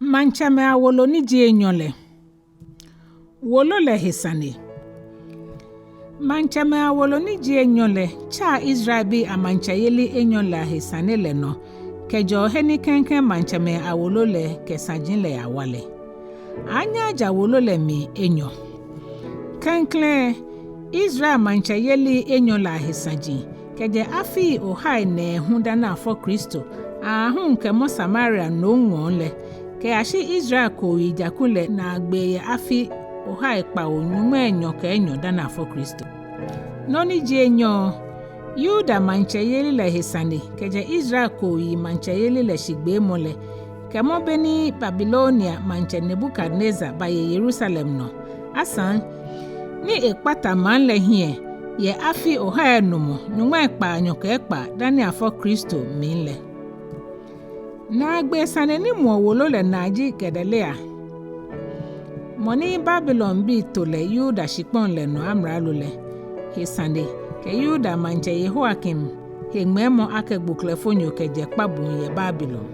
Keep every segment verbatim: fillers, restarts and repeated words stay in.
Maŋtsɛmɛi awolo ni ji enyɔ lɛ. Wolo lɛ he sane. Maŋtsɛmɛi awolo ni ji enyɔ lɛ tsaa Israelbii amaŋtsɛyeli enyɔ lɛ ahe sane lɛ nɔ kɛjɛɔ he ni klɛŋklɛŋ maŋtsɛmɛi awolo lɛ kɛ saji lɛ yawa lɛ. Anyɛ aja wolo lɛ mli enyɔ. Klɛŋklɛŋ, Israel maŋtsɛyeli enyɔ lɛ ahe saji, kɛjɛ afii ohai nɛɛhu dani afɔ Kristo aahu kɛmɔ Samaria nomŋɔɔ lɛ, kɛyashi Israel kooyijaku lɛ naagbee yɛ afi ohai kpawo nyɔŋmai enyɔ kɛ enyɔ dani afɔ Kristo. Nɔ ni ji enyɔ, Yuda maŋtsɛyeli lɛ he sane kɛjɛ Israel kooyi maŋtsɛyeli lɛ shigbeemɔ lɛ, kɛmɔ beni Babilonia maŋtsɛ Nebukadnezar baye Yerusalem nɔ, asaŋ ni ekpata maŋ lɛ hiɛ yɛ afi ohai enumɔ nyɔŋmai kpaanyɔ kɛ ekpaa dani afɔ Kristo mli lɛ. Naagbee sane ni muɔ wolo lɛ naa ji Gedalia, mɔ ni Babilonbii to lɛ Yuda shikpɔŋ lɛ nɔ amralo lɛ, he sane kɛ Yuda maŋtsɛ Yehoiakim he ŋmɛɛmɔ akɛ gboklɛfonyo kɛjɛ kpabuŋ yɛ Babilon.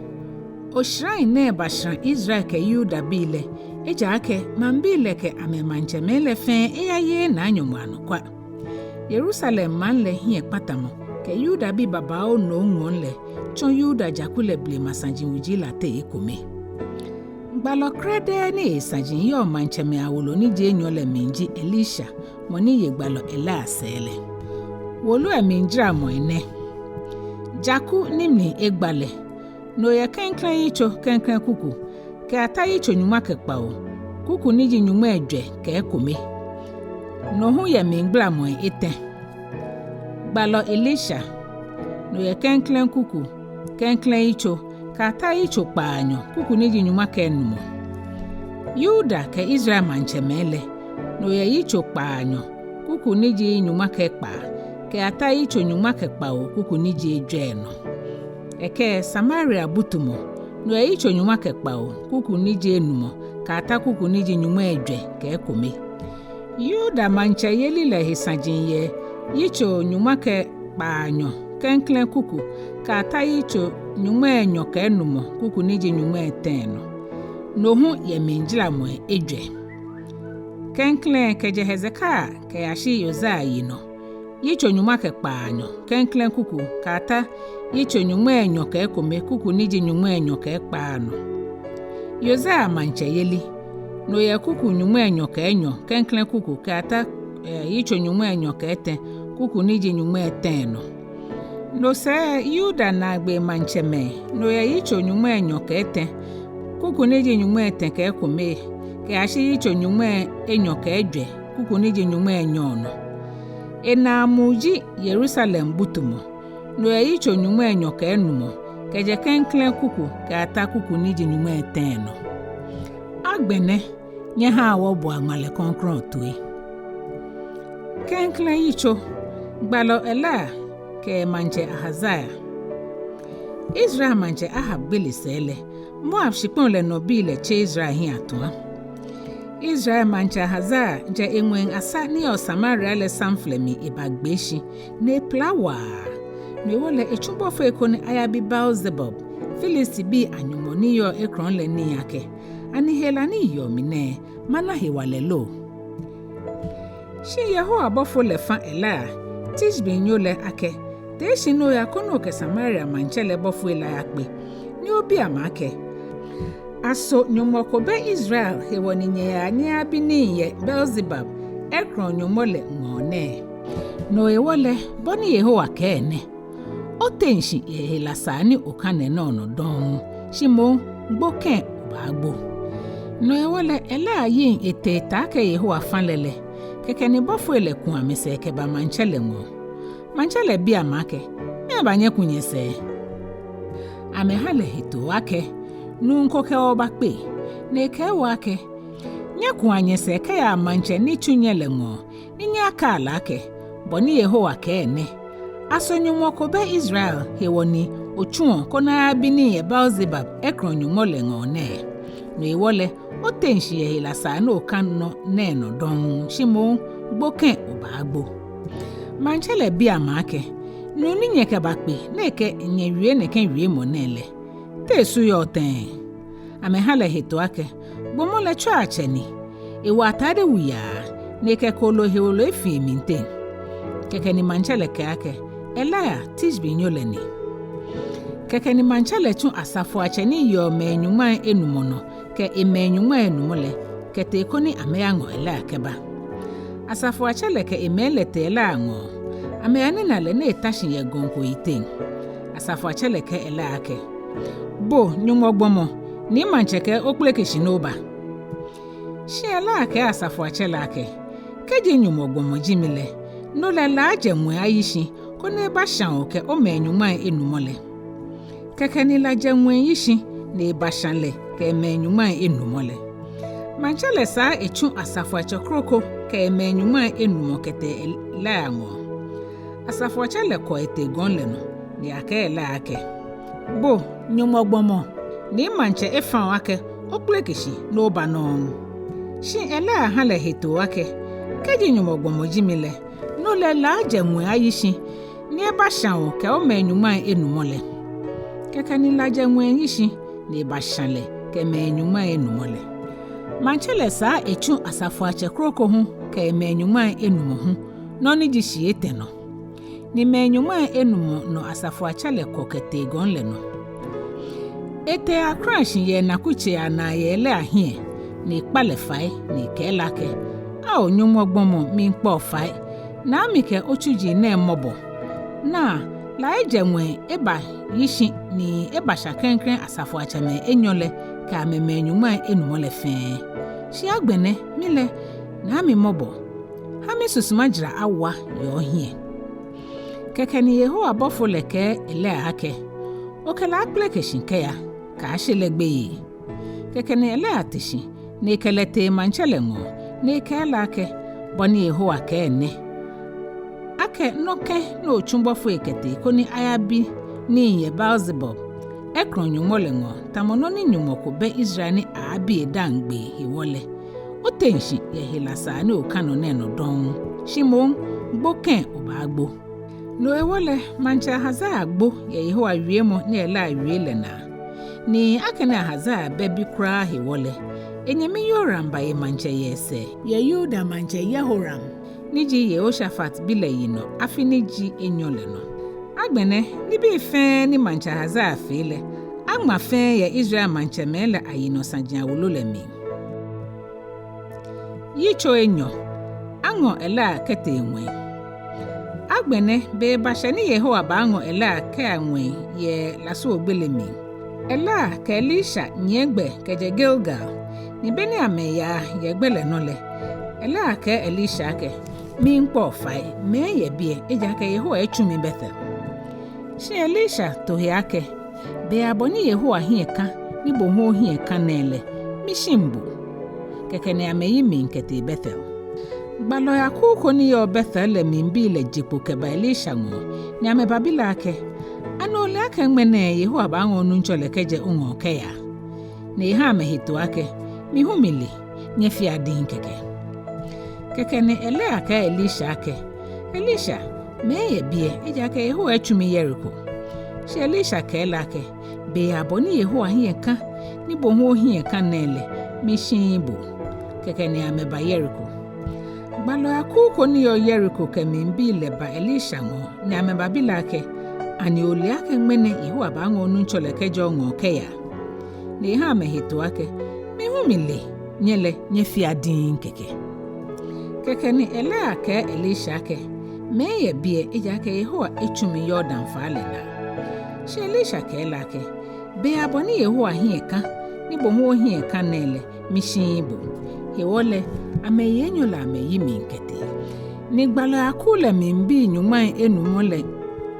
Oshara nɛɛ bashara Israel kɛ Yudabii lɛ, ejaakɛ maŋbii lɛ kɛ amɛmaŋtsɛmɛi lɛ fɛɛ eyayeee Naa Nyɔŋmɔ anɔkwa. Yerusalem maŋ lɛ hiɛkpatamɔ kɛ Yudabii babaoo nomŋɔɔ lɛ tsɔ Yuda jaku lɛ blema saji wuji lɛ ateŋ ekome. Gbalɔ krɛdɛɛ ni esaji yɔɔ maŋtsɛmɛi awolo ni ji enyɔ lɛ mli ji Elisha, mɔ ni ye gbalɔ Elia sɛɛ lɛ. Wolo lɛ mlijaramɔi nɛ. Jaku ni mli egba lɛ, no yɛ klɛŋklɛŋ yitso, klɛŋklɛŋ kuku, kɛyata yitso nyɔŋma kɛ kpawo, kuku ni ji nyɔŋmai ejwɛ kɛ ekome. No hu yɛ mligbalamɔi etɛ. Gbalɔ Elisha, no yɛ klɛŋklɛŋ kuku, klɛŋklɛŋ yitso, kɛyata yitso kpaanyɔ, kuku ni ji nyɔŋma kɛ enumɔ. Yuda kɛ Israel maŋtsɛmɛi lɛ, no yɛ yitso kpaanyɔ, kuku ni ji nyɔŋma kɛ ekpaa, kɛyata yitso nyɔŋma kɛ kpawo, kuku ni ji ejwɛ nɔ. Ekɛ Samaria butumɔ, no yɛ yitso nyɔŋma kɛ kpawo, kuku ni ji enumɔ, kɛyata kuku ni ji nyɔŋmai ejwɛ kɛ ekome. Yuda maŋtsɛyeli lɛ he saji yɛ yitso nyɔŋma kɛ kpaanyɔ, klɛŋklɛŋ kuku, kɛyata yitso nyɔŋmai enyɔ kɛ enumɔ, kuku ni ji nyɔŋmai etɛ nɔ. No hu yɛ mligbalamɔi ejwɛ. Klɛŋklɛŋ kɛjɛ Hezekia kɛyashi Yosia yinɔ, yitso nyɔŋma kɛ kpaanyɔ, klɛŋklɛŋ kuku, kɛyata yitso nyɔŋmai enyɔ kɛ ekome, kuku ni ji nyɔŋmai enyɔ kɛ ekpaa nɔ. Yosia maŋtsɛyeli, no yɛ kuku nyɔŋmai enyɔ kɛ enyɔ, klɛŋklɛŋ kuku, kɛyata, eh, yitso nyɔŋmai enyɔ kɛ etɛ, kuku ni ji nyɔŋmai etɛ nɔ. No sɛɛ Yuda naagbee maŋtsɛmɛi, no yɛ yitso nyɔŋmai enyɔ kɛ etɛ, kuku ni ji nyɔŋmai etɛ kɛ ekome, kɛyashi yitso nyɔŋmai enyɔ kɛ ejwɛ, kuku ni ji nyɔŋmai enyɔ nɔ. Enaamuu ji Yerusalem butumɔ, no yɛ yitso nyɔŋmai enyɔ kɛ enumɔ, kɛjɛ klɛŋklɛŋ kuku kɛyata kuku ni ji nyɔŋmai etɛ nɔ. Agbɛnɛ, nyɛhaa wɔboa ŋmalɛ krɔŋkrɔŋ toi. Klɛŋklɛŋ yitso, gbalɔ Elia kɛ maŋtsɛ Ahazia. Israel maŋtsɛ Ahab gbele sɛɛ lɛ, Moab shikpɔŋ lɛ nɔ bii lɛ tse Israel hiɛ atua. Israel maŋtsɛ Ahazia jɛ eŋwɛi Asa ni yɔɔ Samaria lɛ samflɛ mli ebagbee shi, ni epila waa. No hewɔ lɛ etsu bɔfoi koni ayabi Baal-Zebub, Filistibii anyɔŋmɔ ni yɔɔ Ekron lɛ nii akɛ, ani hela ni yeɔ mli nɛɛ, mana hewalɛ lo? Shi Yehowa bɔfo lɛ fã Elia, Tishbinyo lɛ akɛ, tee shi ni oya koni okɛ Samaria maŋtsɛ lɛ bɔfoi lɛ ayakpe, ni obi amɛ akɛ, aso nyɔŋmɔ ko bɛ Israel hewɔ ni nyɛyaa nyɛyabi nii yɛ Baal-Zebub, Ekron nyɔŋmɔ lɛ ŋɔɔ nɛɛ? No hewɔ lɛ, bɔ ni Yehowa kɛɛ nɛ: Oteŋ shi yɛ hela saa ni okã nɛɛ nɔ dɔŋŋ, shi moŋ gbo kɛ̃ obaagbo. No hewɔ lɛ, Elia yiŋ etee taakɛ Yehowa fã lɛ lɛ, kɛkɛ ni bɔfoi lɛ ku amɛsɛɛ kɛba maŋtsɛ lɛ ŋɔɔ. Maŋtsɛ lɛ bi amɛ akɛ, mɛɛba nyɛku nyɛsɛɛ? Amɛha lɛ hetoo akɛ, nuu ko kɛ wɔ bakpe, ni ekɛɛ wɔ akɛ, nyɛkua nyɛsɛɛ kɛyaa maŋtsɛ ni tsu nyɛ lɛ ŋɔɔ, ni nyɛyakɛa lɛ akɛ, bɔ ni Yehowa kɛɛ nɛ: Aso nyɔŋmɔ ko bɛ Israel hewɔ ni otsuɔ koni ayabi nii yɛ Baal-Zebub, Ekron nyɔŋmɔ lɛ ŋɔɔ nɛɛ? No hewɔ lɛ, oteŋ shi yɛ hela saa ni okã nɔ nɛɛ nɔ dɔŋŋ, shi moŋ gbo kɛ̃ obaagbo. Maŋtsɛ lɛ bi amɛ akɛ, nuu ni nyɛkɛbakpe ni ekɛ nyɛ wie nɛkɛ wiemɔ nɛɛ lɛ, te esu yɔɔ tɛŋŋ? Amɛha lɛ hetoo akɛ, gbɔmɔ lɛ tsɔiatsɛ ni, ewo atade wuyaa, ni ekɛ kooloo hewolo efi emliteŋ. Kɛkɛ ni maŋtsɛ lɛ kɛɛ akɛ, Elia, Tishbinyo lɛ ni. Kɛkɛ ni maŋtsɛ lɛ tsu asafoiatsɛ ni yeɔ mɛi nyɔŋmai enumɔ nɔ kɛ emɛi nyɔŋmai enumɔ lɛ kɛtee koni amɛyaŋɔ Elia kɛba. Asafoiatsɛ lɛ kɛ emɛi lɛ tee Elia ŋɔɔ. Amɛyanina lɛ ni eta shi yɛ gɔŋ ko yiteŋ. Asafoiatsɛ lɛ kɛɛ Elia akɛ, Bo Nyɔŋmɔ gbɔmɔ, ni maŋtsɛ kɛɛ okpeleke shi ni oba. Shi Elia kɛɛ asafoiatsɛ lɛ akɛ, Kɛji Nyɔŋmɔ gbɔmɔ ji mi lɛ, no lɛ la ajɛ ŋwɛi ayi shi, koni ebashã o kɛ omɛi nyɔŋmai enumɔ lɛ. Kɛkɛ ni la jɛ ŋwɛi yi shi, ni ebashã lɛ kɛ emɛi nyɔŋmai enumɔ lɛ. Maŋtsɛ lɛ saa etsu asafoiatsɛ kroko kɛ emɛi nyɔŋmai enumɔ kɛtee Elia ŋɔɔ. Asafoiatsɛ lɛ kɔ etee gɔŋ lɛ nɔ, ni ekɛɛ Elia akɛ, Bo Nyɔŋmɔ gbɔmɔ, ni maŋtsɛ efã o akɛ okpeleke shi ni oba nɔŋŋ. Shi Elia ha lɛ hetoo akɛ, Kɛji Nyɔŋmɔ gbɔmɔ ji mi lɛ, no lɛ la ajɛ ŋwɛi ayi shi, ni ebashã o kɛ omɛi nyɔŋmai enumɔ lɛ. Kɛkɛ ni la jɛ ŋwɛi yi shi, ni ebashã lɛ kɛ emɛi nyɔŋmai enumɔ lɛ. Maŋtsɛ lɛ saa etsu asafoiatsɛ kroko hu kɛ emɛi nyɔŋmai enumɔ hu, nɔ ni ji shii etɛ nɔ. Ni mɛi nyɔŋmai enumɔ nɔ asafoiatsɛ lɛ kɔ kɛtee gɔŋ lɛ nɔ. Etee akra shi yɛ enakutsei anaa yɛ Elia hiɛ, ni ekpa lɛ fai, ni ekɛɛ lɛ akɛ, Ao Nyɔŋmɔ gbɔmɔ, miikpa o fai, na mi kɛ otsuji nɛɛ mɔbɔ. Naa, la ejɛ ŋwɛi eba yi shi ni ebashã klɛŋklɛŋ asafoiatsɛmɛi enyɔ lɛ kɛ amɛmɛi nyɔŋmai enumɔ lɛ fɛɛ. Shi agbɛnɛ, mi lɛ, na mi mɔbɔ. Ha misusuma jara awa yɛ ohiɛ. Kɛkɛ ni Yehowa bɔfo lɛ kɛɛ Elia akɛ, Okɛ lɛ akpeleke shi kɛya, kaashe lɛ gbeyei. Kɛkɛ ni Elia te shi, ni ekɛ lɛ tee maŋtsɛ lɛ ŋɔɔ, ni ekɛɛ lɛ akɛ, Bɔ ni Yehowa kɛɛ nɛ, Akɛ nɔ kɛ̃ ni otsu bɔfoi kɛtee koni ayabi nii yɛ Beelzebub, Ekron nyɔŋmɔ lɛ ŋɔɔ, tamɔ nɔ ni nyɔŋmɔ ko bɛ Israel ni aaabi edaaŋ gbee hewɔ lɛ, oteŋ shi yɛ hela saa ni okã nɔ nɛɛ nɔ dɔŋŋ, shi moŋ gbo kɛ̃ obaagbo. No hewɔ lɛ, maŋtsɛ Ahazia gbo yɛ Yehowa wiemɔ ni Elia wie lɛ naa. Ni akɛni Ahazia bɛ bi kwraa hewɔ lɛ, enyɛmi Yehoram baye maŋtsɛ yɛ esɛɛ yɛ Yuda maŋtsɛ Yehoram, ni ji Yehoshafat bi lɛ yinɔ, afi ni ji enyɔ lɛ nɔ. Agbɛnɛ, nibii fɛɛ ni maŋtsɛ Ahazia fee lɛ, aŋma fɛɛ yɛ Israel maŋtsɛmɛi lɛ ayinɔ saji awolo lɛ mli. Yitso enyɔ. Aŋɔ Elia kɛtee ŋwɛi. Agbɛnɛ, be bashɛ ni Yehowa baaŋɔ Elia kɛya ŋwɛi yɛ lasuogbele mli. Elia kɛ Elisha nyiɛ gbɛ kɛjɛ Gilgal, ni beni amɛyaa yɛ gbɛ lɛ nɔ lɛ, Elia kɛɛ Elisha akɛ, Miikpa o fai, mɛɛ yɛ biɛ, ejaakɛ Yehowa etsu mi Betel. Shi Elisha to he akɛ, Bei abɔ ni Yehowa hiɛ kã, ni bo hu ohiɛ kã nɛɛ lɛ, mishiŋ bo. Kɛkɛ ni amɛyi mli kɛtee Betel. Gbalɔi akuu ko ni yɔɔ Betel lɛ mli bii lɛ je kpo kɛba Elisha ŋɔɔ, ni amɛbabi lɛ akɛ, Ani ole akɛ ŋmɛnɛ Yehowa baaŋɔ onuŋtsɔ lɛ kɛjɛ oŋɔɔ kɛya? Ni eha amɛ hetoo akɛ, Mi hu mile, nyɛfea diŋŋ kɛkɛ. Kɛkɛ ni Elia kɛɛ Elisha akɛ, Elisha, mɛɛ yɛ biɛ, ejaakɛ Yehowa etsu mi Yeriko. Shi Elisha kɛɛ lɛ akɛ, Bei abɔ ni Yehowa hiɛ kã, ni bo hu ohiɛ kã nɛɛ lɛ, mishiŋ bo. Kɛkɛ ni amɛba Yeriko. Gbalɔi akuu ko ni yɔɔ Yeriko kɛ mli bii lɛ ba Elisha ŋɔɔ, ni amɛbabi lɛ akɛ, Ani ole akɛ ŋmɛnɛ Yehowa baaŋɔ onuŋtsɔ lɛ kɛjɛ oŋɔɔ kɛya? Ni eha amɛ hetoo akɛ, Mi hu mile, nyɛ lɛ, nyɛfea diŋŋ kɛkɛ. Kɛkɛ ni Elia kɛɛ Elisha akɛ, Mɛɛ yɛ biɛ, ejaakɛ Yehowa etsu mi Yordan faa lɛ naa. Shi Elisha kɛɛ lɛ akɛ, Bei abɔ ni Yehowa hiɛ kã, ni bo hu ohiɛ kã nɛɛ lɛ, mishiŋ bo. Hewɔ lɛ, amɛyi enyɔ lɛ amɛyi mli kɛtee. Ni gbalɔi akuu lɛ mli bii nyɔŋmai enumɔ lɛ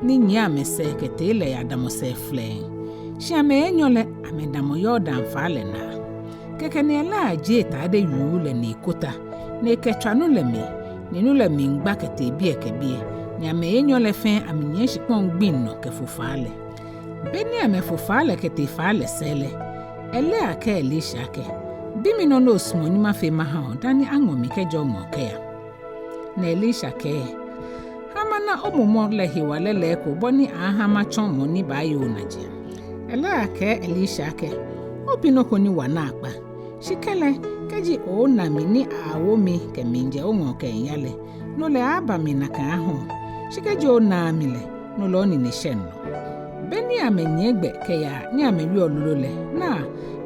ni nyiɛ amɛsɛɛ kɛtee lɛ yadamɔ sɛɛ flɛŋŋ. Shi amɛyi enyɔ lɛ amɛdamɔ Yordan faa lɛ naa. Kɛkɛ ni Elia jie etade yuu lɛ ni ekota, ni ekɛtswa nu lɛ mli, ni nu lɛ miigba kɛtee biɛ kɛ biɛ, ni amɛyi enyɔ lɛ fɛɛ amɛnyiɛ shikpɔŋ gbiŋ nɔ kɛfo faa lɛ. Beni amɛfo faa lɛ kɛtee faa lɛ sɛɛ lɛ, Elia kɛɛ Elisha akɛ, Bi mi nɔ ni osumɔɔ ni mafee maha o, dani aŋɔ mi kɛjɛ oŋɔɔ kɛya. Ni Elisha kɛɛ, Ha mana omumɔ lɛ hewalɛ lɛ eko bɔ ni aha matsɔ mɔ ni baaye onajiaŋ. Elia kɛɛ Elisha akɛ, obi nɔ ko ni wa naakpa. Shi kɛlɛ, kɛji oona mi ni awo mi kɛmiijɛ oŋɔɔ kɛmiiya lɛ, no lɛ aaaba mli nakai ahã. Shi kɛji onaaa mi lɛ, no lɛ onine shɛŋ nɔ. Be ni amɛnyiɛ gbɛ kɛyaa ni amɛwieɔ lolo lɛ, naa,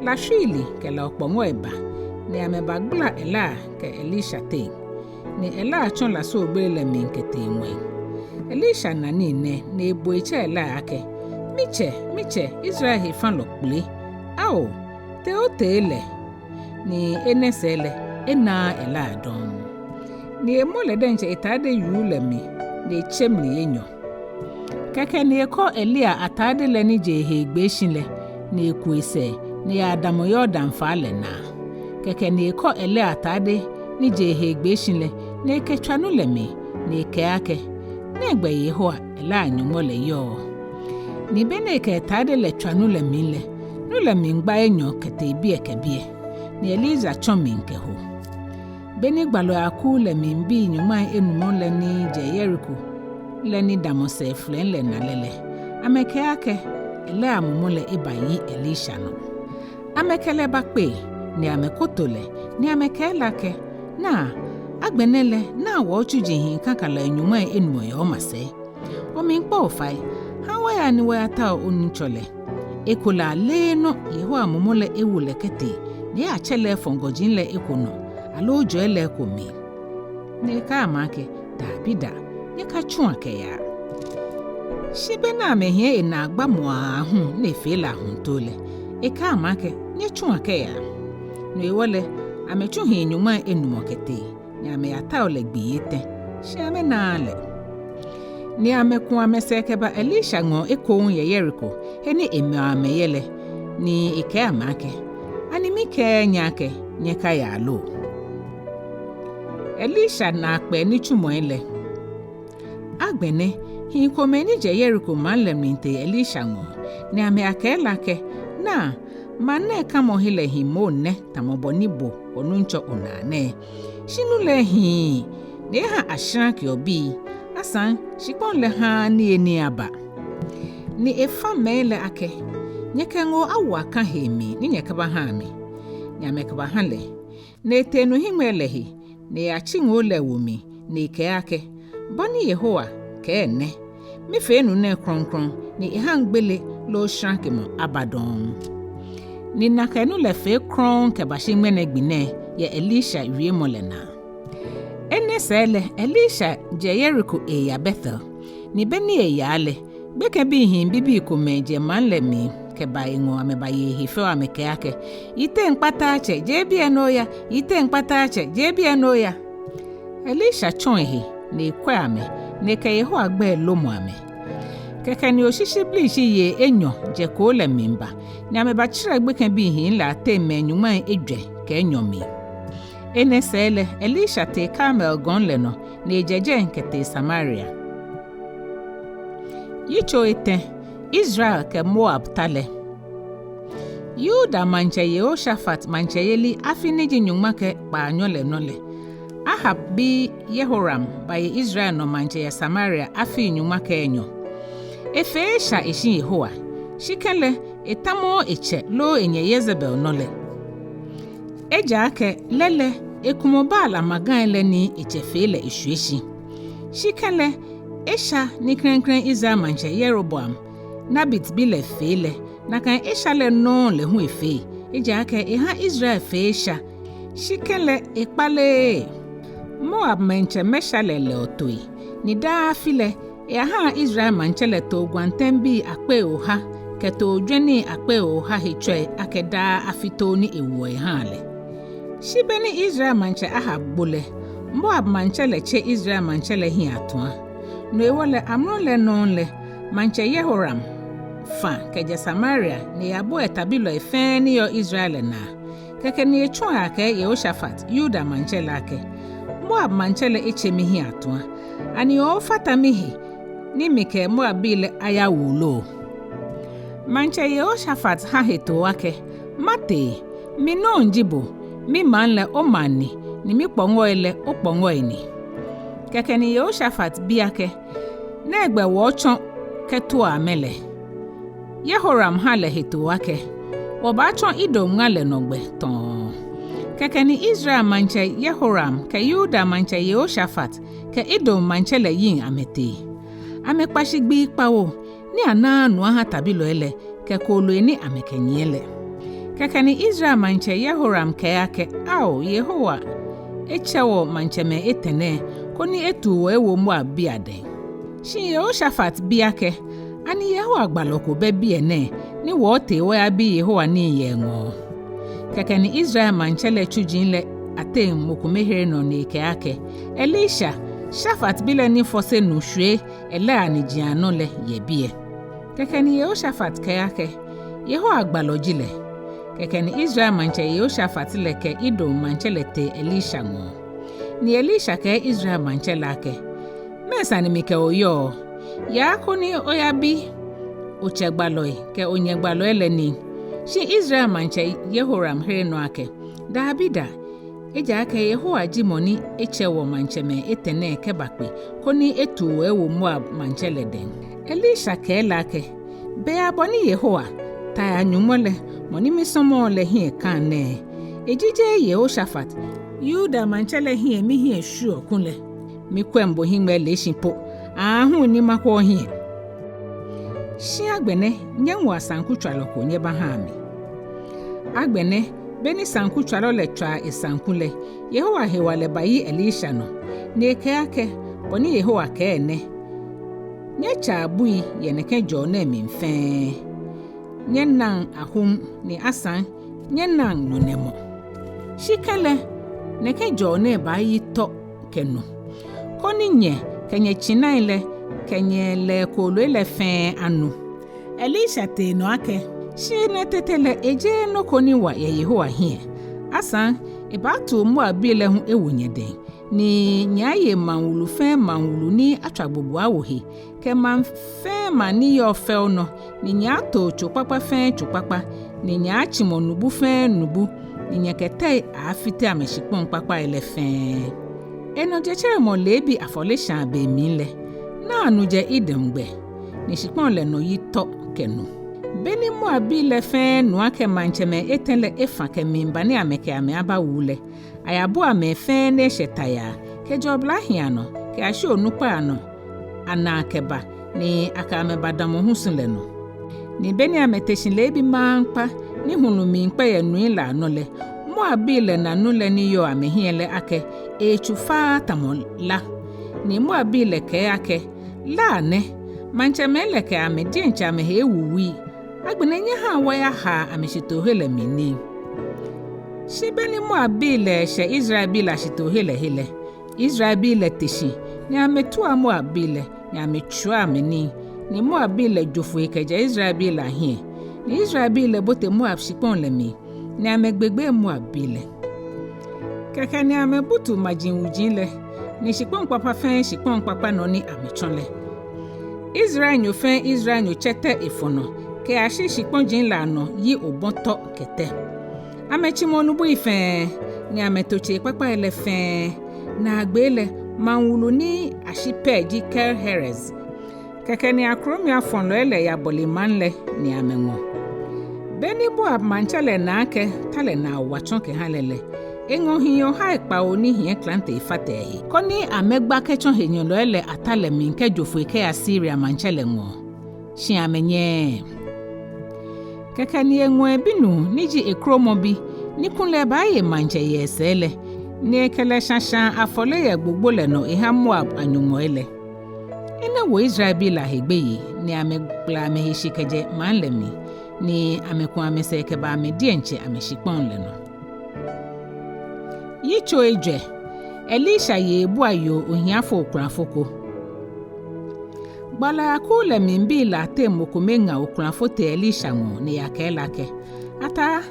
la shwiili kɛ la okpɔŋɔi ba, ni amɛbagbala Elia kɛ Elisha teŋ. Ni Elia tsɔ lasuogbele lɛ mli kɛtee ŋwɛi. Elisha na nii nɛɛ, ni ebo etsɛ Elia akɛ, "Mitsɛ, mitsɛ, Israel hefãlɔ kpele! Ao, tee otee lɛ!" Ni enɛ sɛɛ lɛ, enaaa Elia dɔŋŋ. Ni emɔ lɛ diɛŋtsɛ etade yuu lɛ mli, ni etse mli enyɔ. Kɛkɛ ni ekɔ Elia atade lɛ ni je ehe egbee shi lɛ, ni eku esɛɛ, ni eyadamɔ Yordan faa lɛ naa. Kɛkɛ ni ekɔ Elia atade ni je ehe egbee shi lɛ, ni ekɛtswa nu lɛ mli, ni ekɛɛ akɛ, "Nɛgbɛ Yehowa, Elia Nyɔŋmɔ lɛ yɔɔ?" Ni be ni ekɛ etade lɛ tswa nu lɛ mli lɛ, nu lɛ mli gba enyɔ kɛtee biɛ kɛ biɛ, ni Elisha tsɔ mli kɛho. Be ni gbalɔi akuu lɛ mli bii nyɔŋmai enumɔ lɛ ni jɛ Yeriko lɛ ni damɔ sɛɛ flɛŋŋ lɛ na lɛ lɛ, amɛkɛɛ akɛ, "Elia mumɔ lɛ ebayi Elisha nɔ." Amɛkɛ lɛ bakpe, ni amɛkoto lɛ, ni amɛkɛɛ lɛ akɛ, "Naa, agbɛnɛ lɛ, naa wɔtsuji hii kakalɔi nyɔŋmai enumɔ yɛ omasɛi. Omli kpɔ ofai, hã wɔya ni wɔyatao onuŋtsɔ lɛ. Ekolɛ aleenɔ Yehowa mumɔ lɛ ewo lɛ kɛtee, ni eyatsɛ lɛ efɔ̃ gɔji lɛ eko nɔ, aloo ojɔɔ lɛ eko mli." Ni ekɛɛ amɛ akɛ, "Dabida, nyɛkatsua kɛyaa." Shi be ni amɛhiɛ enaagbamɔ aahu ni efee lɛ ahuntoo lɛ, ekɛɛ amɛ akɛ, "Nyɛtsua kɛyaa." No hewɔ lɛ, amɛtsu hii nyɔŋmai enumɔ kɛtee, ni amɛyatao lɛ gbii etɛ, shi amɛnaaa lɛ. Ni amɛku amɛsɛɛ kɛba Elisha ŋɔɔ ekoŋŋ yɛ Yeriko, he ni emɛɔ amɛ yɛ lɛ, ni ekɛɛ amɛ akɛ, "Ani mikɛɛɛ nyɛ akɛ nyɛkayaa lo?" Elisha naakpɛɛ nitsumɔi lɛ. Agbɛnɛ, hii komɛi ni jɛ Yeriko maŋ lɛ mli tee Elisha ŋɔɔ, ni amɛyakɛɛ lɛ akɛ, "Naa, maŋ nɛɛ kamɔhe lɛ hi moŋ nɛ tamɔ bɔ ni bo onuŋtsɔ onaa nɛɛ. Shi nu lɛ ehiii, ni ehã ashraŋkeɔ bii, asaŋ shikpɔŋ lɛ hãaa niyenii aba. Ni efã mɛi lɛ akɛ, 'Nyɛkɛ ŋoo awo akã hee mli ni nyɛkɛbahã mi.' Ni amɛkɛbahã lɛ. Ni etee nuhiŋmɛi lɛ he, ni eyatsi ŋoo lɛ ewo mli, ni ekɛɛ akɛ, 'Bɔ ni Yehowa kɛɛ nɛ: Mifee nu nɛɛ krɔŋkrɔŋ, ni ehaŋ gbele loo shrakemɔ aba dɔŋŋ.' Ni nakai nu lɛ fee krɔŋŋ kɛbashi ŋmɛnɛ gbi nɛɛ yɛ Elisha wiemɔ lɛ naa. Enɛ sɛɛ lɛ, Elisha jɛ Yeriko eeya Betel. Ni be ni eyaa lɛ, gbekɛbii hii bibii komɛi jɛ maŋ lɛ mli kɛba eŋɔɔ amɛbaye ehe fɛo amɛkɛɛ akɛ, 'Yiteŋ kpataatsɛ, jee biɛ ni oya! Yiteŋ kpataatsɛ, jee biɛ ni oya!' Elisha tsɔ ehe, ni ekwɛ amɛ, ni ekɛ Yehowa gbɛi lomɔ amɛ. Kɛkɛ ni oshishibrishi yei enyɔ jɛ koo lɛ mli ba, ni amɛbatserɛ gbekɛbii hii lɛ ateŋ mɛi nyɔŋmai ejwɛ kɛ enyɔ mli. Enɛ sɛɛ lɛ, Elisha tee Karmel gɔŋ lɛ nɔ, ni ejɛ jɛi kɛtee Samaria. Yitso etɛ. Israel kɛ Moab ta lɛ. Yuda maŋtsɛ Yehoshafat maŋtsɛyeli afi ni ji nyɔŋma kɛ kpaanyɔ lɛ nɔ lɛ, Ahab bi Yehoram baye Israel nɔ maŋtsɛ yɛ Samaria afii nyɔŋma kɛ enyɔ. Efee esha eshi Yehowa, shi kɛlɛ, etamɔɔɔ etsɛ loo enyɛ Yezebel nɔ lɛ. Ejaakɛ lɛ lɛ, ekumɔ Baal amagai lɛ ni etsɛ fee lɛ eshwie shi. Shi kɛlɛ, esha ni klɛŋklɛŋ Israel maŋtsɛ Yeroboam, Nebat bi lɛ fee lɛ, nakai esha lɛ nɔŋŋ lɛ hu efee, ejaakɛ ehã Israel fee esha, shi kɛlɛ ekpaleee. Moab maŋtsɛ Mishalet lɛ lɛɔ toi, ni daa afi lɛ, eyahãa Israel maŋtsɛ lɛ toogwantɛŋbii akpei oha kɛ toojwɛnii akpei oha hetsɔi akɛ daa afi too ni ewoɔ ehãa lɛ. Shi be ni Israel maŋtsɛ Ahab gbo lɛ, Moab maŋtsɛ lɛ tse Israel maŋtsɛ lɛ hiɛ atua. No hewɔ lɛ, amrɔ lɛ nɔŋŋ lɛ, maŋtsɛ Yehoram fã kɛjɛ Samaria ni eyabua etabilɔi fɛɛ ni yɔɔ Israel lɛ naa. Kɛkɛ ni etsɔ eyakɛɛ Yehoshafat, Yuda maŋtsɛ lɛ akɛ, Moab maŋtsɛ lɛ etse mihiɛ atua. Ani ooofata mihe ni mikɛ Moabbii lɛ ayawu lo? Maŋtsɛ Yehoshafat hã hetoo akɛ, Matee, mi nɔŋŋ ji bo, mimaŋ lɛ omaŋ ni, ni mikpɔŋɔi lɛ okpɔŋɔi ni. Kɛkɛ ni Yehoshafat bi akɛ, Nɛgbɛ wɔɔtsɔ kɛtua amɛ lɛ? Yehoram hã lɛ hetoo akɛ, Wɔbaatsɔ Edom ŋa lɛ nɔ gbɛ tɔ̃ɔ. Kɛkɛ ni Israel maŋtsɛ Yehoram kɛ Yuda maŋtsɛ Yehoshafat kɛ Edom maŋtsɛ lɛ yiŋ amɛtee. Amɛkpa shi gbii kpawo ni anaaa nu aha tabilɔi lɛ kɛ kooloi ni amɛkɛnyiɛ lɛ. Kɛkɛ ni Israel maŋtsɛ Yehoram kɛɛ akɛ, Ao, Yehowa etsɛ wɔ maŋtsɛmɛi etɛ nɛɛ koni etu wɔ ewo Moabbii adɛŋ. Shi Yehoshafat bi akɛ, Ani Yehowa gbalɔ ko bɛ biɛ nɛɛ ni wɔɔtee wɔyabi Yehowa nii yɛ eŋɔɔ? Kɛkɛ ni Israel maŋtsɛ lɛ tsuji lɛ ateŋ mɔ kome here nɔ ni ekɛɛ akɛ, Elisha, Shafat bi lɛ ni fɔse nu shwie Elia niji anɔ lɛ yɛ biɛ. Kɛkɛ ni Yehoshafat kɛɛ akɛ, Yehowa gbalɔ ji lɛ. Kɛkɛ ni Israel maŋtsɛ Yehoshafat lɛ kɛ Edom maŋtsɛ lɛ tee Elisha ŋɔɔ. Ni Elisha kɛɛ Israel maŋtsɛ lɛ akɛ, Mɛɛ sane mikɛ o yɔɔ? Yaa koni oyabi otsɛ gbalɔi kɛ onyɛ gbalɔi lɛ nii. Shi Israel maŋtsɛ Yehoram here nɔ akɛ, Dabida, ejaakɛ Yehowa ji mɔ ni etsɛ wɔ maŋtsɛmɛi etɛ nɛɛ kɛbakpe koni etu wɔ ewo Moab maŋtsɛ lɛ dɛŋ. Elisha kɛɛ lɛ akɛ, Bɛ abɔ ni Yehowa, Tai a-Nyɔŋmɔ lɛ, mɔ ni misɔmɔɔ lɛ hiɛ kã nɛɛ, eji jeee Yehoshafat, Yuda maŋtsɛ lɛ hiɛ mihiɛ shwieɔ kulɛ, mikwɛŋ bo hiŋmɛi lɛ shi po, aahu ni makwɛ ohiɛ. Shi agbɛnɛ nyɛŋɔa saŋkutswalɔ ko nyɛbahaa mi. Agbɛnɛ, beni saŋkutswalɔ lɛ tswaa esaŋku lɛ, Yehowa hewalɛ bayi Elisha nɔ, ni ekɛɛ akɛ, Bɔ ni Yehowa kɛɛ nɛ, Nyɛtsɛa bui yɛ nɛkɛ jɔɔ nɛɛ mli fɛɛ, nyɛnaŋ ahum, ni asaŋ nyɛnaŋ nunɛmɔ. Shi kɛlɛ, nɛkɛ jɔɔ nɛɛ baayi tɔ kɛ nu, koni nyɛ kɛ nyɛtsinai lɛ kɛ nyɛlɛɛ kooloi lɛ fɛɛ anu. Elisha tee nɔ akɛ, Shi enɛ tete lɛ ejeee nɔ ko ni wa yɛ Yehowa hiɛ. Asaŋ, ebaatuu Moabbii lɛ hu ewo nyɛdɛŋ, ni nyɛaaye maŋ wulu fɛɛ maŋ wulu ni atswa gbogbo awo he, kɛ maŋ fɛɛ maŋ ni yɔɔ fɛo nɔ, ni nyɛaatoo tso kpakpa fɛɛ tso kpakpa, ni nyɛaatsimɔ nubu fɛɛ nubu, ni nyɛkɛ tɛi aaafite amɛshikpɔŋ kpakpai lɛ fɛɛ. Enɔ jetsɛremɔ leebi afɔleshaa be mli lɛ, naa nu jɛ Edom gbɛ, ni shikpɔŋ lɛ nɔ yi tɔ kɛ nu. Beni Moabbii lɛ fɛɛ nu akɛ maŋtsɛmɛi etɛ lɛ efa kɛmiiba ni amɛkɛ amɛ abawu lɛ, ayabua mɛi fɛɛ ni eshɛ tayaa, kɛjɛ oblahii anɔ kɛyashi onukpai anɔ anaa kɛba, ni akɛ amɛ badamɔ husu lɛ nɔ. Ni beni amɛte shi leebi maŋkpa ni hulu miikpɛ yɛ nui lɛ anɔ lɛ, Moabbii lɛ na nu lɛ ni yɔɔ amɛhiɛ lɛ akɛ eetsu faaa tamɔ la. Ni Moabbii lɛ kɛɛ akɛ, La nɛ, maŋtsɛmɛi lɛ kɛ amɛ diɛŋtsɛ amɛhe ewuwui. Agbɛnɛ nyɛhaa wɔyahaa amɛshitoohe lɛ mli nii. Shi beni Moabbii lɛ shɛ Israelbii lɛ ashitoohe lɛ he lɛ, Israelbii lɛ te shi, ni amɛtua Moabbii lɛ, ni amɛtswia amɛ nii, ni Moabbii lɛ jo foi kɛjɛ Israelbii lɛ ahiɛ, ni Israelbii lɛ bote Moab shikpɔŋ lɛ mli, ni amɛgbegbee Moabbii lɛ. Kɛkɛ ni amɛbutu maji wuji lɛ, ni shikpɔŋ kpakpa fɛɛ shikpɔŋ kpakpa nɔ ni amɛtsɔ lɛ. Israelnyo fɛɛ Israelnyo tsɛ tɛ efɔ nɔ kɛyashi shikpɔji lɛ anɔ yi obɔ tɔ kɛ tɛ. Amɛtsimɔ nubui fɛɛ, ni amɛto tsei kpakpai lɛ fɛɛ. Naagbee lɛ, maŋ wulu ni ashi pɛ ji Kir Heres. Kɛkɛ ni akromia fɔlɔi lɛ yabɔle maŋ lɛ ni amɛŋɔ. Beni Moab maŋtsɛ lɛ na akɛ ta lɛ naa wa tsɔ kɛha lɛ lɛ, eŋɔ hii ohai kpawo ni hiɛ klante fata ehe, koni amɛgba kɛtsɔ henyɛlɔi lɛ ata lɛ mli kɛjo foi kɛya Siria maŋtsɛ lɛ ŋɔɔ. Shi amɛnyɛɛɛ. Kɛkɛ ni eŋɔ ebinuu ni ji ekromɔbi, ni kulɛ ebaaye maŋtsɛ yɛ esɛɛ lɛ, ni ekɛ lɛ shã shãa afɔle yɛ gbogbo lɛ nɔ eha Moab anyɔŋmɔi lɛ. Enɛ wo Israelbii lɛ ahe gbeyei, ni amɛgbala amɛhe shi kɛjɛ maŋ lɛ mli, ni amɛku amɛsɛɛ kɛba amɛ diɛŋtsɛ amɛshikpɔŋ lɛ nɔ. Yitso ejwɛ. Elisha ye ebua yoo ohiafo okulafo ko. Gbalɔi akuu lɛ mli bii lɛ ateŋ mɔ kome ŋa okulafo tee Elisha ŋɔɔ ni eyakɛɛ lɛ akɛ, Ataa,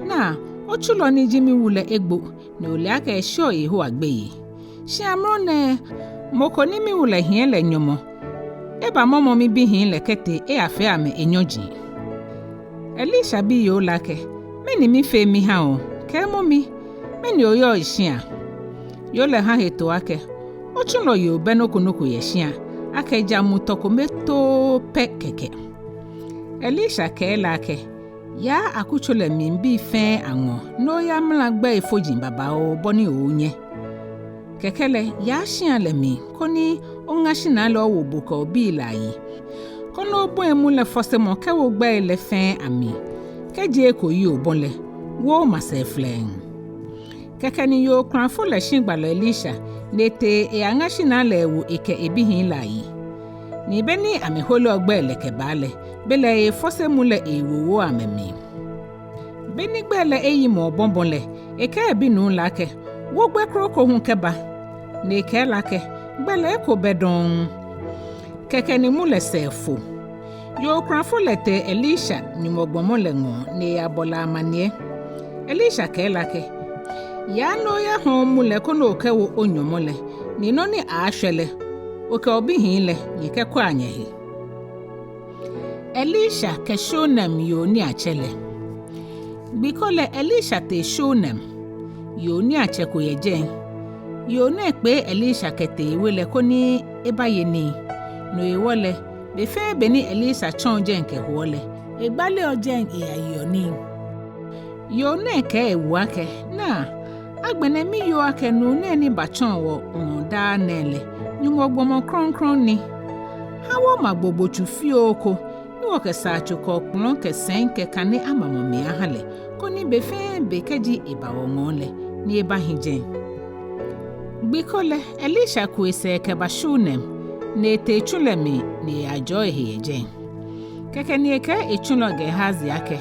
naa, otsulɔ ni ji miwu lɛ egbo, ni ole akɛ esheɔ Yehowa gbeyei. Shi amrɔ nɛɛ, mɔ ko ni miwu lɛ hiɛ lɛ nyɔmɔ ebamɔmɔ mibihii lɛ kɛtee eyafee amɛ enyɔji. Elisha bi yoo lɛ akɛ, Mɛni mifee miha o? Kɛɛmɔ mi, mɛni oyɔɔ yɛ shia? Yoo lɛ ha hetoo akɛ, Otsulɔ yoo bɛ nɔ ko nɔ ko yɛ shia, akɛ ja mutɔ kome too pɛ kɛkɛ. Elisha kɛɛ lɛ akɛ, Yaa akutso lɛ mli bii fɛɛ aŋɔɔ, ni oya mla gbɛi foji babaoo bɔ ni ooonyɛ. Kɛkɛ lɛ, yaa shia lɛ mli, koni oŋa shinaa lɛ owo bo kɛ obii lɛ ayi. Koni obɔi mu lɛ fɔsemɔ kɛwo gbɛi lɛ fɛɛ amli. Kɛji eko yi obɔ lɛ, wo omasɛi flɛŋŋ. Kɛkɛ ni yoo okulafo lɛ shi gbalɔ Elisha, ni etee eyaŋa shinaa lɛ ewo ekɛ ebihii lɛ ayi. Ni be ni amɛholeɔ gbɛi lɛ kɛbaa lɛ, belɛ efɔse mu lɛ ewowo amɛmli. Be ni gbɛi lɛ eyimɔ obɔbɔ lɛ, ekɛɛ ebinuu lɛ akɛ, wo gbɛ kroko hu kɛba. Ni ekɛɛ lɛ akɛ, gbɛ lɛ eko bɛ dɔŋŋ. Kɛkɛ ni mu lɛ sɛɛ fo. Yoo okulafo lɛ tee Elisha Nyɔŋmɔ gbɔmɔ lɛ ŋɔɔ ni eyabɔ lɛ amaniɛ. Elisha kɛɛ lɛ akɛ, yaa ni oyahɔɔ mu lɛ koni okɛwo onyɔmɔ lɛ, ni nɔ ni aaashwɛ lɛ, okɛ obihii lɛ nyɛkɛkwɛa nyɛhe. Elisha kɛ Shunem yoo niiatsɛ lɛ. Gbi ko lɛ Elisha tee Shunem, yoo niiatsɛ ko yɛ jɛi. Yoo nɛɛ kpee Elisha kɛtee ewe lɛ koni ebaye nii. No hewɔ lɛ, be fɛɛ be ni Elisha tsɔɔ jɛi kɛhoɔ lɛ, egbaleɔ jɛi eyayeɔ nii. Yoo nɛɛ kɛɛ ewu akɛ, naa, agbɛnɛ miyoo akɛ nuu nɛɛ ni batsɔɔ wɔ ŋɔɔ daa nɛɛ lɛ, Nyɔŋmɔ gbɔmɔ krɔŋkrɔŋ ni. Ha wɔma gbogbotsu fioo ko, ni wɔkɛ saatso kɛ okpɔlɔ kɛ sɛi kɛ kane amamɔ mli aha lɛ, koni be fɛɛ be kɛji eba wɔŋɔɔ lɛ, ni ebahi jɛi. Gbi ko lɛ, Elisha ku esɛɛ kɛba Shunem, ni etee tsu lɛ mli, ni eyajɔɔ ehe yɛ jɛi. Kɛkɛ ni ekɛɛ etsulɔ Gehazi akɛ,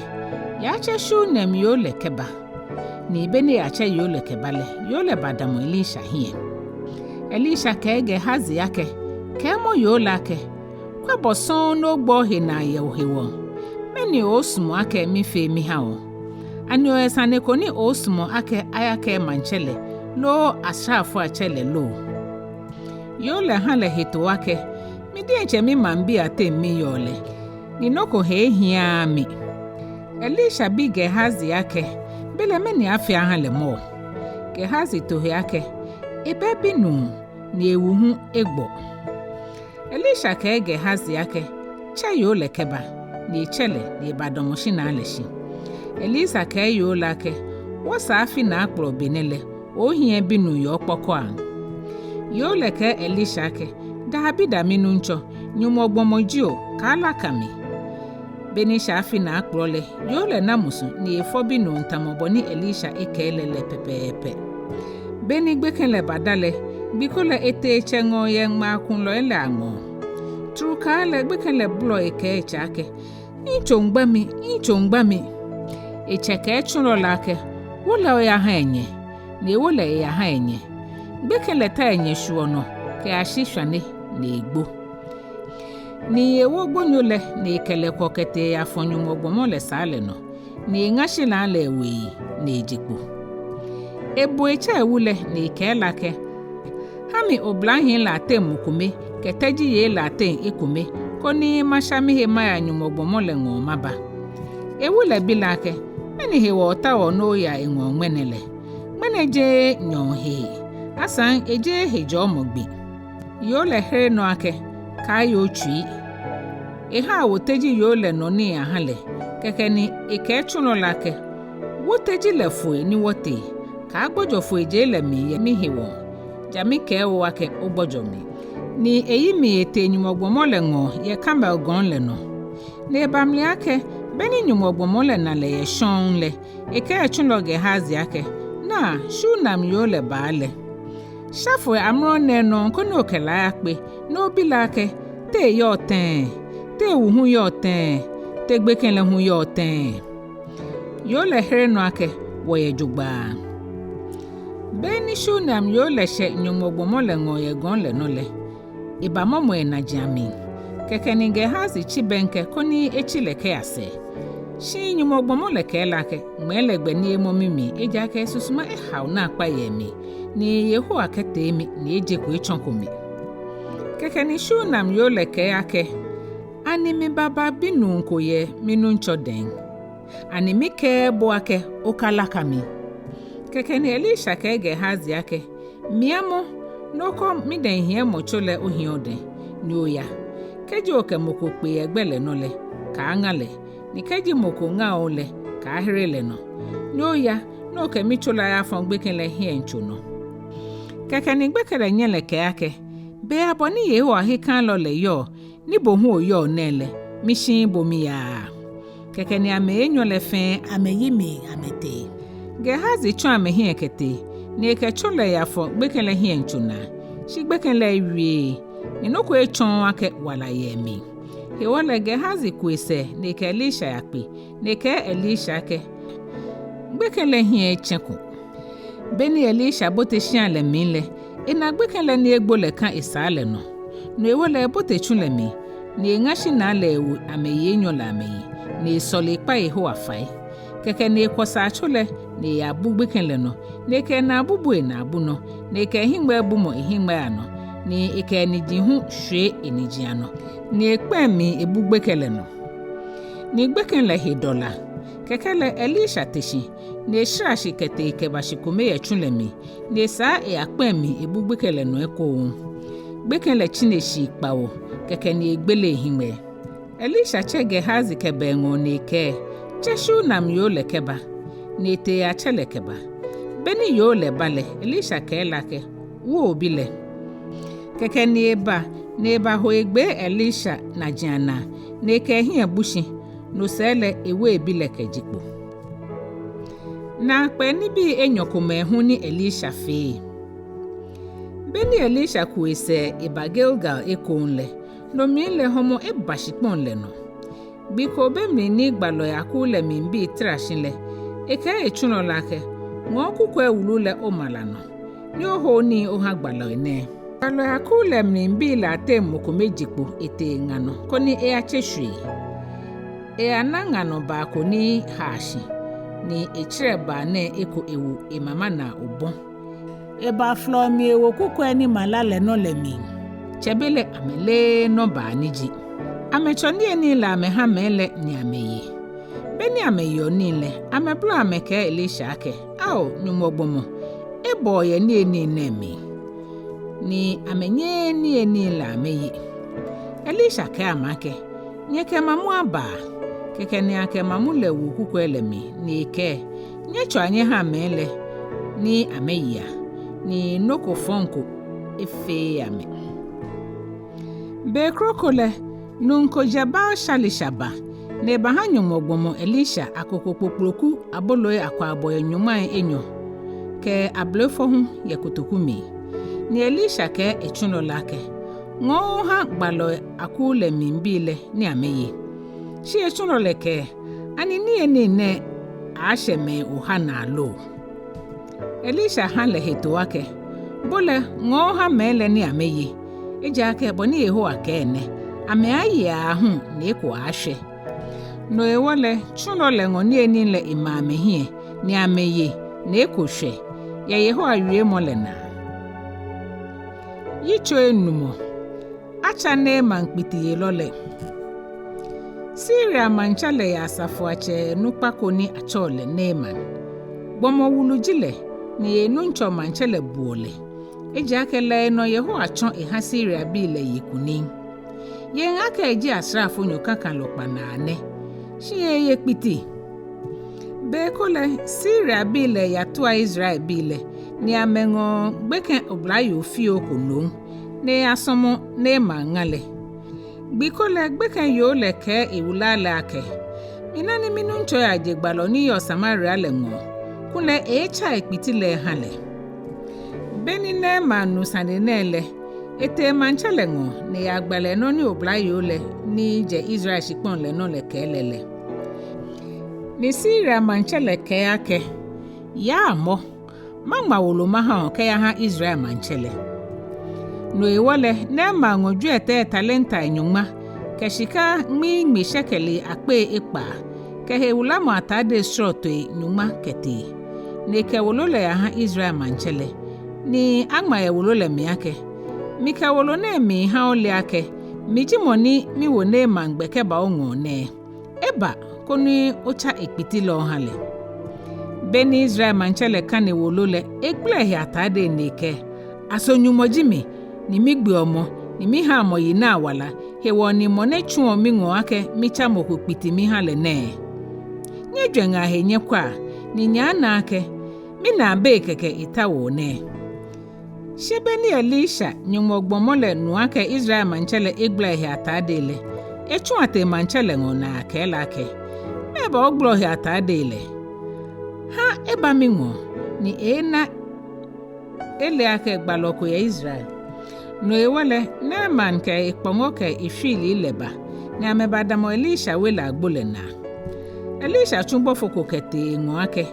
yatsɛ Shunem yoo lɛ kɛba. Ni be ni eyatsɛ yoo lɛ kɛba lɛ, yoo lɛ badamɔ Elisha hiɛ. Elisha kɛɛ Gehazi akɛ, kɛɛmɔ yoo lɛ akɛ, kwɛ bɔ sɔŋŋ ni ogbɔ ohe naa yɛ ohewɔ. Mɛni oosumɔ akɛ mifee miha o? Ani oyɛ sane ko ni oosumɔ akɛ ayakɛɛ maŋtsɛ lɛ, loo asraafoiatsɛ lɛ lo? Yoo lɛ ha lɛ hetoo akɛ, mi diɛŋtsɛ mimaŋbii ateŋ miyɔɔ lɛ, ni nɔ ko he ehiaaa mi. Elisha bi Gehazi akɛ, belɛ mɛni afee aha lɛ mɔ? Gehazi to he akɛ, ebɛ binuu, ni ewu hu egbɔ. Elisha kɛɛ Gehazi akɛ, tsɛ yoo lɛ kɛba, ni etsɛ lɛ, ni ebadamɔ shinaa lɛ shi. Elisha kɛɛ yoo lɛ akɛ, wɔsaa afi naakplɔ benɛ lɛ, ohiɛ binuu yɛ okpɔkɔiaŋ. Yoo lɛ kɛɛ Elisha akɛ, daabi da minuŋtsɔ, Nyɔŋmɔ gbɔmɔ ji o, kaalaka mi. Be ni eshɛ afi naakplɔ lɛ, yoo lɛ na musu ni efɔ binuu tamɔ bɔ ni Elisha ekɛɛ lɛ lɛ pɛpɛɛpɛ. Be ni gbekɛ lɛ bada lɛ, gbi ko lɛ etee etsɛ ŋɔɔ yɛ ŋmaakulɔi lɛ aŋɔɔ. Trukaa lɛ gbekɛ lɛ bolɔ ekɛɛ etsɛ akɛ, yitso ŋgba mi, yitso ŋgba mi. Etsɛ kɛɛ tsulɔ lɛ akɛ, wo lɛ oyaha enyɛ, ni ewo lɛ eyaha enyɛ. Gbekɛ lɛ ta enyɛ shwuɔ nɔ kɛyashi shwane ni egbo. Ni ewo gbonyo lɛ ni ekɛ lɛ kwɔ kɛtee eyafɔ Nyɔŋmɔ gbɔmɔ lɛ saa lɛ nɔ, ni eŋa shinaa lɛ ewo eyi ni eje kpo. Ebo etsɛ ewu lɛ ni ekɛɛ lɛ akɛ, ha mi oblahii lɛ ateŋ mɔ kome kɛ tɛji yei lɛ ateŋ ekome, koni masha mihe maya Nyɔŋmɔ gbɔmɔ lɛ ŋɔɔ maba. Ewu lɛ bi lɛ akɛ, mɛni hewɔ otaoɔ ni oya eŋɔɔ ŋmɛnɛ lɛ? Ŋmɛnɛ jeee nyɔɔŋ hee, asaŋ ejeee hejɔɔmɔ gbi. Yoo lɛ here nɔ akɛ, kaaye otsui. Eha awo tɛji yoo lɛ nɔ nii aha lɛ, kɛkɛ ni ekɛɛ tsulɔ lɛ akɛ, wo tɛji lɛ foi ni wɔtee, kaagbɔjɔ foijee lɛ mli yɛ mihewɔ. Ja mikɛɛ o akɛ ogbɔjɔ mli. Ni eyi mli etee Nyɔŋmɔ gbɔmɔ lɛ ŋɔɔ yɛ Karmel gɔŋ lɛ nɔ. Ni eba mli akɛ, be ni Nyɔŋmɔ gbɔmɔ lɛ na lɛ yɛ shɔŋŋ lɛ, ekɛɛ etsulɔ Gehazi akɛ, naa, Shunem yoo lɛ baa lɛ. Sha foi amrɔ nɛɛ nɔŋŋ koni okɛ lɛ ayakpe, ni obi lɛ akɛ, te eyɔɔ tɛŋŋ, te ewu hu yɔɔ tɛŋŋ, te gbekɛ lɛ hu yɔɔ tɛŋŋ. Yoo lɛ here nɔ akɛ, wɔyɛ jogbaŋŋ. Be ni Shunem yoo lɛ shɛ Nyɔŋmɔ gbɔmɔ lɛ ŋɔɔ yɛ gɔŋ lɛ nɔ lɛ, ebamɔmɔ enaji amli. Kɛkɛ ni Gehazi tsi bɛŋkɛ koni etsi lɛ kɛya sɛɛ. Shi Nyɔŋmɔ gbɔmɔ lɛ kɛɛ lɛ akɛ, ŋmɛɛ lɛ gbɛ ni emɔ mimli, ejaakɛ esusuma ehao naakpa yɛ emli, ni Yehowa kɛtee mi ni ejeko etsɔko mi. Kɛkɛ ni Shunem yoo lɛ kɛɛ akɛ, ani mibaba binuu ko yɛ minuŋtsɔ dɛŋ? Ani mikɛɛɛ bo akɛ okalaka mi? Kɛkɛ ni Elisha kɛɛ Gehazi akɛ, miamɔ, ni okɔ midɛŋhiɛmɔtso lɛ ohiɛ odɛŋ, ni oya. Kɛji okɛ mɔ ko kpe yɛ gbɛ lɛ nɔ lɛ, kaaŋa lɛ, ni kɛji mɔ ko ŋa o lɛ, kaahere lɛ nɔ. Ni oya, ni okɛ mitso lɛ ayafɔ gbekɛ lɛ hiɛtso nɔ. Kɛkɛ ni gbekɛ lɛ nyɛ lɛ kɛɛ akɛ, Beiaŋ bɔ ni Yehowa hiɛkalɔ lɛ yɔɔ, ni bo hu oyɔɔ nɛɛ lɛ, mishiii bo miyaaa. Kɛkɛ ni amɛ enyɔ lɛ fɛɛ amɛyi mli amɛtee. Gehazi tsɔ amɛhiɛ kɛtee, ni ekɛ tso lɛ yafɔ gbekɛ lɛ hiɛtso naa, shi gbekɛ lɛ ewieee, ni nɔ ko etsɔɔɔ akɛ wala yɛ emli. Hewɔ lɛ Gehazi ku esɛɛ ni ekɛ Elisha yakpe, ni ekɛɛ Elisha akɛ, Gbekɛ lɛ hiɛ etsɛko. Beni Elisha bote shia lɛ mli lɛ, ena gbekɛ lɛ ni egbo lɛ kã esaa lɛ nɔ. No hewɔ lɛ ebote tsu lɛ mli, ni eŋa shinaa lɛ ewo amɛyi enyɔ lɛ amɛyi, ni esɔle ekpa Yehowa fai. Kɛkɛ ni ekwɔ saatso lɛ, ni eyabu gbekɛ lɛ nɔ, ni ekɛ enaabu bu enaabu nɔ, ni ekɛ ehiŋmɛi bumɔ ehiŋmɛi anɔ, ni ekɛ eniji hu shwie eniji anɔ, ni ekpɛ emli ebu gbekɛ lɛ nɔ. Ni gbekɛ lɛ he dɔ la. Kɛkɛ lɛ Elisha te shi, ni eshara shi kɛtee kɛba shi kome yɛ tsu lɛ mli, ni esaa eyakpɛ emli ebu gbekɛ lɛ nɔ ekoŋŋ. Gbekɛ lɛ tsine shi kpawo, kɛkɛ ni egbele ehiŋmɛi. Elisha tsɛ Gehazi kɛba eŋɔɔ ni ekɛɛ, Tsɛ Shunem yoo lɛ kɛba. Ni etee eyatsɛ lɛ kɛba. Beni yoo lɛ ba lɛ, Elisha kɛɛ lɛ akɛ, Wo obi lɛ. Kɛkɛ ni eba, ni ebaho egbee Elisha najiaŋ naa, ni ekɛ ehiɛ bu shi, no sɛɛ lɛ ewo ebi lɛ kɛje kpo. Naakpɛɛ nibii enyɔ komɛi hu ni Elisha fee. Beni Elisha ku esɛɛ eba Gilgal ekoŋŋ lɛ, no mli lɛ hɔmɔ eba shikpɔŋ lɛ nɔ. Gbi ko be mli ni gbalɔi akuu lɛ mli bii tara shi lɛ, ekɛɛ etsulɔ lɛ akɛ, Ŋɔɔ kukwɛi wulu lɛ oma la nɔ, ni oho nii oha gbalɔi nɛɛ. Gbalɔi akuu lɛ mli bii lɛ ateŋ mɔ kome je kpo etee eŋa nɔ koni eyatse shwie. Eyana ŋa nɔ baa ko ni haa shi, ni etsirɛ baa nɛɛ eko ewo emama naa obɔ. Ebafolɔ mli ewo kukwɛi ni ma la lɛ nɔ lɛ mli. Tsɛbelɛ amɛleee nɔ baa ni ji. Amɛtsɔ niyenii lɛ amɛha mɛi lɛ ni amɛye. Beni amɛyeɔ nii lɛ, amɛbolɔ amɛkɛɛ Elisha akɛ, Ao, Nyɔŋmɔ gbɔmɔ, ebɔɔ yɛ niyenii nɛɛ mli. Ni amɛnyɛɛɛ niyenii lɛ amɛye. Elisha kɛɛ amɛ akɛ, Nyɛkɛ mamu abaa. Kɛkɛ ni akɛ mamu lɛ wo kukwɛi lɛ mli, ni ekɛɛ, Nyɛtsɔa nyɛhaa mɛi lɛ, ni amɛyea, ni nɔ ko fɔŋ ko efeee amɛ. Be kroko lɛ, nuu ko jɛ Baal-Shalisha ba, ni ebaha Nyɔŋmɔ gbɔmɔ Elisha akoko kpokploku aboloi akwaabɔi nyɔŋmai enyɔ kɛ abele fɔ hu yɛ kotoku mli. Ni Elisha kɛɛ etsulɔ lɛ akɛ, Ŋɔɔ oha gbalɔi akuu lɛ mli bii lɛ ni amɛye. Shi etsulɔ lɛ kɛɛ, Ani niyenii nɛɛ aaashɛ mɛi oha naa lo? Elisha ha lɛ hetoo akɛ, Bo lɛ, ŋɔɔ oha mɛi lɛ ni amɛye. Ejaakɛ bɔ ni Yehowa kɛɛ nɛ, Amɛaaye aahu ni eko aaashwɛ. No hewɔ lɛ, tsulɔ lɛ ŋɔ niyenii lɛ ema amɛhiɛ, ni amɛye, ni eko shwɛ, yɛ Yehowa wiemɔ lɛ naa. Yitso enumɔ. Atsa Naaman kpitiyelɔ lɛ. Siria maŋtsɛ lɛ yɛ asafoiatsɛ nukpa ko ni atsɛɔ lɛ Naaman. Gbɔmɔ wulu ji lɛ, ni enuŋtsɔ maŋtsɛ lɛ buɔ lɛ. Ejaakɛ lɛ enɔ Yehowa tsɔ eha Siriabii lɛ ye kunim. Yɛ ŋa kɛ eji asraafonyo kakalɔ kpanaa nɛ, shi eye kpiti. Be ko lɛ, Siriabii lɛ yatua Israelbii lɛ, ni amɛŋɔ gbekɛ oblayoo fioo ko nom, ni eyasɔmɔ Naaman ŋa lɛ. Gbi ko lɛ gbekɛ yoo lɛ kɛɛ ewula lɛ akɛ, Mina ni minuŋtsɔ yaje gbalɔ ni yɔɔ Samaria lɛ ŋɔɔ, kulɛ eeetsa ekpiti lɛ eha lɛ. Beni Naaman nu sane nɛɛ lɛ, etee maŋtsɛ lɛ ŋɔɔ, ni eyagba lɛ nɔ ni oblayoo lɛ ni jɛ Israel shikpɔŋ lɛ nɔ lɛ kɛɛ lɛ lɛ. Ni Siria maŋtsɛ lɛ kɛɛ akɛ, Yaa mɔ, maŋma wolo maha o kɛyaha Israel maŋtsɛ lɛ. No hewɔ lɛ, Naaman ŋɔ jwiɛtɛi talentai nyɔŋma, kɛ shika ŋmiiŋmi shekeli akpei ekpaa, kɛ hewulamɔ atade srɔtoi nyɔŋma kɛtee, ni ekɛ wolo lɛ yaha Israel maŋtsɛ lɛ, ni aŋma yɛ wolo lɛ mli akɛ, Mikɛ wolo nɛɛ miiha ole akɛ, mi ji mɔ ni miwo Naaman gbɛ kɛba oŋɔɔ nɛɛ. Eba koni otsa ekpiti lɛ oha lɛ. Beni Israel maŋtsɛ lɛ kane wolo lɛ, egbala ehe atade ni ekɛɛ, Aso Nyɔŋmɔ ji mi, ni migbeɔ mɔ, ni miha mɔ yi naa wala, hewɔ ni mɔ nɛɛ tsuɔ miŋɔɔ akɛ mitsa mɔ ko kpiti miha lɛ nɛɛ. Nyɛjwɛŋa he nyɛkwɛa, ni nyɛaana akɛ minaa bei kɛkɛ etaoɔ nɛɛ. Shi be ni Elisha, Nyɔŋmɔ gbɔmɔ lɛ, nu akɛ Israel maŋtsɛ lɛ egbala ehe atade lɛ, etsu atee maŋtsɛ lɛ ŋɔɔ ni ekɛɛ lɛ akɛ, mɛɛba ogbala ohe atade lɛ? Ha eba miŋɔɔ, ni eeena ele akɛ gbalɔ ko yɛ Israel. No hewɔ lɛ, Naaman kɛ ekpɔŋɔ kɛ eshwiili lɛ ba, ni amɛbadamɔ Elisha we lɛ agbo lɛ naa. Elisha tsu bɔfo ko kɛtee eŋɔɔ akɛ,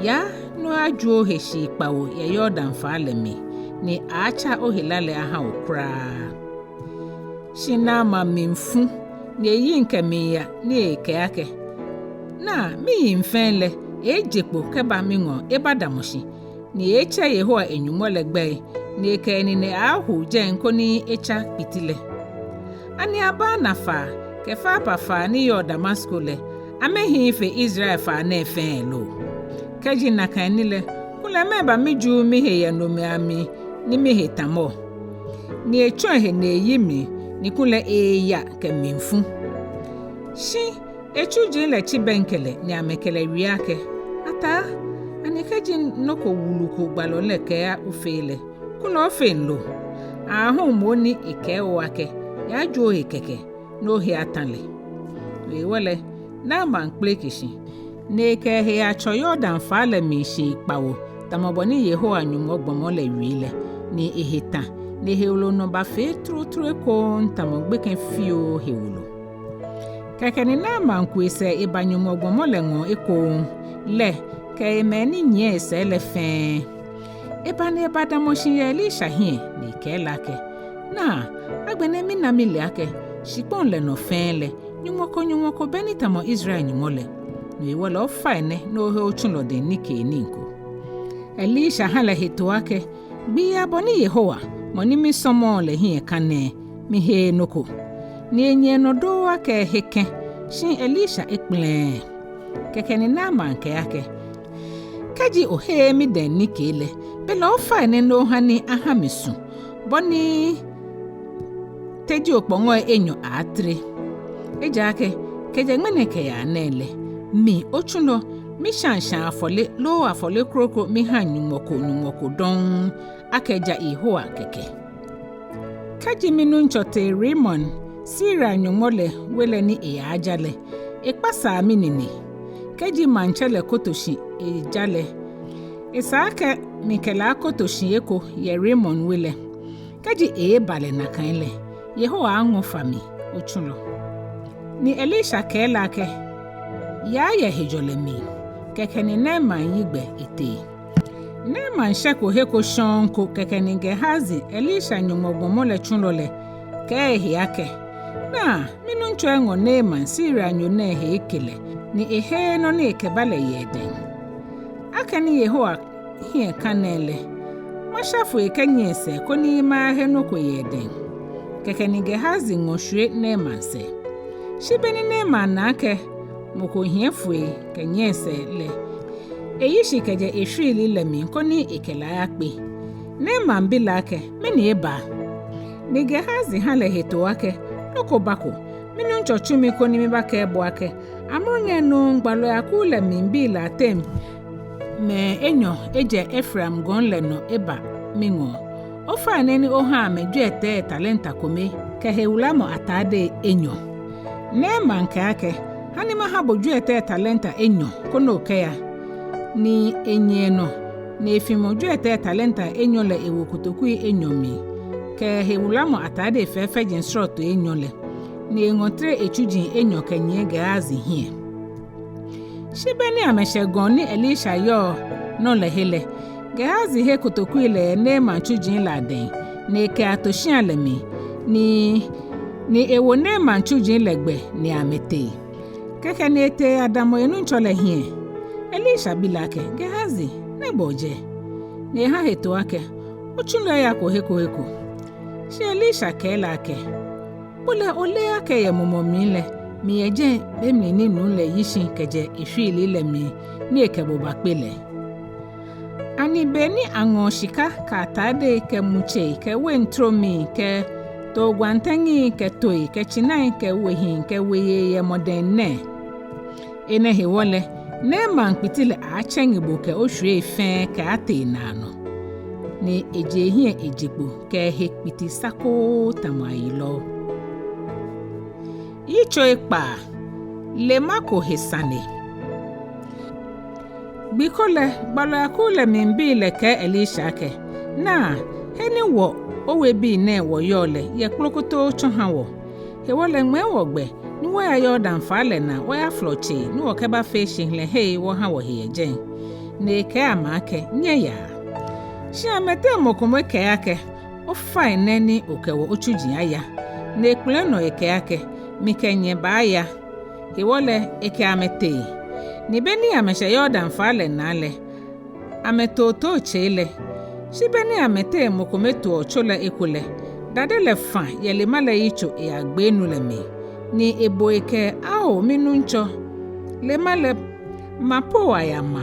yaa ni oyajuu ohe shii kpawo yɛ Yordan faa lɛ mli, ni aaatsa ohe la lɛ aha o kwraa. Shi Naaman mli fu, ni eyiŋ kɛmiiya ni ekɛɛ akɛ, naa, miyiŋ fɛɛ lɛ, eeeje kpo kɛba miŋɔɔ ebadamɔ shi, ni eeetsɛ Yehowa e-Nyɔŋmɔ lɛ gbɛi, ni ekɛ enine aahu jɛi koni etsa kpiti lɛ. Ani abaana faa kɛ Farpar faa ni yɔɔ Damasko lɛ, amɛhiii fe Israel faa nɛɛ fɛɛ lo? Kɛji nakai ni lɛ, kulɛ mɛɛba mijuu mihe yɛ nomɛi amli ni mihe tamɔ? Ni etsɔ ehe ni eyi mli, ni kulɛ eeya kɛ mlifu. Shi etsuji lɛ tsi bɛŋkɛ lɛ, ni amɛkɛ lɛ wie akɛ, ataa, ani kɛji nɔ ko wulu ko gbalɔ lɛ kɛɛ ofee lɛ, kulɛ ofeŋ lo? Aahu moŋ ni ekɛɛ o akɛ, yajuu ohe kɛkɛ, ni ohe ata lɛ. No hewɔ lɛ, Naaman kpeleke shi, ni ekɛ ehe yatsɔ Yordan faa lɛ mli shii kpawo, tamɔ bɔ ni Yehowa Nyɔŋmɔ gbɔmɔ lɛ wie lɛ, ni ehe ta, ni ehewolo nɔ bafee trotro ekoŋŋ tamɔ gbekɛ fioo hewolo. Kɛkɛ ni Naaman ku esɛɛ eba Nyɔŋmɔ gbɔmɔ lɛ ŋɔɔ ekoŋŋ, lɛ kɛ emɛi ni nyiɛ esɛɛ lɛ fɛɛ. Eba ni ebadamɔ shi yɛ Elisha hiɛ, ni ekɛɛ lɛ akɛ, naa, agbɛnɛ mina mile akɛ shikpɔŋ lɛ nɔ fɛɛ lɛ, Nyɔŋmɔ ko Nyɔŋmɔ ko bɛ ni tamɔ Israel Nyɔŋmɔ lɛ. No hewɔ lɛ ofa enɛ ni ohe otsulɔ dɛŋ nikeenii ko. Elisha ha lɛ hetoo akɛ, gbii abɔ ni Yehowa, mɔ ni misɔmɔɔ lɛ hiɛ kã nɛɛ, miheee nɔ ko. Ni enyiɛ nɔ doo akɛ ehe kɛ̃, shi Elisha ekpɛlɛɛɛ. Kɛkɛ ni Naaman kɛɛ akɛ, kɛji oheee midɛŋ nikee lɛ, belɛ ofa enɛ ni oha ni aha mi su, bɔ ni teji okpɔŋɔi enyɔ aaatere. Ejaakɛ kɛjɛ ŋmɛnɛ kɛyaa nɛɛ lɛ, mi otsulɔ, mishãa shãa afɔle loo afɔle kroko mihaŋ Nyɔŋmɔ ko Nyɔŋmɔ ko dɔŋŋ, akɛ ja Yehowa kɛkɛ. Kɛji minuŋtsɔ tee Rimon, Siria nyɔŋmɔ lɛ we lɛ ni eyaaja lɛ, ekpasaa minine. Kɛji maŋtsɛ lɛ koto shi eja lɛ, esa akɛ mikɛ lɛ akoto shi eko yɛ Rimon we lɛ. Kɛji eeba lɛ nakai lɛ, Yehowa aŋɔ fa mi, otsulɔ. Ni Elisha kɛɛ lɛ akɛ, yaa yɛ hejɔlɛ mli. Kɛkɛ ni Naaman yi gbɛ etee. Naaman shɛko he ko shɔŋŋ ko, kɛkɛ ni Gehazi, Elisha Nyɔŋmɔ gbɔmɔ lɛ tsulɔ lɛ, kɛɛ ehe akɛ, naa, minuŋtsɔ eŋɔ Naaman Sirianyo nɛɛ he eke lɛ, ni eheee nɔ ni ekɛba lɛ yɛ edɛŋ. Akɛni Yehowa hiɛ kã nɛɛ lɛ, masha foi kɛnyiɛ esɛɛ koni mayahe nɔ ko yɛ edɛŋ. Kɛkɛ ni Gehazi ŋɔ shwie Naaman sɛɛ. Shi be ni Naaman na akɛ mɔ ko hiɛ foi kɛnyiɛ esɛɛ lɛ, eyi shi kɛjɛ eshwiili lɛ mli koni ekɛ lɛ ayakpe. Naaman bi lɛ akɛ, mɛni eba? Ni Gehazi ha lɛ hetoo akɛ, nɔ ko bako, minuŋtsɔ tsu mi koni mibakɛɛ bo akɛ, amrɔ nɛɛ nɔŋŋ gbalɔi akuu lɛ mli bii lɛ ateŋ mɛi enyɔ ejɛ Efraim gɔŋ lɛ nɔ eba miŋɔɔ. Ofainɛ ni oha amɛ jwiɛtɛi talenta kome kɛ hewulamɔ atade enyɔ. Naaman kɛɛ akɛ, ha ni maha bo jwiɛtɛi talenta enyɔ koni okɛya. Ni enyiɛ nɔ, ni efimɔ jwiɛtɛi talenta enyɔ lɛ ewo kotokui enyɔ mli, kɛ hewulamɔ atade fɛfɛji srɔtoi enyɔ lɛ, ni eŋɔ tere etsuji enyɔ kɛnyiɛ Gehazi hiɛ. Shi be ni amɛshɛ gɔŋ ni Elisha yɔɔ nɔ lɛ he lɛ, Gehazi he kotokui lɛ yɛ Naaman tsuji lɛ adɛŋ, ni ekɛato shia lɛ mli, ni, ni ewo Naaman tsuji lɛ gbɛ ni amɛtee. Kɛkɛ ni etee eyadamɔ enuŋtsɔ lɛ hiɛ. Elisha bi lɛ akɛ, Gehazi, nɛgbɛ ojɛ? Ni eha hetoo akɛ, otsulɔ eyako he ko he ko. Shi Elisha kɛɛ lɛ akɛ, bo lɛ oleee akɛ yɛ mumɔ mli lɛ, miyɛ jɛi be mli ni nuu lɛ yi shi kɛjɛ eshwiili lɛ mli ni ekɛ bo bakpe lɛ? Ani be ni aŋɔɔ shika kɛ atade kɛ mutsei kɛ wein tromi kɛ Too gwantɛŋi kɛ tooi kɛ tsinai kɛ wehii kɛ weyei yɛ mɔdɛŋ nɛɛ. Enɛ hewɔ lɛ, Naaman kpiti lɛ aaatsɛŋe bo kɛ oshwiei fɛɛ kɛaatee naanɔ, ni eje ehiɛ eje kpo kɛ ehe kpiti sakoo tamɔ ayilɔ. Yitso ekpaa. Lema ko he sane. Gbi ko lɛ, gbalɔi akuu lɛ mli bii lɛ kɛɛ Elisha akɛ, Naa, he ni wɔ owebii nɛɛ wɔyɔɔ lɛ yɛ kplokotoo tsɔ ha wɔ. Hewɔ lɛ ŋmɛɛ wɔ gbɛ ni wɔya Yordan faa lɛ naa wɔyafolɔ tsei ni wɔkɛbafee shihilɛhei wɔha wɔhe yɛ jɛi. Ni ekɛɛ amɛ akɛ, Nyɛyaa. Shi amɛteŋ mɔ kome kɛɛ akɛ, Ofainɛ ni okɛ wɔ otsuji aya. Ni ekpɛlɛ nɔ ekɛɛ akɛ, Mikɛ nyɛ baaya. Hewɔ lɛ ekɛ amɛ tee. Ni be ni amɛshɛ Yordan faa lɛ naa lɛ, amɛtoo too tsei lɛ. Shi be ni amɛteŋ mɔ kome toɔ tso lɛ eko lɛ, dade lɛ fã yɛ lema lɛ yitso eyagbee nu lɛ mli. Ni ebo ekɛɛ, Ao, minuŋtsɔ, lema lɛ, ma po ayama.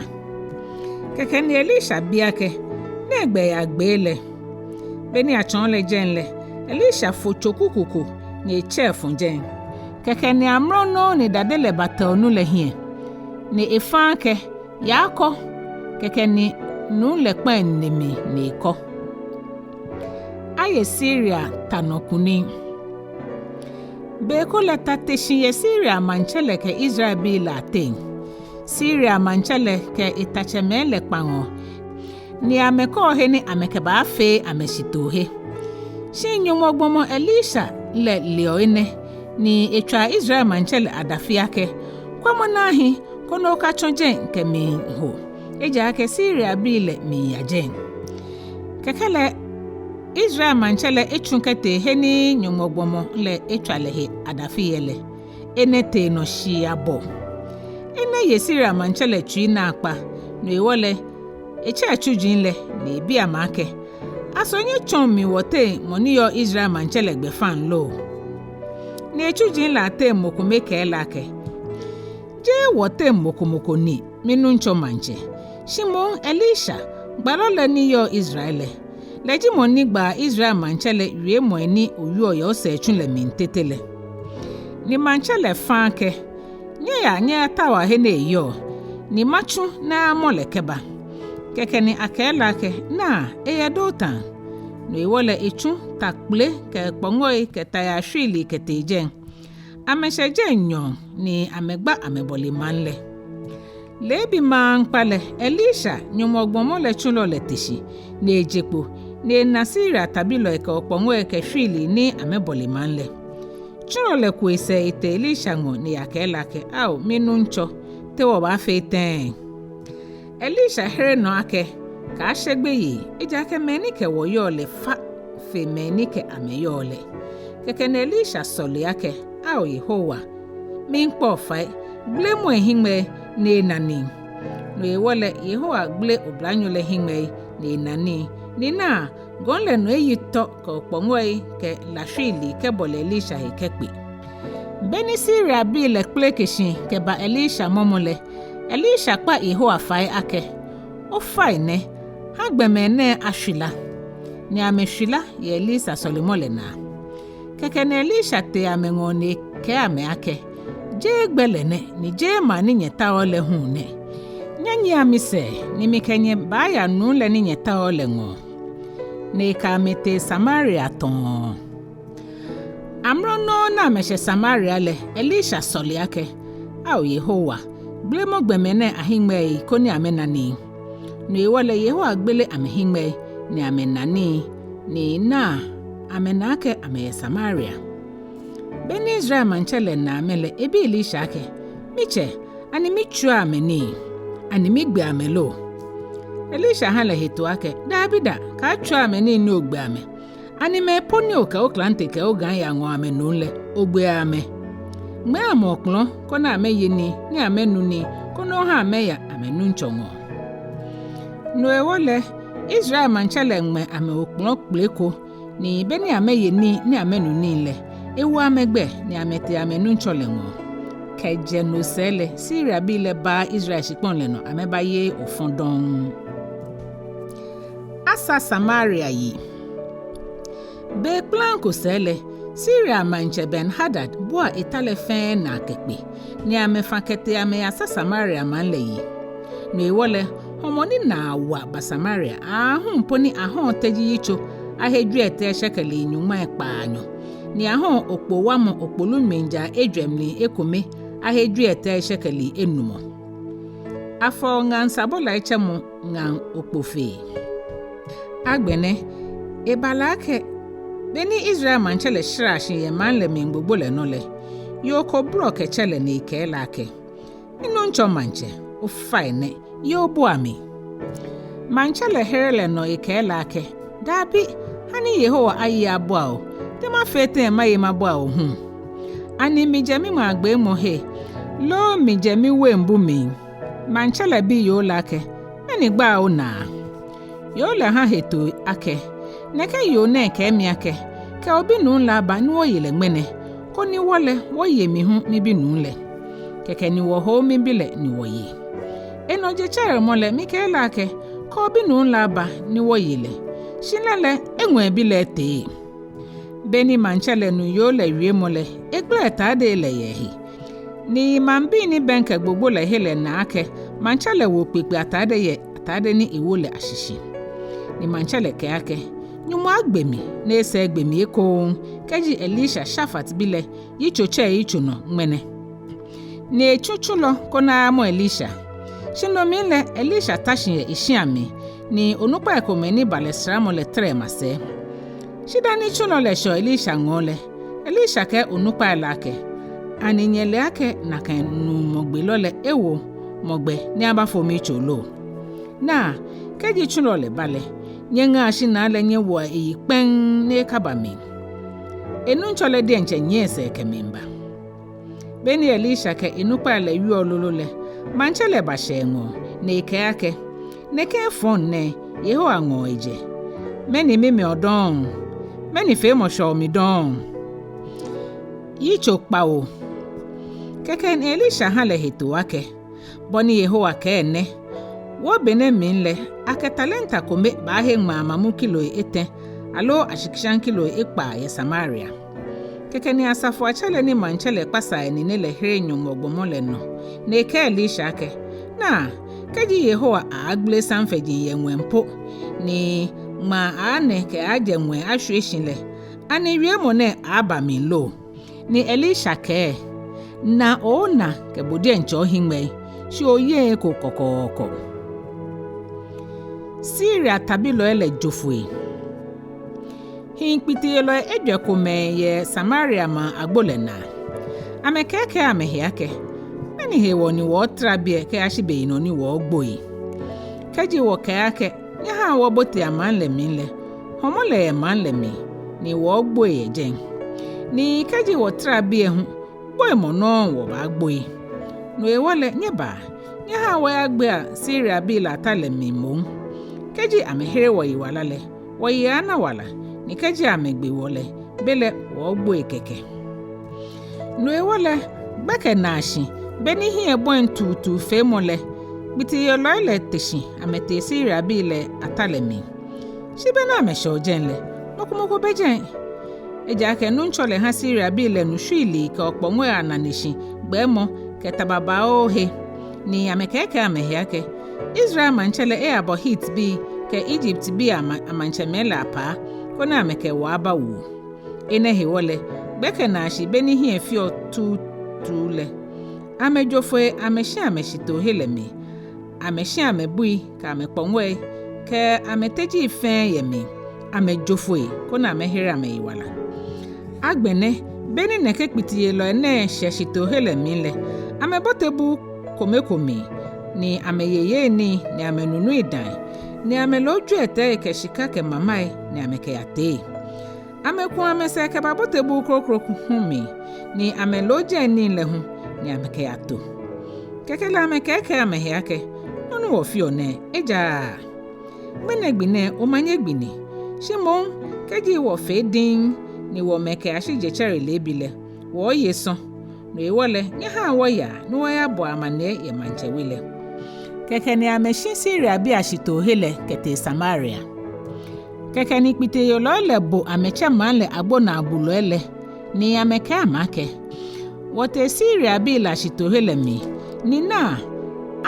Kɛkɛ ni Elisha bi akɛ, Nɛgbɛ eyagbee lɛ? Be ni atsɔɔ lɛ jɛi lɛ, Elisha fo tsoku kuku ni etsɛ efɔ jɛi. Kɛkɛ ni amrɔ nɔŋŋ ni dade lɛ batɛo nu lɛ hiɛ, ni efã akɛ, Yaakɔ. Kɛkɛ ni nuu lɛ kpã enine mli ni ekɔ. Aye Siria ta nɔ kunim. Be ko lɛ ta te shi yɛ Siria maŋtsɛ lɛ kɛ Israelbii lɛ ateŋ. Siria maŋtsɛ lɛ kɛ etatsɛmɛi lɛ kpa ŋɔ, ni amɛkɛɔ he ni amɛkɛbaafee amɛshitoohe. Shi Nyɔŋmɔ gbɔmɔ Elisha lɛ leɔ enɛ, ni etswaa Israel maŋtsɛ lɛ adafi akɛ, Kwɛmɔ naa hi, koni okatsɔ jɛi kɛmiiho, ejaakɛ Siriabii lɛ miiya jɛi. Kɛkɛ lɛ Israel maŋtsɛ lɛ etsu kɛtee he ni Nyɔŋmɔ gbɔmɔ lɛ etswa lɛ he adafi yɛ lɛ. Enɛ tee nɔ shii abɔ. Enɛ ye Siria maŋtsɛ lɛ tsui naakpa, no hewɔ lɛ, etsɛ etsuji lɛ, ni ebi amɛ akɛ, Aso nyɛtsɔɔ mi wɔteŋ mɔ ni yɔɔ Israel maŋtsɛ lɛ gbɛfaŋ lo? Ni etsuji lɛ ateŋ mɔ kome kɛɛ lɛ akɛ, Jeee wɔteŋ mɔ ko mɔ ko ni, minuŋtsɔ maŋtsɛ. Shi moŋ Elisha, gbalɔ lɛ ni yɔɔ Israel lɛ, lɛ ji mɔ ni gbaa Israel maŋtsɛ lɛ wiemɔi ni owieɔ yɛ osɛɛtsu lɛ mli tete lɛ. Ni maŋtsɛ lɛ fã akɛ, Nyɛyaa nyɛyataoa he ni eyɔɔ, ni matsu ni ayamɔ lɛ kɛba. Kɛkɛ ni akɛɛ lɛ akɛ, Naa, eyɛ Dotan. No hewɔ lɛ etsu ta kpele kɛ kpɔŋɔi kɛ tayaa shwiilii kɛtee jɛi. Amɛshɛ jɛi nyɔɔŋ ni amɛgba amɛbɔle maŋ lɛ. Leebi maŋkpa lɛ, Elisha, Nyɔŋmɔ gbɔmɔ lɛ tsulɔ lɛ te shi, ni eje kpo, ni ena Siria tabilɔi kɛ okpɔŋɔi kɛ shwiilii ni amɛbɔle maŋ lɛ. Tsulɔ lɛ ku esɛɛ etee Elisha ŋɔɔ ni eyakɛɛ lɛ akɛ, Ao, minuŋtsɔ, te wɔbaafee tɛŋŋ? Elisha here nɔ akɛ, Kaashe gbeyei, ejaakɛ mɛi ni kɛ wɔ yɔɔ lɛ fa fe mɛi ni kɛ amɛ yɔɔ lɛ. Kɛkɛ ni Elisha sɔle akɛ, Ao Yehowa, miikpa bo fai, gbelemɔ ehiŋmɛi ni ena nii. No hewɔ lɛ Yehowa gbele oblanyo lɛ hiŋmɛi ni ena nii, ni naa, gɔŋ lɛ nɔ eyi tɔ kɛ okpɔŋɔi kɛ la shwiilii kɛbɔle Elisha he kɛkpe. Be ni Siriabii lɛ kpeleke shi kɛba Elisha mɔmɔ lɛ, Elisha kpa Yehowa fai akɛ, Ofainɛ, ha gbɔmɛi nɛɛ ashwila. Ni amɛshwila yɛ Elisha sɔlemɔ lɛ naa. Kɛkɛ ni Elisha tee amɛŋɔɔ ni ekɛɛ amɛ akɛ, Jeee gbɛ lɛ nɛ, ni jeee maŋ ni nyɛtaoɔ lɛ hu nɛ. Nyɛnyiɛa misɛɛ, ni mikɛ nyɛ baaya nuu lɛ ni nyɛtaoɔ lɛ ŋɔɔ. Ni ekɛ amɛ tee Samaria tɔɔ. Amrɔ nɔŋŋ ni amɛshɛ Samaria lɛ, Elisha sɔle akɛ, Ao Yehowa, gbelemɔ gbɔmɛi nɛɛ ahiŋmɛii koni amɛna nii. No hewɔ lɛ Yehowa gbele amɛhiŋmɛii ni amɛna nii, ni naa, amɛna akɛ amɛyɛ Samaria. Be ni Israel maŋtsɛ lɛ na amɛ lɛ, ebi Elisha akɛ, Mitsɛ, ani mitswia amɛ nii, ani migbe amɛ lo? Elisha ha lɛ hetoo akɛ, Dabida, kaatswia amɛ nii ni ogbe amɛ. Ani mɛi po ni okɛ oklante kɛ oga yaŋɔɔ amɛnuu lɛ, ogbeɔ amɛ? Ŋmɛɛ amɛ okpɔlɔ, koni amɛye nii, ni amɛnu nii, koni oha amɛya amɛnuŋtsɔ ŋɔɔ. No hewɔ lɛ, Israel maŋtsɛ lɛ ŋmɛ amɛ okpɔlɔ kpele ko, ni be ni amɛye nii ni amɛnu nii lɛ, ewo amɛ gbɛ ni amɛtee amɛnuŋtsɔ lɛ ŋɔɔ. Kɛjɛ no sɛɛ lɛ, Siriabii lɛ baaa Israel shikpɔŋ lɛ nɔ amɛbayeee ofɔ dɔŋŋ. Asa Samaria yi. Be kplaŋ ko sɛɛ lɛ, Siria maŋtsɛ Ben-Hadad bua eta lɛ fɛɛ naa kɛkpe, ni amɛfã kɛtee amɛyasa Samaria maŋ lɛ yi. No hewɔ lɛ, hɔmɔ ni naa wa ba Samaria, aahu po ni ahɔɔ teji yitso ahe jwiɛtɛi shekeli nyɔŋmai kpaanyɔ, ni ahɔɔ okpowamɔ okpulu mlijaa ejwɛ mli ekome ahe jwiɛtɛi shekeli enumɔ. Afɔɔ ŋaŋ sabolai tsɛmɔ ŋaŋ okpofee. Agbɛnɛ, eba lɛ akɛ, beni Israel maŋtsɛ lɛ shara shi yɛ maŋ lɛ mli gbogbo lɛ nɔ lɛ, yoo ko bolɔ kɛtsɛ lɛ ni ekɛɛ lɛ akɛ, Minuŋtsɔ maŋtsɛ, ofainɛ, ye obua mi. Maŋtsɛ lɛ here lɛ nɔ ekɛɛ lɛ akɛ, Dabi, ha ni Yehowa aye abua o, te mafee tɛŋŋ maye mabua o hu? Ani mijɛ mimaŋgbeemɔ he, loo mijɛ miwein bu mli? Maŋtsɛ lɛ bi yoo lɛ akɛ, Mɛni gbaa onaa? Yoo lɛ ha hetoo akɛ, Nɛkɛ yoo nɛɛ kɛɛ mi akɛ, ‘Kɛ obinuu lɛ aba ni wɔye lɛ ŋmɛnɛ, koni wɔ lɛ wɔye mi hu mibinuu lɛ.’ Kɛkɛ ni wɔhoo mibi lɛ ni wɔye. Enɔ jetsɛremɔ lɛ mikɛɛ lɛ akɛ, ‘Kɛ obinuu lɛ aba ni wɔye lɛ.’ Shi lɛ lɛ, eŋɔ ebi lɛ etee. Beni maŋtsɛ lɛ nu yoo lɛ wiemɔ lɛ, egbala ataade lɛ yɛ ehe. Ni maŋbii ni bɛŋkɛ gbogbo lɛ he lɛ na akɛ maŋtsɛ lɛ wo kpekpe ataade yɛ ataade ni ewo lɛ ashishi. Ni maŋtsɛ lɛ kɛɛ akɛ, Nyɔŋmɔ agbe mi, ni esa egbe mi ekoŋŋ, kɛji Elisha Shafat bi lɛ yitso tsɛ eyitso nɔ ŋmɛnɛ. Ni etsu tsulɔ koni ayamɔ Elisha. Shi no mli lɛ Elisha ta shi yɛ eshia mli, ni onukpai komɛi ni ba lɛ saramɔ lɛ tara emasɛi. Shi dani tsulɔ lɛ shɛɔ Elisha ŋɔɔ lɛ, Elisha kɛɛ onukpai lɛ akɛ, Ani nyɛle akɛ nakai nuumo gbelɔ lɛ ewo mɔ gbɛ ni abafo mitsui lo? Naa, kɛji tsulɔ lɛ ba lɛ, nyɛŋaa shinaa lɛ nyɛwoa eyi kpɛŋŋ ni ekaba mli. Enuŋtsɔ lɛ diɛŋtsɛ nyiɛ esɛɛ kɛmiiba. Beni Elisha kɛ enukpai lɛ wieɔ lolo lɛ, maŋtsɛ lɛ bashɛ eŋɔɔ, ni ekɛɛ akɛ, Nɛkɛ efɔŋ nɛɛ, Yehowa ŋɔɔ ejɛ. Mɛni mimɛɔ dɔŋŋ? Mɛni feemɔ shwɛɔ mi dɔŋŋ? Yitso kpawo. Kɛkɛ ni Elisha ha lɛ hetoo akɛ, Bɔ ni Yehowa kɛɛ nɛ, ‘Wɔ be nɛɛ mli lɛ, akɛ talenta kome baahe ŋmaa mamu kiloi etɛ, aloo ashikishaŋ kiloi ekpaa yɛ Samaria.’ Kɛkɛ ni asafoiatsɛ lɛ ni maŋtsɛ lɛ kpasa enine lɛ here Nyɔŋmɔ gbɔmɔ lɛ nɔ, ni ekɛɛ Elisha akɛ, Naa, kɛji Yehowa aaagbele samfɛji yɛ ŋwɛi po, ni ŋmaa aaanɛ kɛaajɛ ŋwɛi ashwie shi lɛ, ani wiemɔ nɛɛ aaaba mli lo? Ni Elisha kɛɛ, Naa ooona kɛ bo diɛŋtsɛ ohiŋmɛi, shi oyeŋ eko kɔkɔɔkɔ. Siria tabilɔi lɛ jo foi. Hii kpitiyelɔi ejwɛ komɛi yɛ Samaria maŋ agbo lɛ naa. Amɛkɛɛkɛɛ amɛhe akɛ, Mɛni hewɔ ni wɔɔtara biɛ kɛyashi beyinɔ ni wɔɔgboi? Kɛji wɔkɛɛ akɛ, ‘Nyɛhaa wɔbotea maŋ lɛ mli’ lɛ, hɔmɔ lɛ yɛ maŋ lɛ mli, ni wɔɔgboi yɛ jɛi. Ni kɛji wɔtara biɛ hu, gboimɔ nɔŋŋ wɔbaagboi. No hewɔ lɛ, nyɛbaa, nyɛhaa wɔyagbea Siriabii lɛ ata lɛ mli moŋ. Kɛji amɛhere wɔyiwala lɛ, wɔyi aaana wala, ni kɛji amɛgbe wɔ lɛ, belɛ wɔɔgboi kɛkɛ. No hewɔ lɛ, gbɛkɛ naashi, beni hiɛ bɔi tuutuu feemɔ lɛ, kpitiyelɔi lɛ te shi amɛtee Siriabii lɛ ata lɛ mli. Shi beni amɛshɛɔ jɛi lɛ, mɔ ko mɔ ko bɛ jɛi. Ejaakɛ Nuŋtsɔ lɛ ha Siriabii lɛ nu shwiilii kɛ okpɔŋɔi anane shi gbɛɛmɔ kɛ ta babaoo he, ni amɛkɛɛkɛɛ amɛhe akɛ, Israel maŋtsɛ lɛ eyabɔ Hitbii kɛ Ijiptbii ama- amaŋtsɛmɛi lɛ apaa, koni amɛkɛ wɔ aba wuo. Enɛ hewɔ lɛ, gbɛkɛ naashi beni hiɛ feɔ tuutuu lɛ, amɛjo foi amɛshi amɛshitoohe lɛ mli, amɛshi amɛbui kɛ amɛkpɔŋɔi kɛ amɛteji fɛɛ yɛ mli, amɛjo foi koni amɛhere amɛyiwala. Agbɛnɛ, beni nɛkɛ kpitiyelɔi nɛɛ shɛ shitoohe lɛ mli lɛ, amɛbote buu komeko mli, ni amɛyeyee nii, ni amɛnunui dãa, ni amɛloo jwiɛtɛi kɛ shika kɛ mamai, ni amɛkɛyatee. Amɛku amɛsɛɛ kɛbabote buu kroko hu mli, ni amɛloo jɛi nii lɛ hu, ni amɛkɛyato. Kɛkɛ lɛ amɛkɛɛkɛɛ amɛhe akɛ, Nɔ ni wɔfeɔ nɛɛ, ejaaa. Ŋmɛnɛ gbi nɛɛ omanye gbi ni, shi moŋ kɛji wɔfee diŋŋ ni wɔmɛ kɛyashi jetsɛremɔ leebi lɛ, wɔɔye sɔŋ. No hewɔ lɛ, nyɛhaa wɔyaa ni wɔyabɔa amaniɛ yɛ maŋtsɛ we lɛ. Kɛkɛ ni amɛshi Siriabii ashitoohe lɛ kɛtee Samaria. Kɛkɛ ni kpiteyoolɔi lɛ bo amɛtsɛ maŋ lɛ agbonaabu lɔi lɛ, ni amɛkɛɛ amɛ akɛ, Wɔtee Siriabii lɛ ashitoohe lɛ mli, ni naa,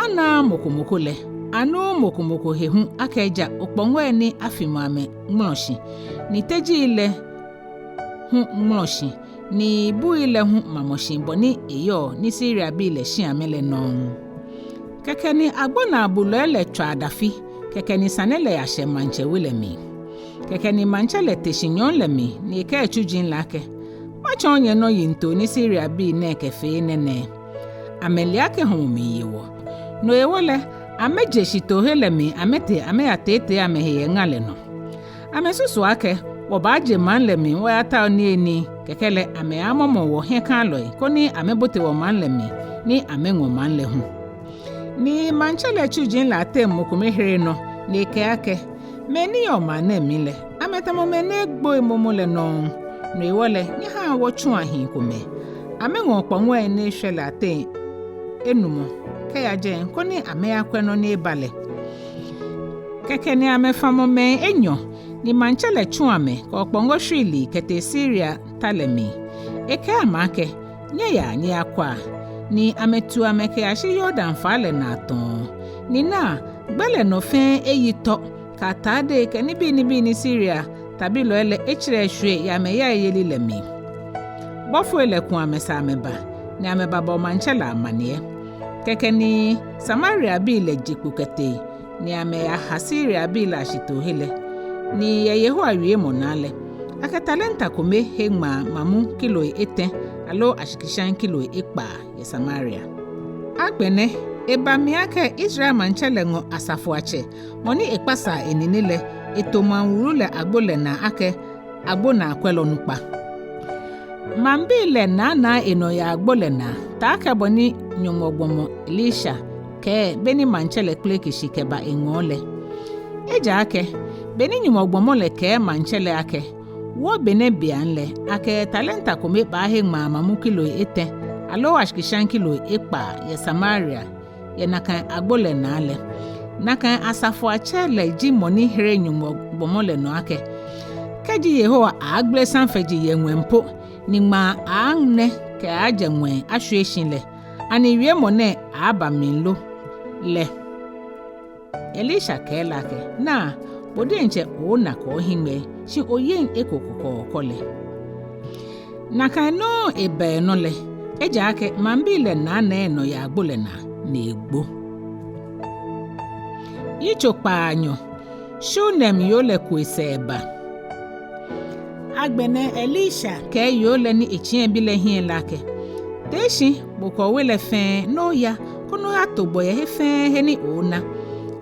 anaaa mɔ ko mɔ ko lɛ, anuuu mɔ ko mɔ ko he hu akɛ ja okpɔŋɔi ni afimɔ amɛ ŋmɔlɔ shi, ni tejii lɛ hu ŋmɔlɔ shi, ni bui lɛ hu mamɔ shi bɔ ni eyɔɔ ni Siriabii lɛ shi amɛ lɛ nɔŋŋ. Kɛkɛ ni agbonaabu lɔi lɛ tswa adafi, kɛkɛ ni sane lɛ yashɛ maŋtsɛ we lɛ mli. Kɛkɛ ni maŋtsɛ lɛ te shi nyɔɔŋ lɛ mli, ni ekɛɛ etsuji lɛ akɛ, Matsɔɔ nyɛ nɔ yiŋtoo ni Siriabii nɛɛ kɛfee enɛ nɛɛ. Amɛle akɛ hɔmɔ miiye wɔ. No hewɔ lɛ, amɛje shitoohe lɛ mli amɛtee amɛyateetee amɛhe yɛ ŋa lɛ nɔ. Amɛsusu akɛ, Wɔbaaje maŋ lɛ mli wɔyatao niyenii, kɛkɛ lɛ amɛaamɔmɔ wɔ hiɛkalɔi, koni amɛbote wɔmaŋ lɛ mli, ni amɛŋɔ maŋ lɛ hu. Ni maŋtsɛ lɛ tsuji lɛ ateŋ mɔ kome here nɔ, ni ekɛɛ akɛ, Mɛi ni yɔɔ maŋ nɛɛ mli lɛ, amɛtamɔ mɛi ni egboi momo lɛ nɔŋŋ. No hewɔ lɛ, nyɛhaa wɔtsuaa hii komɛi. Amɛŋɔ okpɔŋɔi ni eshwɛ lɛ ateŋ enumɔ kɛya jɛi, koni amɛyakwɛ nɔ ni eba lɛ. Kɛkɛ ni amɛfamɔ mɛi enyɔ, ni maŋtsɛ lɛ tsu amɛ kɛ okpɔŋɔ shwiilii kɛtee Siria ta lɛ mli. Ekɛɛ amɛ akɛ, Nyɛyaa nyɛyakwɛa. Ni amɛtu amɛ kɛyashi Yordan faa lɛ naa tɔɔ. Ni naa, gbɛ lɛ nɔ fɛɛ eyi tɔ, kɛ ataadei kɛ nibii nibii ni Siria tabilɔi lɛ etsirɛ eshwie yɛ amɛyayeli lɛ mli. Bɔfoi lɛ ku amɛsɛɛ amɛba, ni amɛbabɔ maŋtsɛ lɛ amaniɛ. Kɛkɛ ni Samariabii lɛ je kpo kɛtee, ni amɛyaha Siriabii lɛ ashitoohe lɛ. Ni yɛ Yehowa wiemɔ naa lɛ, akɛ talenta kome he ŋmaa mamu kiloi etɛ, aloo ashikishaŋ kiloi ekpaa yɛ Samaria. Agbɛnɛ, eba mli akɛ Israel maŋtsɛ lɛ ŋɔ asafoiatsɛ, mɔ ni ekpasaa enine lɛ, eto maŋ wulu lɛ agbo lɛ naa akɛ agbonaakwɛlɔ nukpa. Maŋbii lɛ naanaa enɔ yɛ agbo lɛ naa, taakɛ bɔ ni Nyɔŋmɔ gbɔmɔ Elisha kɛɛ be ni maŋtsɛ lɛ kpeleke shi kɛba eŋɔɔ lɛ. Ejaakɛ, be ni Nyɔŋmɔ gbɔmɔ lɛ kɛɛ maŋtsɛ lɛ akɛ, Wɔ be nɛɛ beiaŋ lɛ, akɛ talenta kome baahe ŋmaa mamu kiloi etɛ, aloo ashikishaŋ kiloi ekpaa yɛ Samaria, yɛ nakai agbo lɛ naa lɛ. Nakai asafoiatsɛ lɛ ji mɔ ni here Nyɔŋmɔ gbɔmɔ lɛ nɔ akɛ, Kɛji Yehowa aaagbele samfɛji yɛ ŋwɛi po, ni ŋmaa aaanɛ kɛaajɛ ŋwɛi ashwie shi lɛ, ani wiemɔ nɛɛ aaaba mli lo? Lɛ Elisha kɛɛ lɛ akɛ, Naa, bo diɛŋtsɛ oona kɛ ohiŋmɛi, shi oyeŋ eko kɔkɔɔkɔ lɛ. Nakai nɔŋŋ eba enɔ lɛ, ejaakɛ maŋbii lɛ naanaa enɔ yɛ agbo lɛ naa ni egbo. Yitso kpaanyɔ. Shunem yoo lɛ ku esɛɛ ba. Agbɛnɛ Elisha kɛɛ yoo lɛ ni etsiɛ ebi lɛ hiɛ lɛ akɛ, Tee shi, bo kɛ owe lɛ fɛɛ, ni oya, koni oyato gbɔ yɛ he fɛɛ he ni ooona.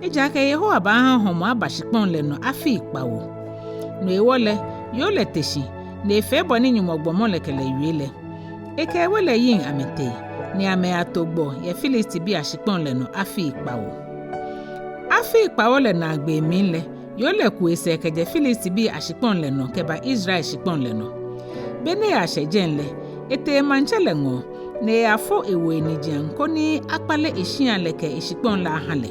Ejaakɛ Yehowa baaha hɔmɔ aba shikpɔŋ lɛ nɔ afii kpawo. No hewɔ lɛ, yoo lɛ te shi, ni efee bɔ ni Nyɔŋmɔ gbɔmɔ lɛ kɛ lɛ wie lɛ. Ekɛ ewe lɛ yiŋ amɛtee, ni amɛyato gbɔ yɛ Filistibii ashikpɔŋ lɛ nɔ afii kpawo. Afii kpawo lɛ naagbee mli lɛ, yoo lɛ ku esɛɛ kɛjɛ Filistibii ashikpɔŋ lɛ nɔ kɛba Israel shikpɔŋ lɛ nɔ. Be ni eyashɛ jɛi lɛ, etee maŋtsɛ lɛ ŋɔɔ, ni eyafo ewo enijiaŋ koni akpale eshia lɛ kɛ eshikpɔŋ lɛ aha lɛ.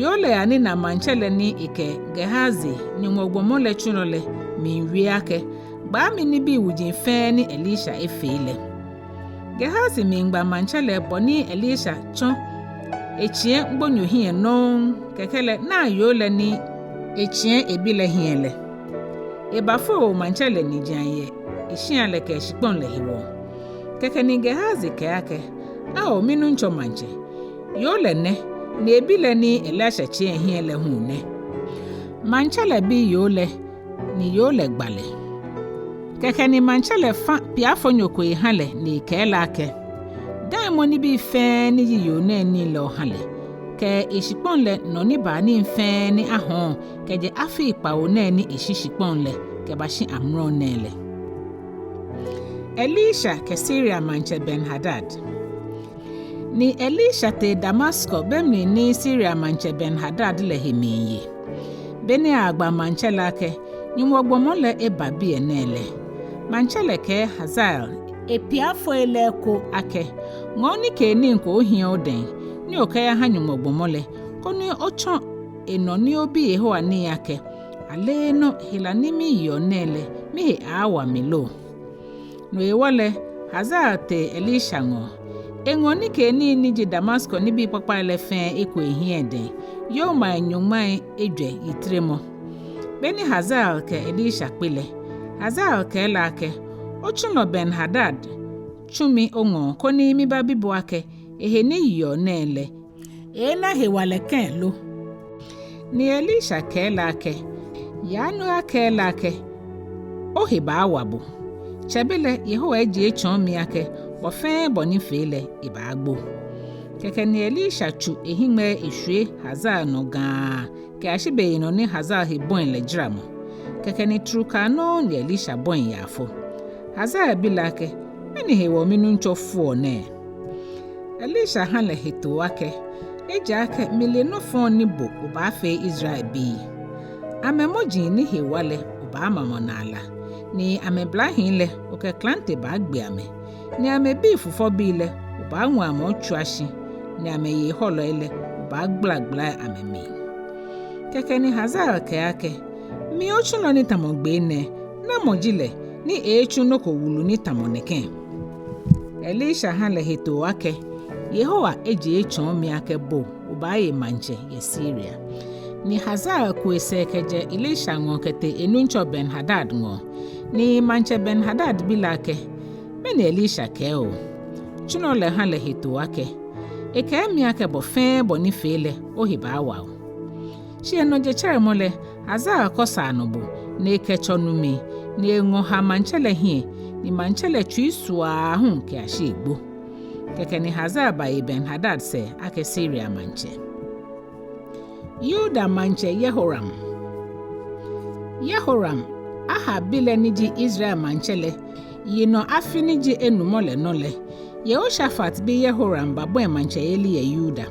Yoo lɛ yanina maŋtsɛ lɛ ni ekɛ Gehazi, Nyɔŋmɔ gbɔmɔ lɛ tsulɔ lɛ, miiwie akɛ, Gbaa mi nibii wuji fɛɛ ni Elisha efee lɛ. Gehazi miigba maŋtsɛ lɛ bɔ ni Elisha tsɔ etsiɛ gbonyo hiɛ nɔŋŋ, kɛkɛ lɛ naa yoo lɛ ni etsiɛ ebi lɛ hiɛ lɛ. Ebafo ewo maŋtsɛ lɛ nijiaŋ yɛ eshia lɛ kɛ eshikpɔŋ lɛ hewɔ. Kɛkɛ ni Gehazi kɛɛ akɛ, Ao, minuŋtsɔ maŋtsɛ, yoo lɛ nɛ, ni ebi lɛ ni Elisha tsiɛ ehiɛ lɛ hu nɛ. Maŋtsɛ lɛ bi yoo lɛ, ni yoo lɛ gba lɛ. Kɛkɛ ni maŋtsɛ lɛ fã piafonyo ko eha lɛ ni ekɛɛ lɛ akɛ, Daimɔ nibii fɛɛ ni ji yoo nɛɛ nii lɛ oha lɛ, kɛ eshikpɔŋ lɛ nɔ nibaanii fɛɛ ni ahɔɔ kɛjɛ afii kpawo nɛɛ ni eshi shikpɔŋ lɛ kɛbashi amrɔ nɛɛ lɛ. Elisha kɛ Siria maŋtsɛ Ben-Hadad. Ni Elisha tee Damasko be mli ni Siria maŋtsɛ Ben-Hadad lɛ he miiye. Be ni agba maŋtsɛ lɛ akɛ, Nyɔŋmɔ gbɔmɔ lɛ eba biɛ nɛɛ lɛ, maŋtsɛ lɛ kɛɛ Hazael, epiafoi lɛ eko akɛ, Ŋɔɔ nikeenii ko ohiɛ odɛŋ, ni okɛyaha Nyɔŋmɔ gbɔmɔ lɛ, koni otsɔ enɔ ni obi Yehowa nii akɛ, Aleenɔ hela ni miyeɔ nɛɛ lɛ, mihe aaawa mi lo? No hewɔ lɛ, Hazael tee Elisha ŋɔɔ. Eŋɔ nikeenii ni ji Damasko nibii kpakpai lɛ fɛɛ eko ehiɛ edɛŋ, yomai nyɔŋmai ejwɛ yitremɔ. Beni Hazael kɛ Elisha kpe lɛ, Hazael kɛɛ lɛ akɛ, Otsulɔ Ben-Hadad tsu mi oŋɔɔ koni mibabi bo akɛ, ehe ni yeɔ nɛɛ lɛ, eeena hewalɛ kɛ̃ lo? Ni Elisha kɛɛ lɛ akɛ, Yaa ni oyakɛɛ lɛ akɛ, ohe baawa bo. Tsɛbelɛ Yehowa ejie etsɔɔ mi akɛ, bɔ fɛɛ bɔ ni fee lɛ ebaagbo. Kɛkɛ ni Elisha tsu ehiŋmɛi eshwie Hazael nɔ gaa kɛyashi beyinɔ ni Hazael he bɔi lɛ jaramɔ. Kɛkɛ ni trukaa nɔŋŋ ni Elisha bɔi yaafo. Hazael bi lɛ akɛ, Mɛni hewɔ minuŋtsɔ foɔ nɛɛ? Elisha ha lɛ hetoo akɛ, Ejaakɛ mile nɔ fɔŋ ni bo obaafee Israelbii. Amɛmɔji ni he wa lɛ obaamamɔ naa la, ni amɛblahii lɛ okɛ klante baagbe amɛ, ni amɛbii fufɔbii lɛ obaaŋɔ amɛ otswa shi, ni amɛyei hɔlɔi lɛ obaagbalagbalai amɛmli. Kɛkɛ ni Hazael kɛɛ akɛ, Mi otsulɔ ni tamɔ gbee nɛɛ, namɔ ji lɛ ni eeetsu nɔ ko wulu ni tamɔ nɛkɛ? Elisha ha lɛ hetoo akɛ, Yehowa ejie etsɔɔ mi akɛ bo obaaye maŋtsɛ yɛ Siria. Ni Hazael ku esɛɛ kɛjɛ Elisha ŋɔɔ kɛtee enuŋtsɔ Ben-Hadad ŋɔɔ. Ni maŋtsɛ Ben-Hadad bi lɛ akɛ, Mɛni Elisha kɛɛ o? Tsulɔ lɛ ha lɛ hetoo akɛ, Ekɛɛ mi akɛ bɔ fɛɛ bɔ ni fee lɛ, ohe baawa o. Shi enɔ jetsɛremɔ lɛ, Hazael kɔ saa nɔ bo, ni ekɛ tsɔ nu mli, ni eŋɔ ha maŋtsɛ lɛ hiɛ, ni maŋtsɛ lɛ tsui sua aahu kɛyashi egbo. Kɛkɛ ni Hazael baye Ben-Hadad sɛɛ akɛ Siria maŋtsɛ. Yuda maŋtsɛ Yehoram. Yehoram, Ahab bi lɛ ni ji Israel maŋtsɛ lɛ, yinɔ afi ni ji enumɔ lɛ nɔ lɛ, Yehoshafat bi Yehoram babɔi maŋtsɛyeli yɛ Yuda.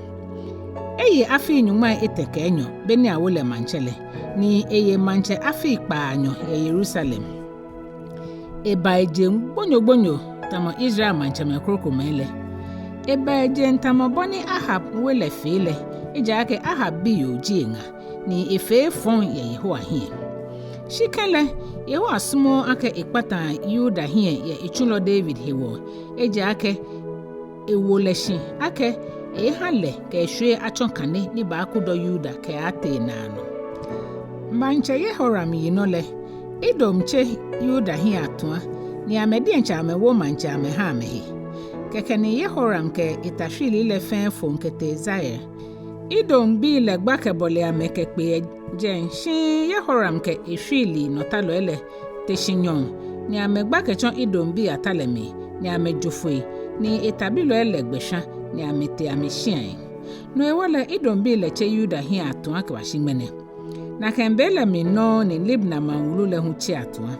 Eye afii nyɔŋmai etɛ kɛ enyɔ beni awo lɛ maŋtsɛ lɛ, ni eye maŋtsɛ afii kpaanyɔ yɛ Yerusalem. Eba ejeŋ gbonyogbonyo tamɔ Israel maŋtsɛmɛi krokomɛi lɛ. Eba ejeŋ tamɔ bɔ ni Ahab we lɛ fee lɛ, ejaakɛ Ahab biyoo ji eŋa, ni efee efɔŋ yɛ Yehowa hiɛ. Shi kɛlɛ, Yehowa sumɔɔɔ akɛ ekpata Yuda hiɛ yɛ etsulɔ David hewɔ, ejaakɛ ewo lɛ shi akɛ eeeha lɛ kɛ eshwie atsɔ kane ni baakudɔ Yuda kɛaatee naanɔ. Maŋtsɛ Yehoram yinɔ lɛ, Edom tse Yuda hiɛ atua, ni amɛ diɛŋtsɛ amɛwo maŋtsɛ amɛha amɛhe. Kɛkɛ ni Yehoram kɛ etashwiilii lɛ fɛɛ foŋ kɛtee Zair. Edombii lɛ gba kɛbɔle amɛ kɛkpe yɛ jɛi, shi Yehoram kɛ eshwiilii nɔtalɔi lɛ te shi nyɔɔŋ, ni amɛgba kɛtsɔ Edombii ata lɛ mli, ni amɛjo foi, ni etabilɔi lɛ gbɛ shwa, ni amɛtee amɛshiai. No hewɔ lɛ Edombii lɛ tse Yuda hiɛ atua kɛbashi ŋmɛnɛ. Nakai be lɛ mli nɔŋŋ ni Libna maŋ wulu lɛ hu tse atua.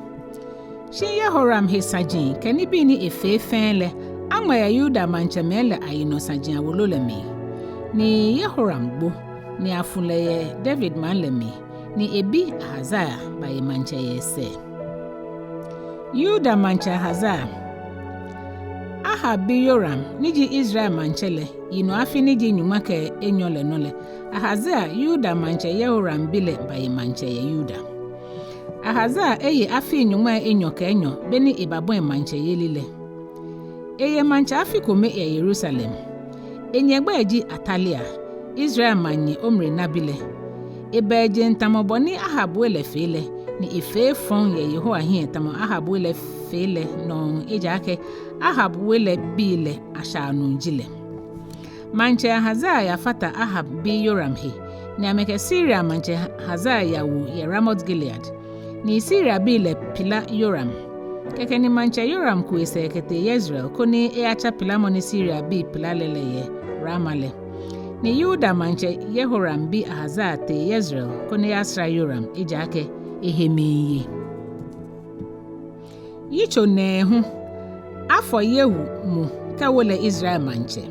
Shi Yehoram he saji kɛ nibii ni efee fɛɛ lɛ aŋma yɛ Yuda maŋtsɛmɛi lɛ ayinɔ saji awolo lɛ mli. Ni Yehoram gbo, ni afu lɛ yɛ David maŋ lɛ mli, ni ebi Ahazia baye maŋtsɛ yɛ esɛɛ. Yuda maŋtsɛ Ahazia. Ahab bi Yoram, ni ji Israel maŋtsɛ lɛ, yinɔ afi ni ji nyɔŋma kɛ enyɔ lɛ nɔ lɛ, Ahazia, Yuda maŋtsɛ Yehoram bi lɛ, baye maŋtsɛ yɛ Yuda. Ahazia eye afii nyɔŋmai enyɔ kɛ enyɔ beni ebabɔi maŋtsɛyeli lɛ. Eye maŋtsɛ afi kome yɛ Yerusalem. Enyɛ gbɛi ji Atalia, Israel maŋnyi Omri nabi lɛ. Eba ejeŋ tamɔ bɔ ni Ahab we lɛ fee lɛ, ni efee efɔŋ yɛ Yehowa hiɛ tamɔ Ahab we lɛ fee lɛ nɔŋŋ, ejaakɛ Ahab we lɛ bii lɛ ashaanuu ji lɛ. Maŋtsɛ Ahazia yafata Ahab bi Yoram he, ni amɛkɛ Siria maŋtsɛ Hazael yawu yɛ Ramot Gilead. Ni Siriabii lɛ pila Yoram. Kɛkɛ ni maŋtsɛ Yoram ku esɛɛ kɛtee Yezreel koni eyatsa pilamɔ ni Siriabii pila lɛ lɛ yɛ Rama lɛ. Ni Yuda maŋtsɛ Yehoram bi Ahazia tee Yezreel koni eyasra Yoram, ejaakɛ ehe miiye. Yitso nɛɛhu. Afɔ Yehu mu kɛwo lɛ Israel maŋtsɛ.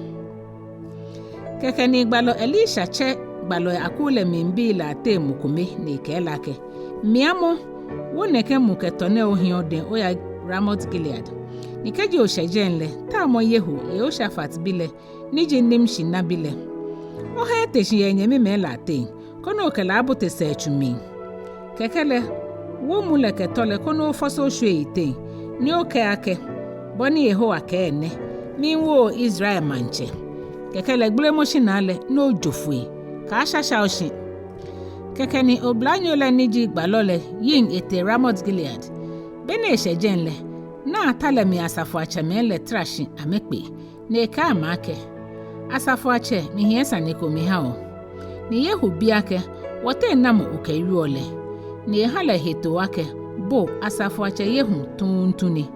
Kɛkɛ ni gbalɔ Elisha tsɛ gbalɔi akuu lɛ mli bii lɛ ateŋ mɔ kome ni ekɛɛ lɛ akɛ, Miamɔ, wo nɛkɛ mu kɛ tɔ nɛɛ ohiɛ odɛŋ oya Ramot Gilead. Ni kɛji oshɛ jɛi lɛ, tamɔ Yehu, Yehoshafat bi lɛ, ni ji Nimshi nabi lɛ. Oha ete shi yɛ enyɛmimɛi lɛ ateŋ, koni okɛ lɛ abote sɛɛtsu mli. Kɛkɛ lɛ, wo mu lɛ kɛ tɔ lɛ koni ofɔse oshwie eyiteŋ, ni okɛɛ akɛ, 'Bɔ ni Yehowa kɛɛ nɛ: Miiwo Israel maŋtsɛ.' Kɛkɛ lɛ gbelemɔ shinaa lɛ ni ojo foi, kaashasha oshi." Kɛkɛ ni oblanyo lɛ ni ji gbalɔ lɛ yiŋ etee Ramot Gilead. Be ni eshɛ jɛi lɛ, naa ta lɛ mli asafoiatsɛmɛi lɛ tara shi amɛkpe, ni ekɛɛ amɛ akɛ, "Asafoiatsɛ, mihiɛ sane ko miha bo." Ni Yehu bi akɛ, "Wɔteŋ namɔ okɛwieɔ lɛ?" Ni eha lɛ hetoo akɛ, "Bo asafoiatsɛ Yehu tuuntu ni."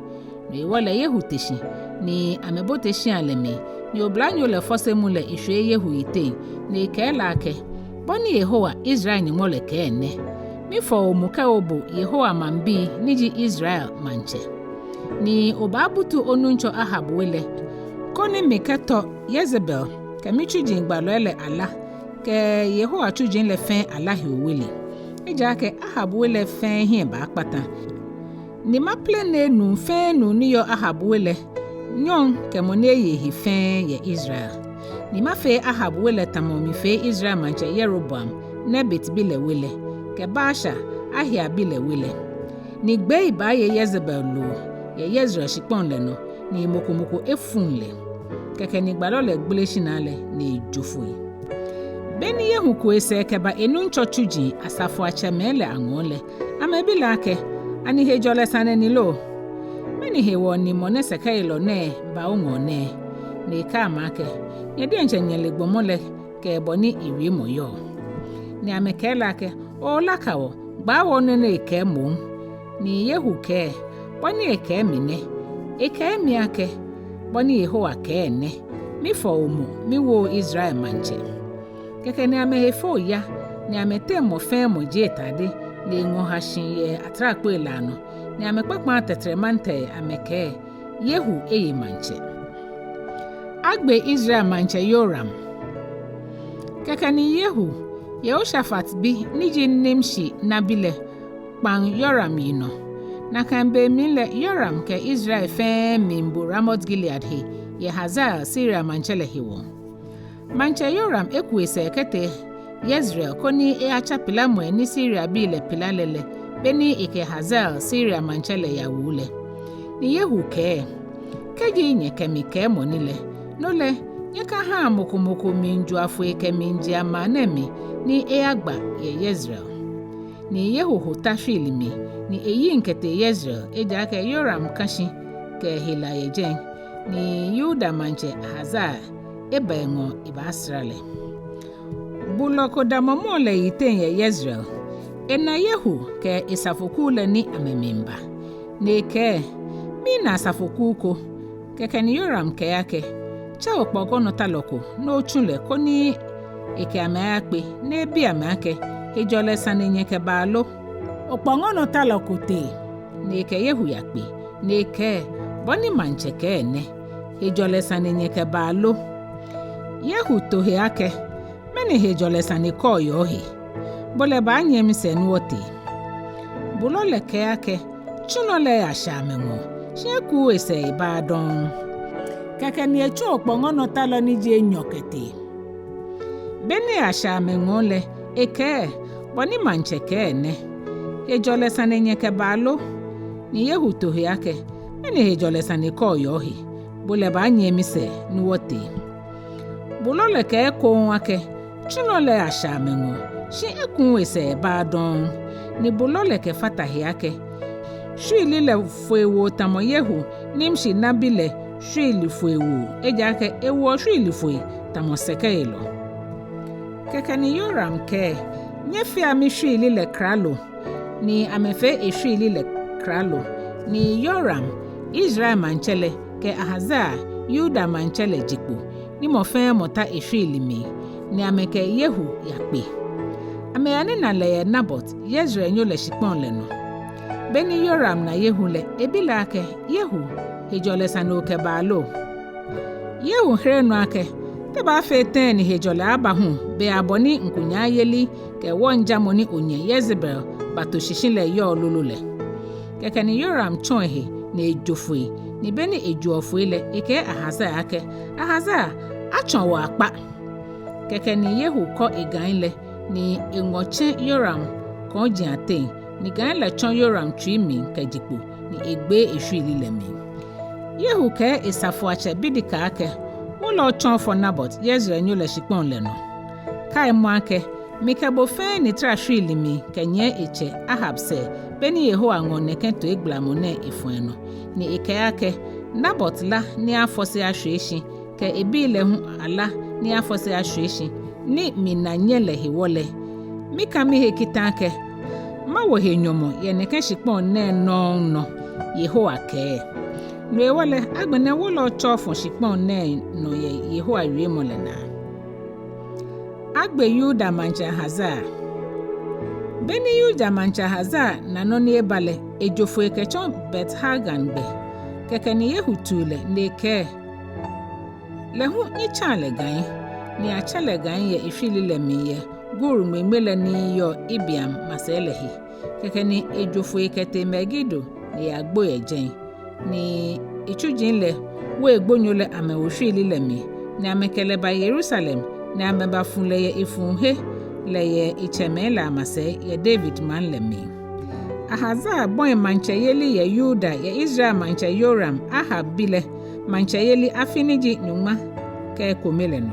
No hewɔ lɛ Yehu te shi, ni amɛbote shia lɛ mli, ni oblanyo lɛ fɔse mu lɛ eshwie Yehu yiteŋ, ni ekɛɛ lɛ akɛ, "Bɔ ni Yehowa, Israel Nyɔŋmɔ lɛ kɛɛ nɛ: Mifɔ bo mu kɛwo bo Yehowa maŋbii ni ji Israel maŋtsɛ. Ni obaabutu onuŋtsɔ Ahab we lɛ, koni mikɛtɔ Yezebel kɛ mitsuji gbalɔi lɛ alá kɛ Yehowa tsuji lɛ fɛɛ alá he owele. Ejaakɛ Ahab we lɛ fɛɛ hiɛ baakpata. Ni maplene nuu fɛɛ nuu ni yɔɔ Ahab we lɛ nyɔŋ kɛ mɔ ni eye ehe fɛɛ yɛ Israel. Ni mafee Ahab we lɛ tamɔ mifee Israel maŋtsɛ Yeroboam, Nebat bi lɛ we lɛ, kɛ Baasha, Ahia bi lɛ we lɛ. Ni gbei baaye Yezebel loo yɛ Yezreel shikpɔŋ lɛ nɔ, ni mɔ ko mɔ ko efuŋ lɛ." Kɛkɛ ni gbalɔ lɛ gbele shinaa lɛ, ni ejo foi. Be ni Yehu ku esɛɛ kɛba enuŋtsɔ tsuji asafoiatsɛmɛi lɛ aŋɔɔ lɛ, amɛbi lɛ akɛ, "Ani hejɔlɛ sane ni lo? Mɛni hewɔ ni mɔ nɛɛ sɛkɛyelɔ nɛɛ ba oŋɔɔ nɛɛ?" Ni ekɛɛ amɛ akɛ, "Nyɛ diɛŋtsɛ nyɛle gbɔmɔ lɛ kɛ bɔ ni ewiemɔ yɔɔ." Ni amɛkɛɛ lɛ akɛ, "Oolaka wɔ, gbaa wɔ nɔ ni ekɛɛ moŋ." Ni Yehu kɛɛ, "Bɔ ni ekɛɛ mi nɛ: Ekɛɛ mi akɛ, 'Bɔ ni Yehowa kɛɛ nɛ: Mifɔ bo mu miwo Israel maŋtsɛ.'" Kɛkɛ ni amɛhe fee oya, ni amɛteŋ mɔ fɛɛ mɔ jie etade, ni eŋɔ ha shi yɛ atrakpoi lɛ anɔ, ni amɛkpakpa tɛtrɛmantɛrɛ amɛkɛɛ, "Yehu eye maŋtsɛ." Agbe Israel maŋtsɛ Yehoram. Kɛkɛ ni Yehu, Yehoshafat bi ni ji Nimshi nabi lɛ, kpaŋ Yehoram yinɔ. Nakai be mli lɛ Yehoram kɛ Israel fɛɛ miibu Ramot Gilead he yɛ Hazael, Siria maŋtsɛ lɛ hewɔ. Maŋtsɛ Yehoram eku esɛɛ kɛtee Yezreel koni eyatsa pilamɔi ni Siriabii lɛ pila lɛ lɛ, be ni ekɛ Hazael, Siria maŋtsɛ lɛ yawu lɛ. Ni Yehu kɛɛ, "Kɛji nyɛkɛ mi kɛɛ mɔ ni lɛ, no lɛ, nyɛkahaa mɔ ko mɔ ko miijua foi kɛmiijea maŋ nɛɛ mli ni eyagba yɛ Yezreel." Ni Yehu ho ta shwiili mli, ni eyiŋ kɛtee Yezreel, ejaakɛ Yehoram ka shi kɛ hela yɛ jɛi, ni Yuda maŋtsɛ Ahazia eba eŋɔɔ ebaasra lɛ. Bulɔ ko damɔ mɔɔ lɛ yiteŋ yɛ Yezreel. Ena Yehu kɛ esafoku lɛ ni amɛmiiba. Ni ekɛɛ, "Mina asafoku ko." Kɛkɛ ni Yehoram kɛɛ akɛ, "Tsɛ okpɔŋɔnɔtalɔ ko ni otsu lɛ koni ekɛ amɛ ayakpe, ni ebi amɛ akɛ, 'Hejɔlɛ sane nyɛkɛbaa lo?'" Okpɔŋɔnɔtalɔ ko tee, ni ekɛ Yehu yakpe, ni ekɛɛ, "Bɔ ni maŋtsɛ kɛɛ nɛ: Hejɔlɛ sane nyɛkɛbaa lo?" Yehu to he akɛ, "Mɛni hejɔlɛ sane kɔɔ yɛ ohe? Bo lɛ baanyiɛ misɛɛ ni wɔtee." Bulɔ lɛ kɛɛ akɛ, "Tsulɔ lɛ yashɛ amɛŋɔɔ, shi ekuuu esɛɛ ebaaa dɔŋŋ." Kɛkɛ ni etsu okpɔŋɔnɔtalɔ ni ji enyɔ kɛtee. Be ni eyashɛ amɛŋɔɔ lɛ, ekɛɛ, "Bɔ ni maŋtsɛ kɛɛ nɛ: Hejɔlɛ sane nyɛkɛbaa lo?" Ni Yehu to he akɛ, "Mɛni hejɔlɛ sane kɔɔ yɛ ohe? Bo lɛ baanyiɛ misɛɛ ni wɔtee." Bulɔ lɛ kɛɛ ekoŋŋ akɛ, "Tsulɔ lɛ yashɛ amɛŋɔɔ, shi ekuuu esɛɛ ebaaa dɔŋŋ." Ni bulɔ lɛ kɛfata he akɛ, "Shwiili lɛ foi woo tamɔ Yehu, Nimshi nabi lɛ, shwiili foi woo, ejaakɛ ewoɔ shwiili foi tamɔ sɛkɛyelɔ." Kɛkɛ ni Yehoram kɛɛ, "Nyɛfea mishwiili lɛ kralo." Ni amɛfee eshwiili lɛ kralo. Ni Yehoram, Israel maŋtsɛ lɛ, kɛ Ahazia, Yuda maŋtsɛ lɛ, je kpo, ni mɔ fɛɛ mɔ ta eshwiili mli, ni amɛkɛ Yehu yakpe. Amɛyanina lɛ yɛ Nabot, Yezreelnyo lɛ shikpɔŋ lɛ nɔ. Be ni Yehoram na Yehu lɛ, ebi lɛ akɛ, "Yehu, hejɔlɛ sane okɛbaa lo?" Yehu here nɔ akɛ, "Te baafee tɛŋŋ ni hejɔlɛ aba hu, be abɔ ni ŋkunyaayeli kɛ wɔŋjamɔ ni onyɛ Yezebel bato shishi lɛ yɔɔ lolo lɛ?" Kɛkɛ ni Yehoram tsɔ ehe ni ejo foi, ni be ni ejoɔ foi lɛ, ekɛɛ Ahazia akɛ, "Ahazia, atsɔ wɔ akpa." Kɛkɛ ni Yehu kɔ egai lɛ, ni eŋɔ tsɛ Yehoram kɔji ateŋ, ni gai lɛ tsɔ Yehoram tsui mli kɛje kpo, ni egbee eshwiili lɛ mli. Yehu kɛɛ esafoiatsɛ Bidkar akɛ, Wɔ lɛ otsɔɔ ofɔ Nabot, Yezreelnyo lɛ shikpɔŋ lɛ nɔ. Kaimɔ akɛ, mikɛ bo fɛɛ ni tara shwiili mli kɛnyiɛ etsɛ Ahab sɛɛ, beni Yehowa ŋɔ nɛkɛ toigbalamɔ nɛɛ efɔ̃ enɔ, ni ekɛɛ akɛ, Nabot la ni afɔse ashwie shi, kɛ ebii lɛ hu ala ni afɔse ashwie shi, ni mina nyɛ lɛ hewɔ lɛ, mika mihe kita akɛ mawo he nyɔmɔ yɛ nɛkɛ shikpɔŋ nɛɛ nɔŋŋ nɔ, Yehowa kɛɛ. No hewɔ lɛ, agbɛnɛ wɔ lɛ otsɔ ofɔ shikpɔŋ nɛɛ nɔ yɛ Yehowa wiemɔ lɛ naa. Agbe Yuda maŋtsɛ Ahazia. Beni Yuda maŋtsɛ Ahazia na nɔ ni eba lɛ, ejo foi kɛtsɔ Bet-Hagan gbɛ. Kɛkɛ ni Yehu tiu lɛ, ni ekɛɛ, Lɛ hu nyɛtsɛa lɛ gai, ni atsɛ lɛ gai yɛ eshwiili lɛ mli yɛ Gur ŋmeŋme lɛ ni yɔɔ Ibleam masɛi lɛ he. Kɛkɛ ni ejo foi kɛtee Megido, ni eyagbo yɛ jɛi. Ni etsuji lɛ wo egbonyo lɛ amɛwo shwiili lɛ mli, ni amɛkɛ lɛ ba Yerusalem, ni amɛbafu lɛ yɛ efuuhe lɛ yɛ etsɛmɛi lɛ amasɛi yɛ David maŋ lɛ mli. Ahazia bɔi maŋtsɛyeli yɛ Yuda yɛ Israel maŋtsɛ Yehoram, Ahab bi lɛ, maŋtsɛyeli afi ni ji nyɔŋma kɛ ekome lɛ nɔ.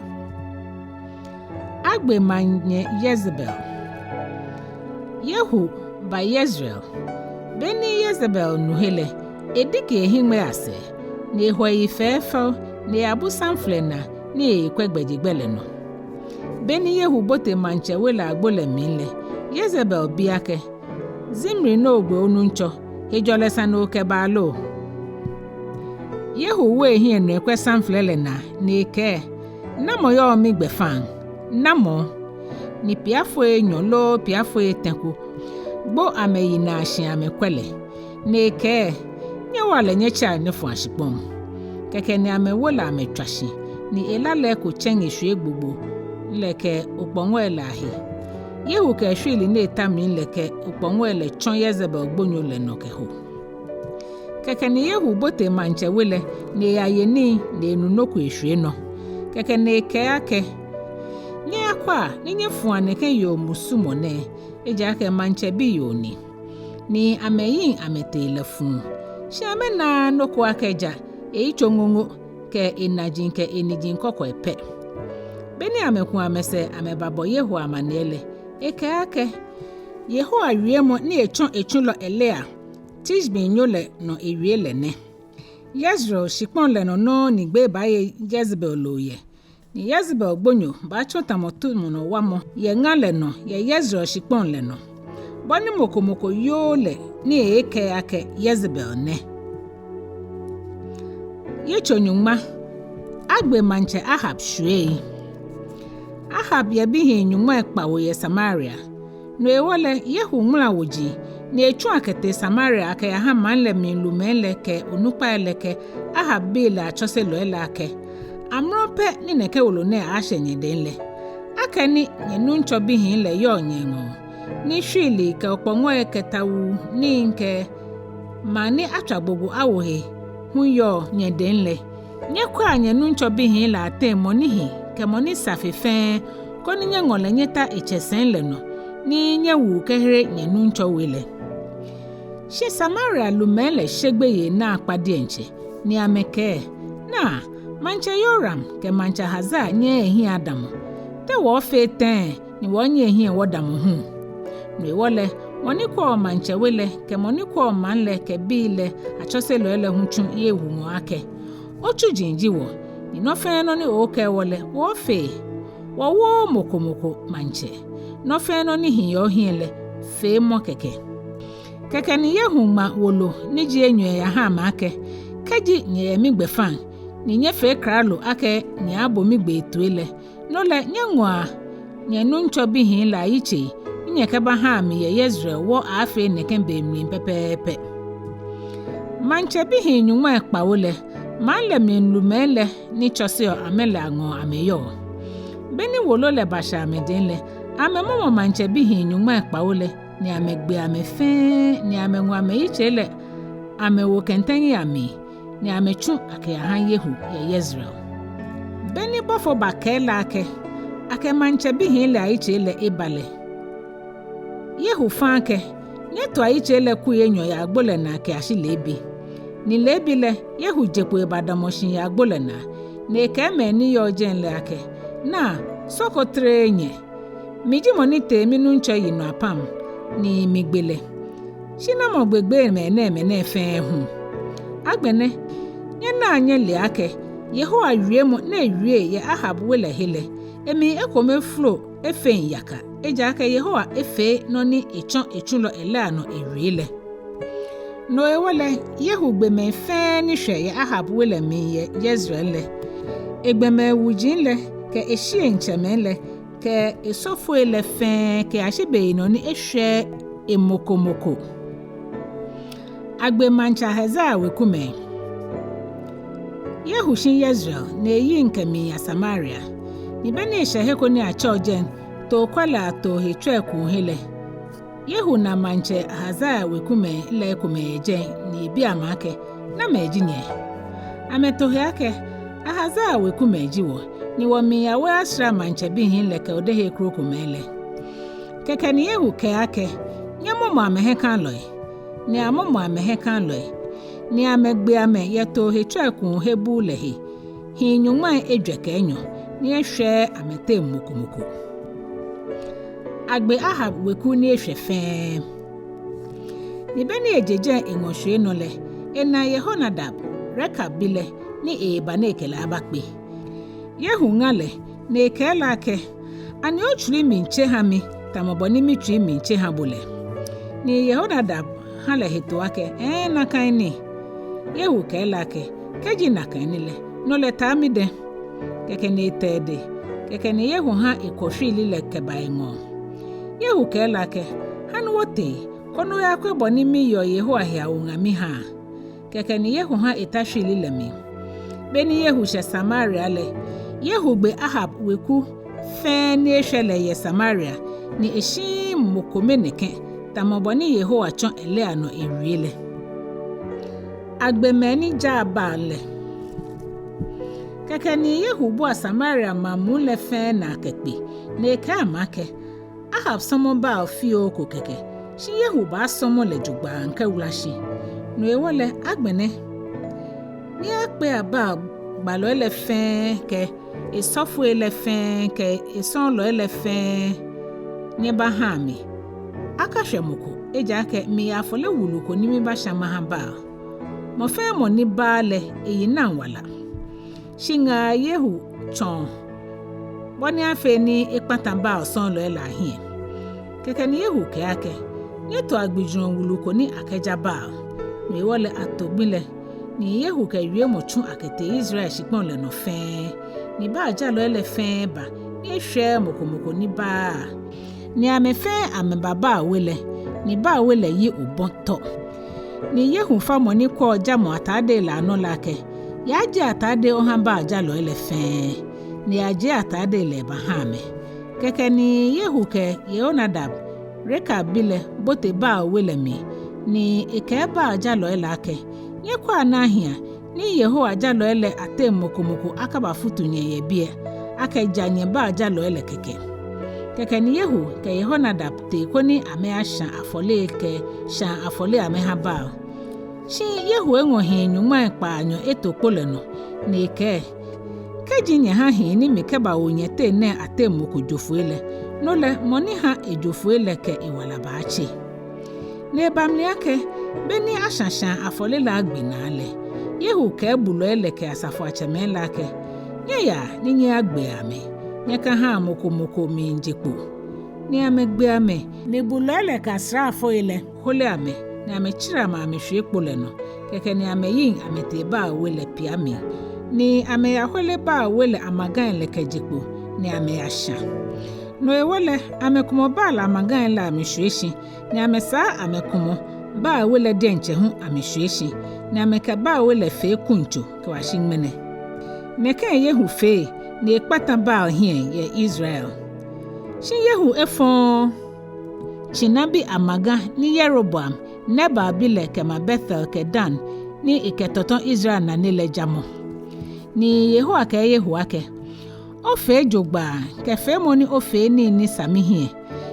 Agbe maŋnyɛ Yezebel. Yehu ba Yezreel. Beni Yezebel nu he lɛ, ediki ehiŋmɛii asɛɛ, ni ehɔ eyi fɛɛfɛo, ni eyabu samflɛ naa ni eekwɛ gbɛjegbɛ lɛ nɔ. Beni Yehu bote maŋtsɛ we lɛ agbo lɛ mli lɛ, Yezebel bi akɛ, Zimri ni ogbe onuŋtsɔ, hejɔlɛ sane okɛba lo? Yehu wo ehiɛ nɔ ekwɛ samflɛ lɛ naa, ni ekɛɛ, Namɔ yɔɔ migbɛfaŋ? Namɔ? Ni piafoi enyɔ loo piafoi etɛ ko gbo amɛyi naa shi amɛkwɛ lɛ. Ni ekɛɛ, Nyɛwoa lɛ nyɛtsɛa nyɛfɔ̃a shikpɔŋ. Kɛkɛ ni amɛwo lɛ amɛtswa shi, ni ela lɛ eko tsɛŋ eshwie gbogbo lɛ kɛ okpɔŋɔi lɛ ahe. Yehu kɛ eshwiili ni eta mli lɛ kɛ okpɔŋɔi lɛ tsɔ Yezebel gbonyo lɛ nɔ kɛho. Kɛkɛ ni Yehu bote maŋtsɛ we lɛ, ni eyaye nii, ni enu nɔ ko eshwie nɔ. Kɛkɛ ni ekɛɛ akɛ, Nyɛyakwɛa ni nyɛfua nɛkɛ yoo musumɔ nɛɛ, ejaakɛ maŋtsɛ biyoo ni. Ni amɛyiŋ amɛtee lɛ fuu. Shi amɛnaaa nɔ ko akɛ ja eyitso ŋoŋo kɛ enaji kɛ eniji kɔkɔi pɛ. Beni amɛku amɛsɛɛ amɛbabɔ Yehu amaniɛ lɛ, ekɛɛ akɛ, Yehowa wiemɔ ni etsɔ etsulɔ Elia, Tishbinyo lɛ nɔ ewie lɛ nɛ. Yezreel shikpɔŋ lɛ nɔ nɔŋŋ ni gbee baaye Yezebel loo yɛ. Ni Yezebel gbonyo baatsɔ tamɔ tumɔnɔ wamɔ yɛ ŋa lɛ nɔ yɛ Yezreel shikpɔŋ lɛ nɔ. Bɔ ni mɔ ko mɔ ko yoo lɛ ni eeekɛɛ akɛ Yezebel nɛ. Yitso nyɔŋma. Agbe maŋtsɛ Ahab shwiei. Ahab yɛ bihii nyɔŋmai kpawo yɛ Samaria. No hewɔ lɛ, Yehu ŋmala woji, ni etsu akɛtee Samaria akɛyaha maŋ lɛ mli lumɛi lɛ kɛ onukpai lɛ kɛ Ahab bii lɛ atsɔselɔi lɛ akɛ, Amrɔ pɛ ni nɛkɛ wolo nɛɛ aaashɛ nyɛdɛŋ lɛ, akɛni nyɛnuŋtsɔ bihii lɛ yɔɔ nyɛŋɔɔ, ni shwiili kɛ okpɔŋɔi kɛ tawuu nii kɛ maŋ ni atswa gbogbo awo he hu yɔɔ nyɛdɛŋ lɛ, nyɛkwɛa nyɛnuŋtsɔ bihii lɛ ateŋ mɔ ni hi kɛ mɔ ni sa fe fɛɛ, koni nyɛŋɔ lɛ nyɛta etsɛsɛi lɛ nɔ, ni nyɛwu kɛhere nyɛnuŋtsɔ we lɛ. Shi Samaria lumɛi lɛ she gbeyei naakpa diɛŋtsɛ, ni amɛkɛɛ, Naa, maŋtsɛ Yehoram kɛ maŋtsɛ Ahazia nyɛɛɛ ehiɛ adamɔ. Te wɔɔfee tɛŋŋ ni wɔɔnyɛ ehiɛ wɔdamɔ hu? No hewɔ lɛ, mɔ ni kwɛɔ maŋtsɛ we lɛ kɛ mɔ ni kwɛɔ maŋ lɛ kɛ bii lɛ atsɔselɔi lɛ hu tsu Yehu ŋɔɔ akɛ, Otsuji ji wɔ, ni nɔ fɛɛ nɔ ni ookɛɛ wɔ lɛ, wɔɔfee. Wɔwooo mɔ ko mɔ ko maŋtsɛ. Nɔ fɛɛ nɔ ni hi yɛ ohiɛ lɛ, feemɔ kɛkɛ. Kɛkɛ ni Yehu ŋma wolo ni ji enyɔ lɛ yaha amɛ akɛ, Kɛji nyɛyɛ migbɛfaŋ, ni nyɛfee klalo akɛ nyɛaabo migbee toi lɛ, no lɛ nyɛŋɔa nyɛnuŋtsɔ bihii lɛ ayitsei ni nyɛkɛbahaa mi yɛ Yezreel wɔ aaafee nɛkɛ be mli pɛpɛɛpɛ. Maŋtsɛ bihii nyɔŋmai kpawo lɛ, maŋ lɛ mli lumɛi lɛ ni tsɔseɔ amɛ lɛ aŋɔɔ amɛyɔɔ. Beni wolo lɛ bashɛ amɛdɛŋ lɛ, amɛmɔmɔ maŋtsɛ bihii nyɔŋmai kpawo lɛ, ni amɛgbe amɛ fɛɛ, ni amɛŋɔ amɛyitsei lɛ amɛwo kɛntɛŋi amli, ni amɛtsu akɛyaha Yehu yɛ Yezreel. Beni bɔfo bakɛɛ lɛ akɛ, akɛ maŋtsɛ bihii lɛ ayitsei lɛ eba lɛ, Yehu fã akɛ, Nyɛtoa yitsei lɛ kui enyɔ yɛ agbo lɛ naa kɛyashi leebi. Ni leebi lɛ, Yehu je kpo ebadamɔ shi yɛ agbo lɛ naa, ni ekɛɛ mɛi ni yɔɔ jɛi lɛ akɛ, Naa, sɔ ko tereee nyɛ. Mi ji mɔ ni tee minuŋtsɔ yinɔ apam, ni migbe lɛ. Shi namɔ gbegbee mɛnɛɛmɛi nɛɛ fɛɛ hu? Agbɛnɛ, nyɛnaa nyɛlea akɛ, Yehowa wiemɔ ni ewie yɛ Ahab we lɛ he lɛ, emli ekome folo efeŋ yaka, ejaakɛ Yehowa efee nɔ ni etsɔ etsulɔ Elia nɔ ewie lɛ. No hewɔ lɛ, Yehu gbe mɛi fɛɛ ni shwɛ yɛ Ahab we lɛ mli yɛ Yezreel lɛ, egbɔmɛi wuji lɛ, kɛ eshieŋtsɛmɛi lɛ, kɛ esɔfoi lɛ fɛɛ, kɛyashi beyinɔ ni eshwɛɛɛ emɔ ko mɔ ko. Agbe maŋtsɛ Ahasia wekumɛi. Yehu shi Yezreel, ni eyiŋ kɛmiiya Samaria. Ni be ni eshɛ he ko ni atsɛɔ jɛi Tookwɛlɔi atoohe tsɔi kuu he lɛ, Yehu na maŋtsɛ Ahasia wekumɛi lɛ ekomɛi yɛ jɛi, ni ebi amɛ akɛ, Namɛi ji nyɛ? Amɛto he akɛ, Ahasia wekumɛi ji wɔ, ni wɔmiiya wɔyashra maŋtsɛ bihii lɛ kɛ odehe krokomɛi lɛ. Kɛkɛ ni Yehu kɛɛ akɛ, Nyɛmɔmɔ amɛhiɛkalɔi. Ni amɔmɔ amɛhiɛkalɔi, ni amɛgbe amɛ yɛ toohe tsɔi kuu he buu lɛ he, hii nyɔŋmai ejwɛ kɛ enyɔ, ni eshwɛɛɛ amɛteŋ mɔ ko mɔ ko. Agbe Ahab weku ni eshwɛ fɛɛ. Ni be ni eje jɛi eŋɔ shwiei nɔ lɛ, ena Yehonadab, Rekab bi lɛ, ni eeba ni ekɛ lɛ abakpe. Yehu ŋa lɛ, ni ekɛɛ lɛ akɛ, Ani otsui miitse ha mi, tamɔ bɔ ni mitsui miitse ha bo lɛ? Ni Yehonadab ha lɛ hetoo akɛ, Hɛɛ, nakai ni. Yehu kɛɛ lɛ akɛ, Kɛji nakai ni lɛ, no lɛ taa midɛŋ. Kɛkɛ ni eta edɛŋ, kɛkɛ ni Yehu ha ekɔ shwiili lɛ kɛba eŋɔɔ. Yehu kɛɛ lɛ akɛ, Ha ni wɔtee, koni oyakwɛ bɔ ni miyeɔ Yehowa he awuŋa miha. Kɛkɛ ni Yehu ha eta shwiili lɛ mli. Be ni Yehu shɛ Samaria lɛ, Yehu gbe Ahab weku fɛɛ ni eshwɛ lɛ yɛ Samaria, ni eshiii mɔ kome nɛkɛ, tamɔ bɔ ni Yehowa tsɔ Elia nɔ ewie lɛ. Agbe mɛi ni jaa Baal lɛ. Kɛkɛ ni Yehu bua Samaria maŋ muu lɛ fɛɛ naa kɛkpe, ni ekɛɛ amɛ akɛ, Ahab sɔmɔ Baal fioo ko kɛkɛ, shi Yehu baasɔmɔ lɛ jogbaŋŋ kɛwula shi. No hewɔ lɛ agbɛnɛ, nyɛyakpea Baal gbalɔi lɛ fɛɛ kɛ esɔfoi lɛ fɛɛ kɛ esɔɔlɔi lɛ fɛɛ nyɛbahaa mi. Akashwɛ mɔ ko, ejaakɛ miyɛ afɔle wulu ko ni mibaashã maha Baal. Mɔ fɛɛ mɔ ni baaa lɛ, eyi naŋ wala. Shi ŋaa Yehu tsɔɔ bɔ ni afee ni ekpata Baal sɔɔlɔi lɛ ahiɛ. Kɛkɛ ni Yehu kɛɛ akɛ, Nyɛtoa gbijurɔ wulu ko ni akɛja Baal. No hewɔ lɛ ato gbi lɛ, ni Yehu kɛ wiemɔ tsu akɛtee Israel shikpɔŋ lɛ nɔ fɛɛ, ni Baal jalɔi lɛ fɛɛ ba, ni eshwɛɛɛ mɔ ko mɔ ko ni baaa. Ni amɛ fɛɛ amɛba Baal we lɛ, ni Baal we lɛ yi obɔ tɔ. Ni Yehu fa mɔ ni kwɛɔ jamɔ atadei lɛ anɔ lɛ akɛ, Yajie atadei oha Baal jalɔi lɛ fɛɛ. Ni eyajie atadei lɛ ebaha amɛ. Kɛkɛ ni Yehu kɛ Yehonadab, Rekab bi lɛ, bote Baal we lɛ mli, ni ekɛɛ Baal jalɔi lɛ akɛ, Nyɛkwɛa ni ahia, ni Yehowa jalɔi lɛ ateŋ mɔ ko mɔ ko akabafutu nyɛ yɛ biɛ, akɛja nyɛ Baal jalɔi lɛ kɛkɛ. Kɛkɛ ni Yehu kɛ Yehonadab tee koni amɛyashã afɔle kɛ shãa afɔle amɛha Baal. Shi Yehu eŋɔ hii nyɔŋmai kpaanyɔ eto kpo lɛ nɔ, ni ekɛɛ, Kɛji nyɛha hii ni mikɛbawo nyɛteŋ nɛɛ ateŋ mɔ ko jo foi lɛ, no lɛ mɔ ni ha ejo foi lɛ kɛ ewala baatse. Ni eba mli akɛ, be ni ashã shãa afɔle lɛ agbe naa lɛ, Yehu kɛɛ bulɔi lɛ kɛ asafoiatsɛmɛi lɛ akɛ, Nyɛyaa ni nyɛyagbea amɛ, nyɛkahaa mɔ ko mɔ ko miije kpo. Ni amɛgbe amɛ, ni bulɔi lɛ kɛ asraafoi lɛ hole amɛ, ni amɛtsire amɛ amɛshwie kpo lɛ nɔ. Kɛkɛ ni amɛyiŋ amɛtee Baal we lɛ pia mli, ni amɛyahole Baal we lɛ amagai lɛ kɛje kpo, ni amɛyashã. No hewɔ lɛ, amɛkumɔ Baal amagai lɛ amɛshwie shi, ni amɛsaa amɛkumɔ Baal we lɛ diɛŋtsɛ hu amɛshwie shi, ni amɛkɛ Baal we lɛ fee kuŋtso kɛbashi ŋmɛnɛ. Nɛkɛ Yehu fee, ni ekpata Baal hiɛ yɛ Israel. Shi Yehu efɔɔɔ tsinabi amaga ni Yeroboam, Nebat bi lɛ, kɛma Betel kɛ Dan, ni ekɛtɔtɔ Israel nane lɛ jamɔ. Ni Yehowa kɛɛ Yehu akɛ, Ofee jogbaŋŋ kɛ feemɔ ni ofee nii ni sa mihiɛ,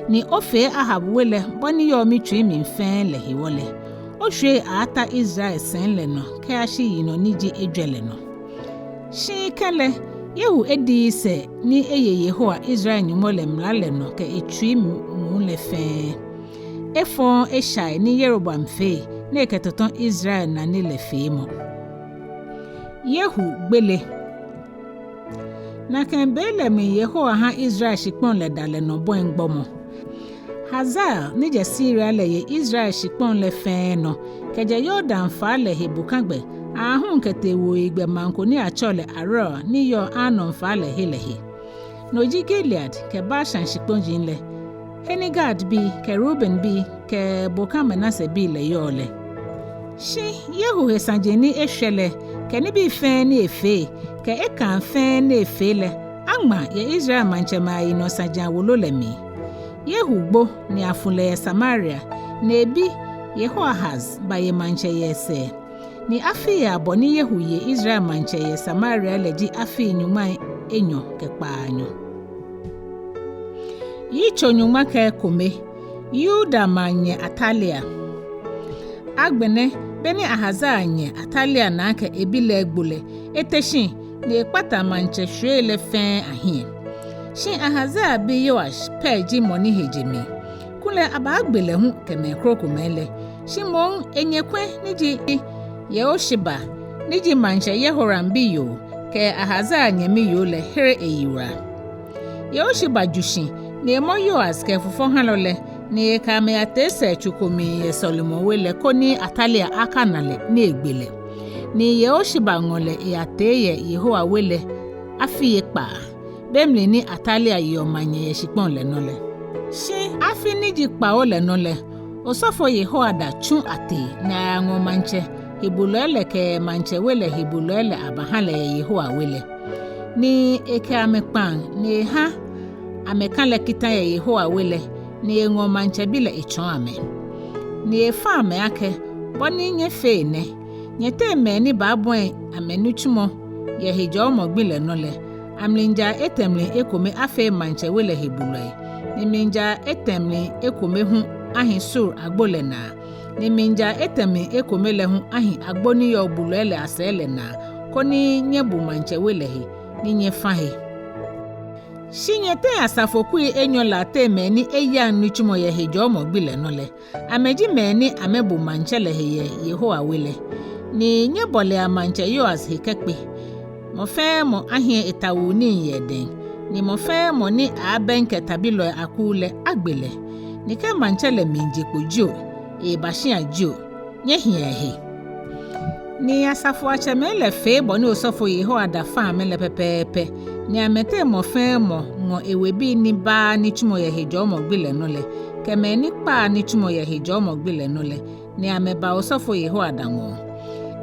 Ni ofee Ahab we lɛ bɔ ni yɔɔ mitsui mli fɛɛ lɛ hewɔ lɛ, oshwiei aaata Israel sɛi lɛ nɔ kɛyashi yinɔ ni ji ejwɛ lɛ nɔ. Shi kɛlɛ, Yehu ediii sɛɛ ni eye Yehowa, Israel Nyɔŋmɔ lɛ mla lɛ nɔ kɛ etsui muu lɛ fɛɛ. Efɔɔɔ eshai ni Yeroboam fee ni ekɛtɔtɔ Israel nane lɛ feemɔ. Yehu gbele. Nakai be lɛ mli Yehowa ha Israel shikpɔŋ lɛ dalɛ nɔ bɔi gbɔmɔ. Hazael ni jɛ Siria lɛ ye Israel shikpɔŋ lɛ fɛɛ nɔ, kɛjɛ Yordan faa lɛ he bokagbɛ aahu kɛtee wuoyigbɛ maŋ ko ni atsɛɔ lɛ Aroer ni yɔɔ Arnon faa lɛ he lɛ he. No ji Gilead kɛ Bashan shikpɔji lɛ, he ni Gadbii kɛ Rubenbii kɛ boka Manasebii lɛ yɔɔ lɛ. Shi Yehu he saji ni eshwɛ lɛ, kɛ nibii fɛɛ ni efee, kɛ ekãa fɛɛ ni efee lɛ, aŋma yɛ Israel maŋtsɛmɛi ayinɔ saji awolo lɛ mli. Yehu gbo ni afu lɛ yɛ Samaria, ni ebi Yehoahaz baye maŋtsɛ yɛ esɛɛ. Ni afii abɔ ni Yehu ye Israel maŋtsɛ yɛ Samaria lɛ ji afii nyɔŋmai enyɔ kɛ kpaanyɔ. Yitso nyɔŋma kɛ ekome. Yuda maŋnyɛ Atalia. Agbɛnɛ, be ni Ahazaia nyɛ Atalia na akɛ ebi lɛ egbo lɛ, ete shi ni ekpata maŋtsɛ shwiei lɛ fɛɛ ahiɛ. Shi Ahazaia bi Yoash pɛ ji mɔ ni he je mli. Kulɛ abaagbe lɛ hu kɛ mɛi krokomɛi lɛ. Shi moŋ enyɛkwɛ ni ji Yehosheba, ni ji maŋtsɛ Yehoram biyoo, kɛ Ahazaia nyɛmi yoo lɛ here eyiwala. Yehosheba ju shi ni emɔ Yoas kɛ efufɔhalɔ lɛ, ni ekɛ amɛ yatee sɛɛtsu ko mli yɛ sɔlemɔwe lɛ koni Atalia akana lɛ ni egbe lɛ. Ni Yehosheba ŋɔ lɛ eyatee yɛ Yehowa we lɛ afii ekpaa, be mli ni Atalia yeɔ maŋnyɛ yɛ shikpɔŋ lɛ nɔ lɛ. Shi afi ni ji kpawo lɛ nɔ lɛ, osɔfo Yehoiada tsu atee ni ayaŋɔ maŋtsɛ hebulɔi lɛ kɛ maŋtsɛ we lɛ hebulɔi lɛ abaha lɛ yɛ Yehowa we lɛ. Ni ekɛ amɛ kpaŋ ni eha amɛka lɛ kita yɛ Yehowa we lɛ, ni eŋɔ maŋtsɛ bi lɛ etsɔɔ amɛ. Ni efa amɛ akɛ, bɔ ni nyɛfee nɛ, nyɛteŋ mɛi ni baabɔi amɛnitsumɔ yɛ hejɔɔmɔ gbi lɛ nɔ lɛ, amlijaa etɛ mli ekome afee maŋtsɛ we lɛ hebulɔi, ni mlijaa etɛ mli ekome hu ahi Sur agbo lɛ naa, ni mlijaa etɛ mli ekome lɛ hu ahi agbo ni yɔɔ bulɔi lɛ asɛɛ lɛ naa, koni nyɛbu maŋtsɛ we lɛ he, ni nyɛfa he. Shi nyɛteŋ asafo kui enyɔ lɛ ateŋ mɛi ni eyaŋ nitsumɔ yɛ hejɔɔmɔ gbi lɛ nɔ lɛ, amɛji mɛi ni amɛbu maŋtsɛ lɛ he yɛ Yehowa we lɛ. Ni nyɛbɔlea maŋtsɛ Yoas he kɛkpe. Mɔ fɛɛ mɔ ahiɛ etawuu nii yɛ edɛŋ, ni mɔ fɛɛ mɔ ni aabɛŋkɛ tabilɔi akuu lɛ agbe lɛ. Ni kɛ maŋtsɛ lɛ miije kpo jio, eeba shia jio, nyɛhia ehe. Ni asafoiatsɛmɛi lɛ fee bɔ ni osɔfo Yehoiada fa amɛ lɛ pɛpɛɛpɛ, ni amɛteŋ mɔ fɛɛ mɔ ŋɔ ewebii ni baaa nitsumɔ yɛ hejɔɔmɔ gbi lɛ nɔ lɛ, kɛ mɛi ni kpaa nitsumɔ yɛ hejɔɔmɔ gbi lɛ nɔ lɛ, ni amɛba osɔfo Yehoiada ŋɔɔ.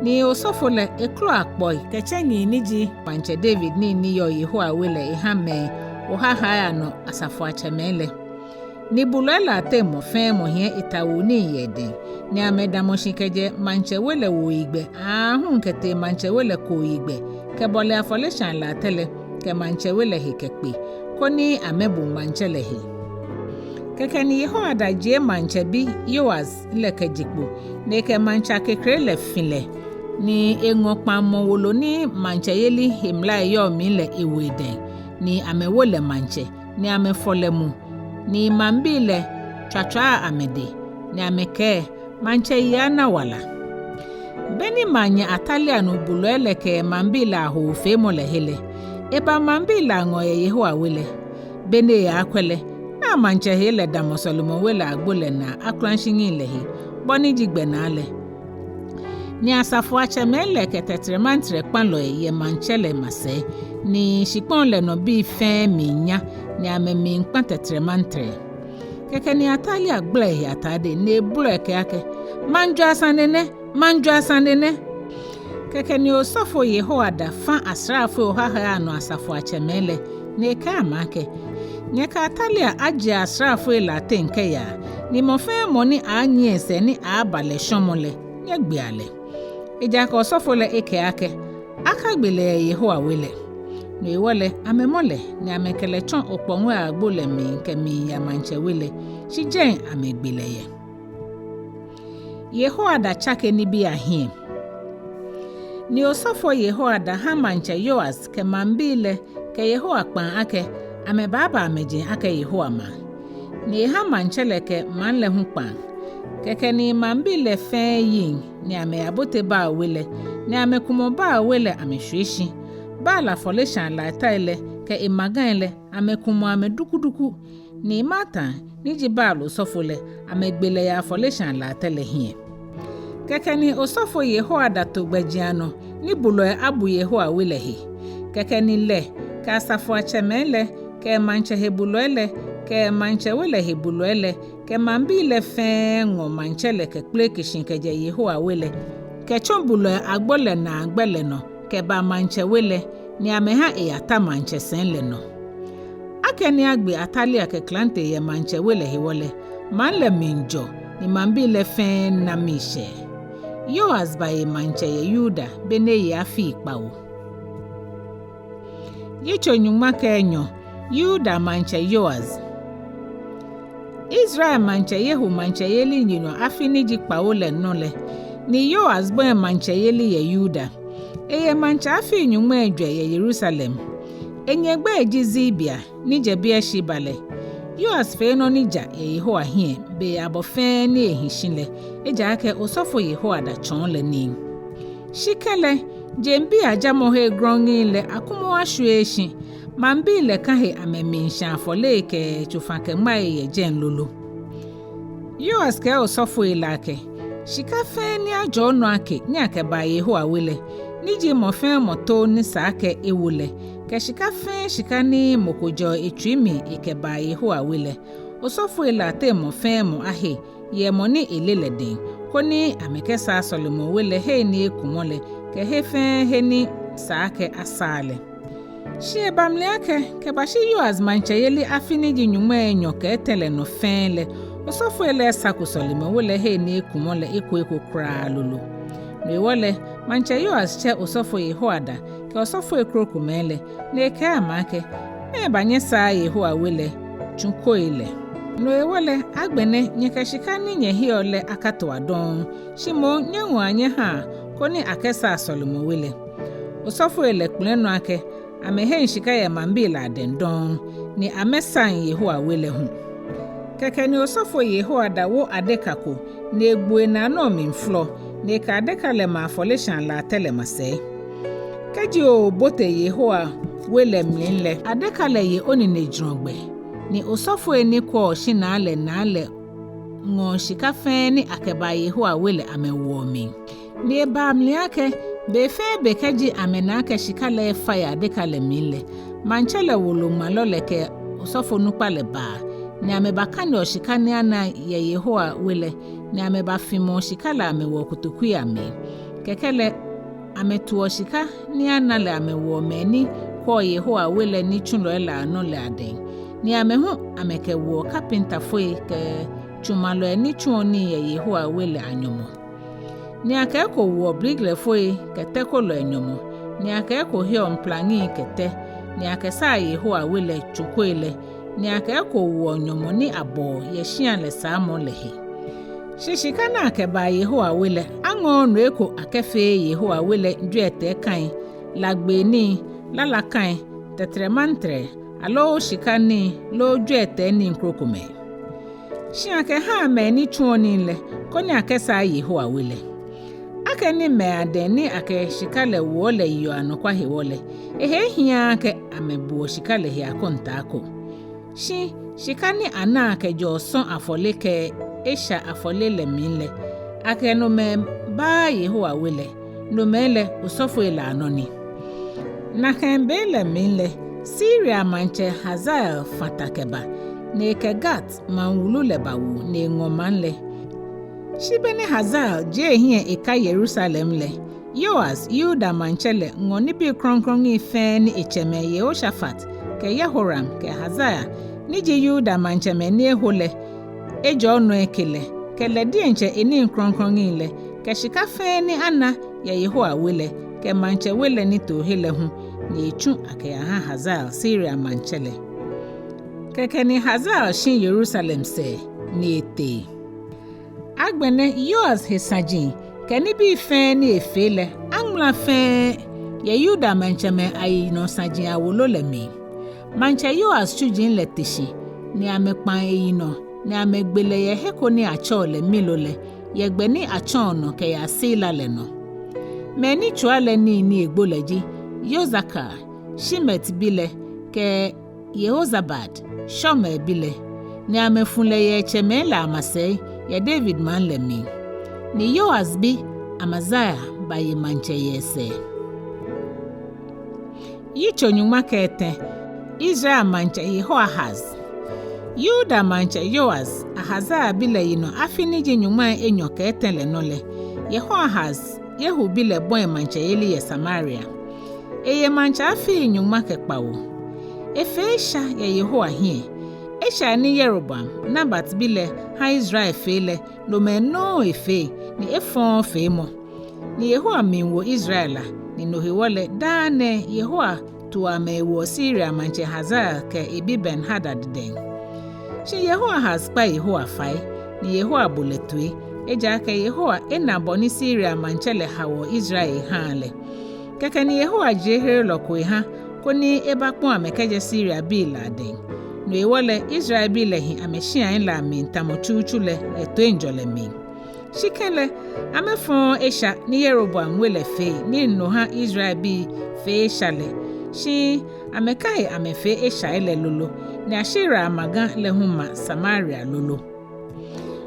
Ni osɔfo lɛ eklo akpɔi kɛ tsɛŋi ni ji maŋtsɛ David nii ni yɔɔ Yehowa we lɛ eha mɛi ohahai anɔ asafoiatsɛmɛi lɛ. Ni bulɔi lɛ ateŋ mɔ fɛɛ mɔ hiɛ etawuu nii yɛ edɛŋ, ni amɛdamɔ shi kɛjɛ maŋtsɛ we lɛ wuoyigbɛ aahu kɛtee maŋtsɛ we lɛ kooyigbɛ, kɛbɔle afɔleshaa latɛ lɛ kɛ maŋtsɛ we lɛ he kɛkpe, koni amɛbu maŋtsɛ lɛ he. Kɛkɛ ni Yehoiada jie maŋtsɛ bi Yoas lɛ kɛje kpo, ni ekɛ maŋtsɛ akekre lɛ fi lɛ, ni eŋɔ kpaŋmɔ wolo ni maŋtsɛyeli he mlai yɔɔ mli lɛ ewo edɛŋ, ni amɛwo lɛ maŋtsɛ, ni amɛfɔ lɛ mu, ni maŋbii lɛ tswatswaa amɛdɛŋ, ni amɛkɛɛ, maŋtsɛ yi ana wala. Be ni maŋnyɛ Atalia nu bulɔi lɛ kɛ maŋbii lɛ ahoofeemɔ lɛ he lɛ, eba maŋbii lɛ aŋɔɔ yɛ Yehowa we lɛ. Be ni eyakwɛ lɛ, naa maŋtsɛ hee lɛ damɔ sɔlemɔwe lɛ agbo lɛ naa akulashinii lɛ he, bɔ ni ji gbɛnaa lɛ. Ni asafoiatsɛmɛi lɛ kɛ tɛtrɛmantrɛ kpalɔi yɛ maŋtsɛ lɛ masɛi, ni shikpɔŋ lɛ nɔ bii fɛɛ miinya, ni amɛmiikpa tɛtrɛmantrɛ. Kɛkɛ ni Atalia gbala ehe atade ni ebolɔ ekɛɛ akɛ, maŋjwaa sane nɛ, maŋjwaa sane nɛ. Kɛkɛ ni osɔfo Yehoiada fa asraafoi ohahai anɔ asafoiatsɛmɛi lɛ, ni ekɛɛ amɛ akɛ, nyɛkɛ Atalia ajea asraafoi lɛ ateŋ kɛyaa, ni mɔ fɛɛ mɔ ni aanyiɛ esɛɛ ni aaba lɛ shɔmɔ lɛ, nyɛgbea lɛ. Ejaakɛ osɔfo lɛ ekɛɛ akɛ, akagbe lɛ yɛ Yehowa we lɛ. No hewɔ lɛ, amɛmɔ lɛ, ni amɛkɛ lɛ tsɔ okpɔŋɔi agbo lɛ mli kɛmiiya maŋtsɛ we lɛ, shi jɛi amɛgbe lɛ yɛ. Yehoiada tsake nibii ahiɛ. Ni osɔfo Yehoiada ha maŋtsɛ Yoas kɛ maŋbii lɛ kɛ Yehowa kpãa akɛ amɛbaaba amɛjeŋ akɛ Yehowa maŋ. Ni eha maŋtsɛ lɛ kɛ maŋ lɛ hu kpãa. Kɛkɛ ni maŋbii lɛ fɛɛ yiŋ, ni amɛyabote Baal we lɛ, ni amɛkumɔ Baal we lɛ amɛshwie shi. Baal afɔleshaa latɛi lɛ kɛ emagai lɛ, amɛkumɔ amɛ dukuduku. Ni Matan, ni ji Baal osɔfo lɛ, amɛgbe lɛ yɛ afɔleshaa latɛ lɛ hiɛ. Kɛkɛ ni osɔfo Yehoiada to gbɛjianɔ ni bulɔi abu Yehowa we lɛ he. Kɛkɛ ni lɛ kɛ asafoiatsɛmɛi lɛ kɛ maŋtsɛ hebulɔi lɛ kɛ maŋtsɛ we lɛ hebulɔi lɛ kɛ maŋbii lɛ fɛɛ ŋɔ maŋtsɛ lɛ kɛkpeleke shi kɛjɛ Yehowa we lɛ kɛtsɔ bulɔi agbo lɛ naa gbɛ lɛ nɔ kɛba maŋtsɛ we lɛ, ni amɛha eyata maŋtsɛ sɛi lɛ nɔ. Akɛni agbe Atalia kɛ klante yɛ maŋtsɛ we lɛ hewɔ lɛ, maŋ lɛ mli jɔ, ni maŋbii lɛ fɛɛ na miishɛɛ. Yoas baye maŋtsɛ yɛ Yuda, be ni eye afii kpawo. Yitso nyɔŋma kɛ enyɔ. Yuda maŋtsɛ Yoas. Israel maŋtsɛ Yehu maŋtsɛyeli nyɔŋmɔ afi ni ji kpawo lɛ nɔ lɛ, ni Yoas bɔi maŋtsɛyeli yɛ Yuda. Eye maŋtsɛ afii nyɔŋmai ejwɛ yɛ Yerusalem. Enyɛ gbɛi ji Zibia, ni jɛ Beersheba lɛ. Yoas fee nɔ ni ja yɛ Yehowa hiɛ, be abɔ fɛɛ ni ehi shi lɛ, ejaakɛ osɔfo Yehoiada tsɔɔ lɛ nii. Shi kɛlɛ, jeŋbii ajamɔhe grɔŋi lɛ akumɔ ashwie shi, maŋbii lɛ ka he amɛmiishã afɔle kɛ tsofa kɛ ŋmai yɛ jɛi lolo. Yoas kɛɛ osɔfoi lɛ akɛ, shika fɛɛ ni ajɔɔ nɔ ake ni akɛbaa Yehowa we lɛ, ni ji mɔ fɛɛ mɔ too ni sa akɛ ewo lɛ, kɛ shika fɛɛ shika ni mɔ ko jɛɔ etsui mli ekɛbaa Yehowa we lɛ, osɔfoi lɛ ateŋ mɔ fɛɛ mɔ ahe yɛ mɔ ni ele lɛ dɛŋ, koni amɛkɛsaa sɔlemɔwe lɛ hei ni ekumɔ lɛ, kɛ he fɛɛ he ni sa akɛ asaa lɛ. Shi eba mli akɛ, kɛbashi Yoas maŋtsɛyeli afi ni ji nyɔŋmai enyɔ kɛ etɛ lɛ nɔ fɛɛ lɛ, osɔfoi lɛ esako sɔlemɔwe lɛ hei ni ekumɔ lɛ eko eko kwraa lolo. No hewɔ lɛ, maŋtsɛ Yoas tsɛ osɔfo Yehoiada kɛ osɔfoi krokomɛi lɛ, ni ekɛɛ amɛ akɛ, mɛɛba nyɛsaaa Yehowa we lɛ tsukoi lɛ? No hewɔ lɛ, agbɛnɛ nyɛkɛ shika ni nyɛheɔ lɛ akatoa dɔŋŋ, shi moŋ nyɛŋɔa nyɛhaa koni akɛsaa sɔlemɔwe lɛ. Osɔfoi lɛ kpɛlɛ nɔ akɛ, amɛheŋ shika yɛ maŋbii lɛ adɛŋ dɔŋŋ, ni amɛsaŋ Yehowa we lɛ hu. Kɛkɛ ni osɔfo Yehoiada wo adeka ko, ni egbo enaanɔ mli flɔ, ni ekɛ adeka lɛ ma afɔleshaa latɛ lɛ masɛi. Kɛji obote Yehowa we lɛ mli lɛ, adeka lɛ ye oninejurɔ gbɛ, ni osɔfoi ni kwɛɔ shinaa lɛ naa lɛ ŋɔɔ shika fɛɛ ni akɛbaa Yehowa we lɛ amɛwoɔ mli. Ni eba mli akɛ, be fɛɛ be kɛji amɛna akɛ shika lɛ efa yɛ adeka lɛ mli lɛ, maŋtsɛ lɛ woloŋmalɔ lɛ kɛ osɔfonukpa lɛ baa, ni amɛbakaneɔ shika ni ana yɛ Yehowa we lɛ, ni amɛbafimɔɔ shika lɛ amɛwoɔ kotokui amli. Kɛkɛ lɛ, amɛtoɔ shika ni ana lɛ amɛwoɔ mɛi ni kwɛɔ Yehowa we lɛ nitsulɔi lɛ anɔ lɛ adɛŋ, ni amɛ hu amɛkɛwoɔ kapintafoi kɛ tsumalɔi ni tsuɔ nii yɛ Yehowa we lɛ anyɔmɔ. Ni akɛ eko woɔ briglɛfoi kɛ tɛkolɔi nyɔmɔ, ni akɛ eko heɔ mplaŋi kɛ tɛ, ni akɛsaa Yehowa we lɛ tsukoi lɛ, ni akɛ eko woɔ nyɔmɔ ni abɔɔ yɛ shia lɛ saamɔ lɛ he. Shi shika ni akɛbaa Yehowa we lɛ, aŋɔɔɔ no eko akɛfeee Yehowa we lɛ jwiɛtɛi kai, la gbee nii, lala kai, tɛtrɛmantrɛ, aloo shika nii, loo jwiɛtɛi nii krokomɛi. Shi akɛhaa mɛi ni tsuɔ nii lɛ, koni akɛsaa Yehowa we lɛ. Akɛni mɛi adɛŋ ni akɛ shika lɛ woɔ lɛ yeɔ anɔkwa hewɔ lɛ, ehe hiaaa akɛ amɛbuɔ shika lɛ he akɔntaa ko. Shi shika ni anaa kɛjɛɔ sɔ̃ afɔle kɛ esha afɔle lɛ mli lɛ, akɛ nomɛi baaa Yehowa we lɛ, nomɛi lɛ osɔfoi lɛ anɔ ni. Nakai be lɛ mli lɛ, Siria maŋtsɛ Hazael fã ta kɛba, ni ekɛ Gat maŋ wulu lɛ bawu, ni eŋɔ maŋ lɛ. Shi be ni Hazael jie ehiɛ eka Yerusalem lɛ, Yoas, Yuda maŋtsɛ lɛ, ŋɔ nibii krɔŋkrɔŋi fɛɛ ni etsɛmɛi Yehoshafat kɛ Yehoram kɛ Ahasia, ni ji Yuda maŋtsɛmɛi ni eho lɛ, ejɔɔ nɔ eke lɛ, kɛ lɛ diɛŋtsɛ enii krɔŋkrɔŋi lɛ, kɛ shika fɛɛ ni ana yɛ Yehowa we lɛ, kɛ maŋtsɛ we lɛ nitoohe lɛ hu, ni etsu akɛyaha Hazael, Siria maŋtsɛ lɛ. Kɛkɛ ni Hazael shi Yerusalem sɛɛ ni etee. Agbɛnɛ Yoas he saji kɛ nibii fɛɛ ni efee lɛ aŋmala fɛɛ yɛ Yuda maŋtsɛmɛi ayinɔ saji awolo lɛ mli. Maŋtsɛ Yoas tsuji lɛ te shi, ni amɛkpaŋ eyinɔ, ni amɛgbe lɛ yɛ he ko ni atsɛɔ lɛ Milo lɛ, yɛ gbɛ ni atsɔɔ nɔ kɛyaa Sila lɛ nɔ. Mɛi ni tswaa lɛ nii ni egbo lɛ ji Yosakar, Shimeat bi lɛ, kɛ Yehozabad, Shomer bi lɛ, ni amɛfu lɛ yɛ etsɛmɛi lɛ amasɛi yɛ David maŋ lɛ mli. Ni Yoas bi Amazia baye maŋtsɛ yɛ esɛɛ. Yitso nyɔŋma kɛ etɛ. Israel maŋtsɛ Yehoahaz. Yuda maŋtsɛ Yoas, Ahazia bi lɛ yinɔ afi ni ji nyɔŋmai enyɔ kɛ etɛ lɛ nɔ lɛ, Yehoahaz, Yehu bi lɛ bɔi maŋtsɛyeli yɛ Samaria. Eye maŋtsɛ afii nyɔŋma kɛ kpawo. Efee esha yɛ Yehowa hiɛ. Esha ni Yeroboam, Nebat bi lɛ, ha Israel fee lɛ, nomɛi nɔŋŋ efee, ni efɔɔɔ feemɔ. Ni Yehowa mli wo Israel la, ni no hewɔ lɛ daa nɛɛ Yehowa tu amɛ ewo Siria maŋtsɛ Hazael kɛ ebi Ben-Hadad dɛŋ. Shi Yehoahaz kpa Yehowa fai, ni Yehowa bo lɛ toi, ejaakɛ Yehowa ena bɔ ni Siria maŋtsɛ lɛ haoɔ Israel ehaa lɛ. Kɛkɛ ni Yehowa jie herelɔ ko eha, koni ebakpɔ̃ amɛ kɛjɛ Siriabii lɛ adɛŋ. No hewɔ lɛ Israelbii lɛ hi amɛshiai lɛ amli tamɔ tsutsu lɛ yɛ toiŋjɔlɛ mli. Shi kɛlɛ, amɛfɔɔɔ esha ni Yeroboam we lɛ fee ni no ha Israelbii fee esha lɛ. Shi amɛkahe amɛfee eshai lɛ lolo, ni Asera amaga lɛ hu ma Samaria lolo.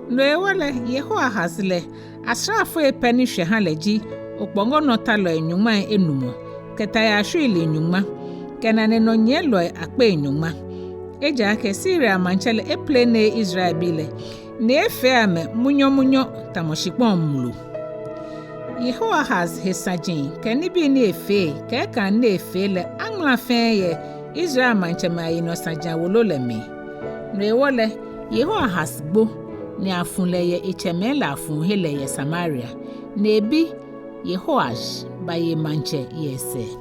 No hewɔ lɛ Yehoahaz lɛ, asraafoi pɛ ni shwɛ ha lɛ ji okpɔŋɔnɔtalɔi nyɔŋmai enumɔ, kɛ tayaa shwiilii nyɔŋma, kɛ nanenɔnyiɛlɔi akpei nyɔŋma. Ejaakɛ Siria maŋtsɛ lɛ eplenee Israelbii lɛ, ni efee amɛ munyɔmunyɔ tamɔ shikpɔŋ mlu. Yehoahaz he saji kɛ nibii ni efee kɛ ekãa ni efee lɛ aŋmala fɛɛ yɛ Israel maŋtsɛmɛi ayinɔ saji awolo lɛ mli. No hewɔ lɛ Yehoahaz gbo, ni afu lɛ yɛ etsɛmɛi lɛ afuhe lɛ yɛ Samaria, ni ebi Yehoash baye maŋtsɛ yɛ esɛɛ.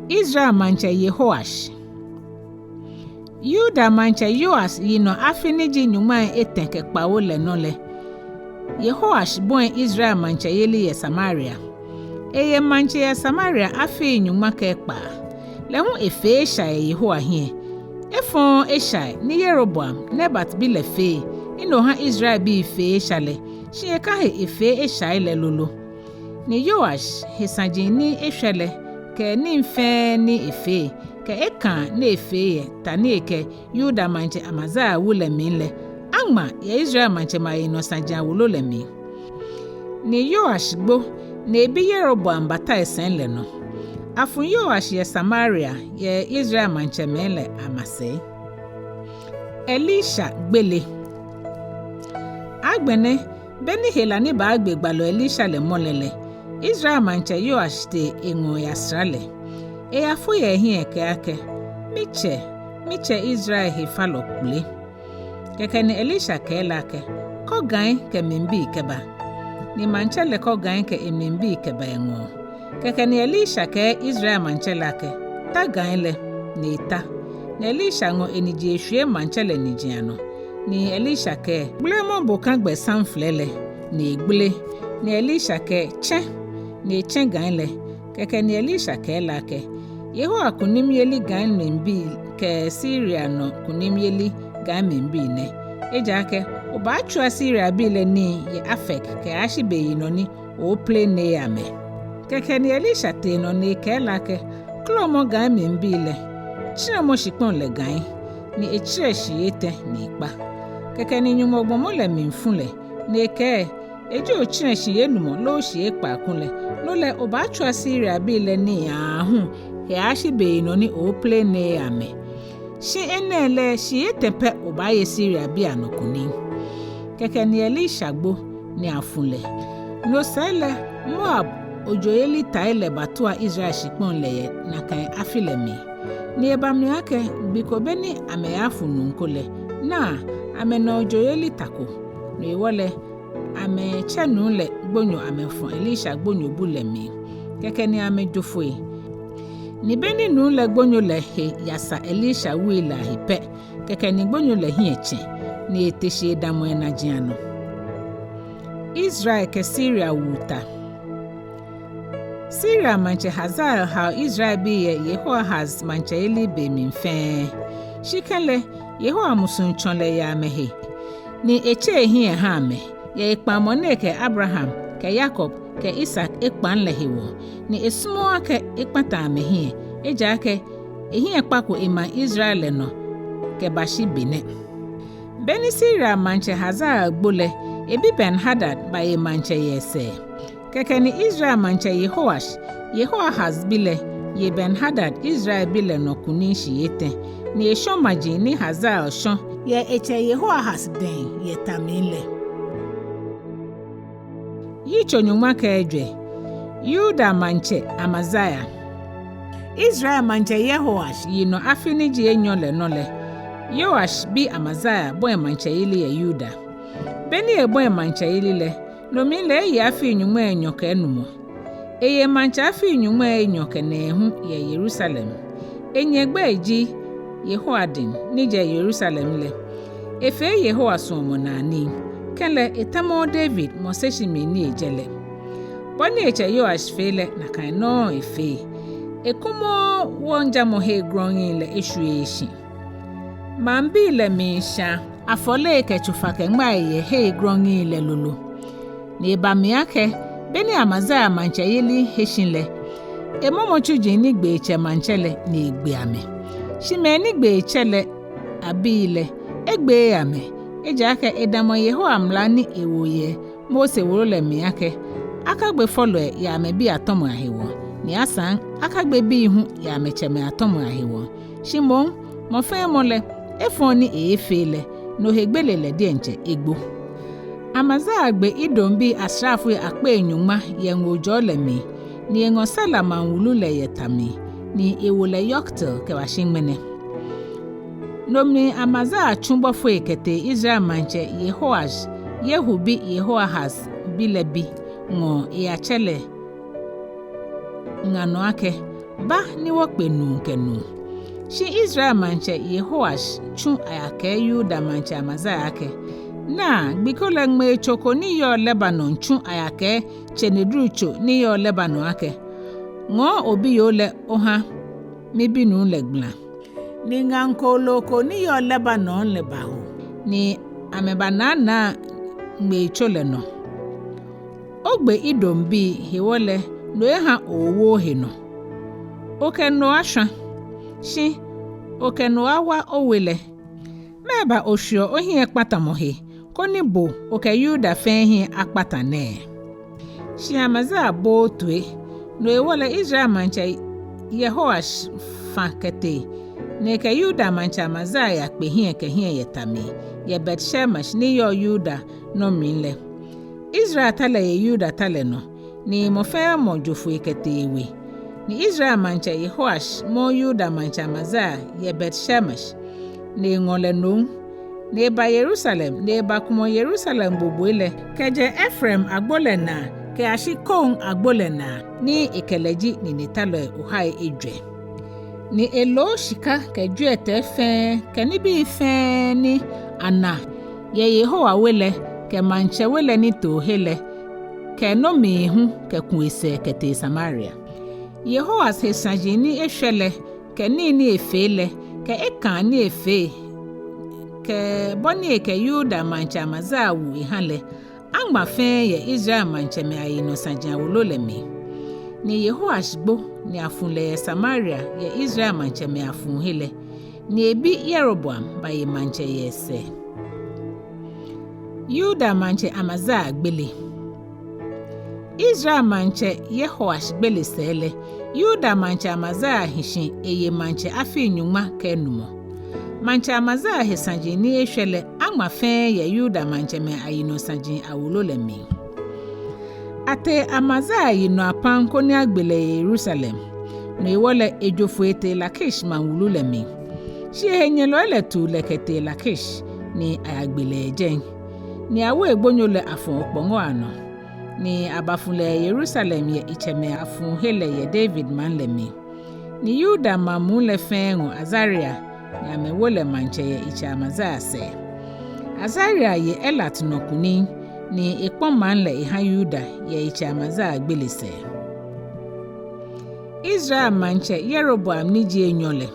Israel maŋtsɛ Yehoash. Yuda maŋtsɛ Yoas yinɔ afi ni ji nyɔŋmai etɛ kɛ kpawo lɛ nɔ lɛ, Yehoash bɔi Israel maŋtsɛyeli yɛ Samaria. Eye maŋtsɛ yɛ Samaria afii nyɔŋma kɛ ekpaa. Lɛ hu efee esha yɛ Yehowa hiɛ. Efɔɔɔ eshai ni Yeroboam, Nebat bi lɛ fee, ni no ha Israelbii fee esha lɛ, shi ekahe efee eshai lɛ lolo. Ni Yoash he saji ni eshwɛ lɛ, kɛ nii fɛɛ ni efee, kɛ ekãa ni efee yɛ ta ni ekɛ Yuda maŋtsɛ Amazia wu lɛ mli lɛ, aŋma yɛ Israel maŋtsɛmɛi ayinɔ saji awolo lɛ mli. Ni Yoash gbo, ni ebi Yeroboam bata esɛi lɛ nɔ. Afu Yoash yɛ Samaria yɛ Israel maŋtsɛmɛi lɛ amasɛi. Elisha gbele. Agbɛnɛ, beni hela ni baagbe gbalɔ Elisha lɛ mɔ lɛ lɛ, Israel maŋtsɛ Yoash tee eŋɔɔ yasara lɛ. Eyafo yɛ ehiɛ ekɛɛ akɛ, "Mitsɛ, mitsɛ Israel hefalɔ kpele." Kɛkɛ ni Elisha kɛɛ lɛ akɛ, "Kɔ gai kɛ mlibii kɛba." Ni maŋtsɛ lɛ kɔ gai kɛ emlibii kɛba eŋɔɔ. Kɛkɛ ni Elisha kɛɛ Israel maŋtsɛ lɛ akɛ, "Ta gai lɛ," ni eta. Ni Elisha ŋɔ eniji eshwie maŋtsɛ lɛ niji anɔ. Ni Elisha kɛɛ, "Gbelemɔ bokagbɛ samflɛ lɛ," ni egbele. Ni Elisha kɛɛ, "Tsɛ," ni etsɛ gai lɛ. Kɛkɛ ni Elisha kɛɛ lɛ akɛ, "Yehowa kunimyeli gai mlibii kɛ Siria nɔ kunimyeli gai mlibii nɛ. Ejaakɛ obaatswa Siriabii lɛ nii yɛ Afek kɛyashi beyinɔ ni ooplenee amɛ." Kɛkɛ ni Elisha tee nɔ ni ekɛɛ lɛ akɛ, "Kɔlɔmɔ gai mlibii lɛ, tsɛrɛmɔ shikpɔŋ lɛ gai," ni etsɛrɛ shii etɛ ni ekpa. Kɛkɛ ni Nyɔŋmɔ gbɔmɔ lɛ mli fu lɛ, ni ekɛɛ, "Eji otsɛrɛ shii enumɔ loo shii ekpaa kulɛ, no lɛ obaatswa Siriabii lɛ nii aahu kɛyashi beyinɔ ni ooplenee amɛ. Shi enɛ lɛ shii etɛ pɛ obaaye Siriabii anɔ kunim." Kɛkɛ ni Elisha gbo ni afu lɛ. No sɛɛ lɛ Moab ojoyeli tai lɛ batua Israel shikpɔŋ lɛ yɛ nakai afi lɛ mli. Ni eba mli akɛ gbi ko beni amɛyaafu nuu ko lɛ, naa, amɛna ojoyeli ta ko. No hewɔ lɛ amɛtsɛ nuu lɛ gbonyo amɛfɔ Elisha gbonyobu lɛ mli. kɛkɛ ni amɛjo foi. Ni beni nuu lɛ gbonyo lɛ he yasa Elisha wui lɛ ahe pɛ, kɛkɛ ni gbonyo lɛ hiɛ tsɛ, ni ete shi edamɔ enaji anɔ. Israel kɛ Siria wu ta. Siria maŋtsɛ Hazael hao Israelbii yɛ Yehoahaz maŋtsɛyeli be mli fɛɛ. Shi kɛlɛ, Yehowa musuŋ tsɔ lɛ yɛ amɛhe, ni etse ehiɛ eha amɛ, yɛ ekpaŋmɔ ni ekɛ Abraham kɛ Yakob kɛ Isak ekpaŋ lɛ hewɔ, ni esumɔɔɔ akɛ ekpata amɛhiɛ, ejaakɛ ehiɛ kpako emaŋ Israel lɛ nɔ kɛbashi be nɛ. Beni Siria maŋtsɛ Hazael gbo lɛ, ebi Ben-Hadad baye maŋtsɛ yɛ esɛɛ. Kɛkɛ ni Israel maŋtsɛ Yehoash, Yehoahaz bi lɛ, ye Ben-Hadad Israel bi lɛ nɔ kunim shii etɛ, ni eshɔ maji ni Hazael shɔ yɛ etsɛ Yehoahaz dɛŋ yɛ ta mli lɛ. Yitso nyɔŋma kɛ ejwɛ. Yuda maŋtsɛ Amazia. Israel maŋtsɛ Yehoash yinɔ afi ni ji enyɔ lɛ nɔ lɛ, Yoash bi Amazia bɔi maŋtsɛyeli yɛ Yuda. Beni ebɔi maŋtsɛyeli lɛ, no mli lɛ eye afii nyɔŋmai enyɔ kɛ enumɔ. Eye maŋtsɛ afii nyɔŋmai enyɔ kɛ nɛɛhu yɛ Yerusalem. Enyɛ gbɛi ji Yehoiadin ni jɛ Yerusalem lɛ. Efee Yehowa suɔmɔnaa nii, kɛlɛ etamɔɔɔ David mɔ seshimii ni ejɛ lɛ. Bɔ ni etsɛ Yoash fee lɛ nakai nɔŋŋ efee. Ekumɔɔɔ wɔŋjamɔ hei grɔŋŋi lɛ eshwieee shi. Maŋbii lɛ miisha afɔlei kɛ tsofa kɛ ŋmai yɛ hei grɔŋŋi lɛ lolo. Ni eba mli akɛ, beni Amazia maŋtsɛyeli he shi lɛ, emɔmɔ tsuji ni gbee tsɛ maŋtsɛ lɛ ni egbe amɛ. Shi mɛi ni gbee tsɛ lɛ abii lɛ, egbeee amɛ, ejaakɛ edamɔ Yehowa mla ni ewo yɛ Mose wolo lɛ mli akɛ, akagbe fɔlɔi yɛ amɛbii atɔmɔi ahewɔ, ni asaŋ akagbe bii hu yɛ amɛtsɛmɛi atɔmɔi ahewɔ. Shi moŋ, mɔ fɛɛ mɔ lɛ, efɔŋ ni eeefee lɛ, no he gbele lɛ diɛŋtsɛ egbo. Amazia gbe Edombii asraafoi akpei nyɔŋma yɛ ŋoo jɔɔ lɛ mli, ni eŋɔ Sela maŋ wulu lɛ yɛ ta mli, ni ewo lɛ Yoktel kɛbashi ŋmɛnɛ. No mli Amazia tsu bɔfoi kɛtee Israel maŋtsɛ Yehoash, Yehu bi Yehoahaz bi lɛ bi, ŋɔɔ eyatsɛ lɛ ŋa nɔ akɛ, ba ni wɔkpe nuu kɛ nuu. Shi Israel maŋtsɛ Yehoash tsu ayakɛɛ Yuda maŋtsɛ Amazia akɛ, naa, gbi ko lɛ ŋmeitso ko ni yɔɔ Lebanon tsu ayakɛɛ tsenedrutso ni yɔɔ Lebanon akɛ, ŋɔɔ obiyoo lɛ oha mibinuu lɛ gbala. Ni ŋaŋ kooloo ko ni yɔɔ Lebanon lɛ baho, ni amɛbanaanaa ŋmeitso lɛ nɔ. Ogbe Edombii hewɔ lɛ, no eha owo ohe nɔ. Okɛ no ashwa, shi okɛ no awa owe lɛ. Mɛɛba oshwieɔ ohiɛkpatamɔ he, koni bo okɛ Yuda fɛɛ hiɛ akpata nɛɛ? Shi Amazia booo toi. No hewɔ lɛ Israel maŋtsɛ Yehoash fã kɛtee, ni ekɛ Yuda maŋtsɛ Amazia yakpe hiɛ kɛ hiɛ yɛ ta mli, yɛ Bet-Shemesh ni yɔɔ Yuda nɔ mli lɛ. Israel ta lɛ ye Yuda ta lɛ nɔ, ni mɔ fɛɛ mɔ jo foi kɛtee ewe. Ni Israel maŋtsɛ Yehoash mɔɔ Yuda maŋtsɛ Amazia yɛ Bet-Shemesh, ni eŋɔ lɛ nom, ni eba Yerusalem, ni ebakumɔ Yerusalem gbogboi lɛ, kɛjɛ Efraim agbo lɛ naa kɛyashi Koŋ agbo lɛ naa, ni ekɛ lɛ ji ninetalɔi ohai ejwɛ. Ni eloo shika kɛ jwiɛtɛi fɛɛ kɛ nibii fɛɛ ni ana yɛ Yehowa we lɛ kɛ maŋtsɛ we lɛ nitoohe lɛ kɛ nomii hu kɛku esɛɛ kɛtee Samaria. Yehoas he saji ni eshwɛ lɛ kɛ nii ni efee lɛ kɛ ekãa ni efee kɛ bɔ ni ekɛ Yuda maŋtsɛ Amazia wu eha lɛ, aŋma fɛɛ yɛ Israel maŋtsɛmɛi ayinɔ saji awolo lɛ mli. Ni Yehoash gbo, ni afu lɛ yɛ Samaria yɛ Israel maŋtsɛmɛi afuuhe lɛ, ni ebi Yeroboam baye maŋtsɛ yɛ esɛɛ. Yuda maŋtsɛ Amazia gbele. Israel maŋtsɛ Yehoash gbele sɛɛ lɛ, Yuda maŋtsɛ Amazia hi shi eye maŋtsɛ afii nyɔŋma kɛ enumɔ. Maŋtsɛ Amazia he saji ni eshwɛ lɛ aŋma fɛɛ yɛ Yuda maŋtsɛmɛi ayinɔ saji awolo lɛ mli. Atee Amazia yinɔ apam koni agbe lɛ yɛ Yerusalem. No hewɔ lɛ ejo foi etee Lakish maŋ wulu lɛ mli. Shi ehenyɛlɔi lɛ tu lɛ kɛtee Lakish, ni ayagbe lɛ yɛ jɛi. Ni awo egbonyo lɛ afɔ̃ okpɔŋɔ anɔ. ni abafu lɛ Yerusalem yɛ etsɛmɛi afuuhe lɛ yɛ David maŋ lɛ mli. Ni Yuda maŋ muu lɛ fɛɛ ŋɔ Azaria, ni amɛwo lɛ maŋtsɛ yɛ etsɛ Amazia sɛɛ. Azaria ye Elat nɔ kunim, ni ekpɔ̃ maŋ lɛ eha Yuda yɛ etsɛ Amazia gbele sɛɛ. Israel maŋtsɛ Yeroboam ni ji enyɔ lɛ.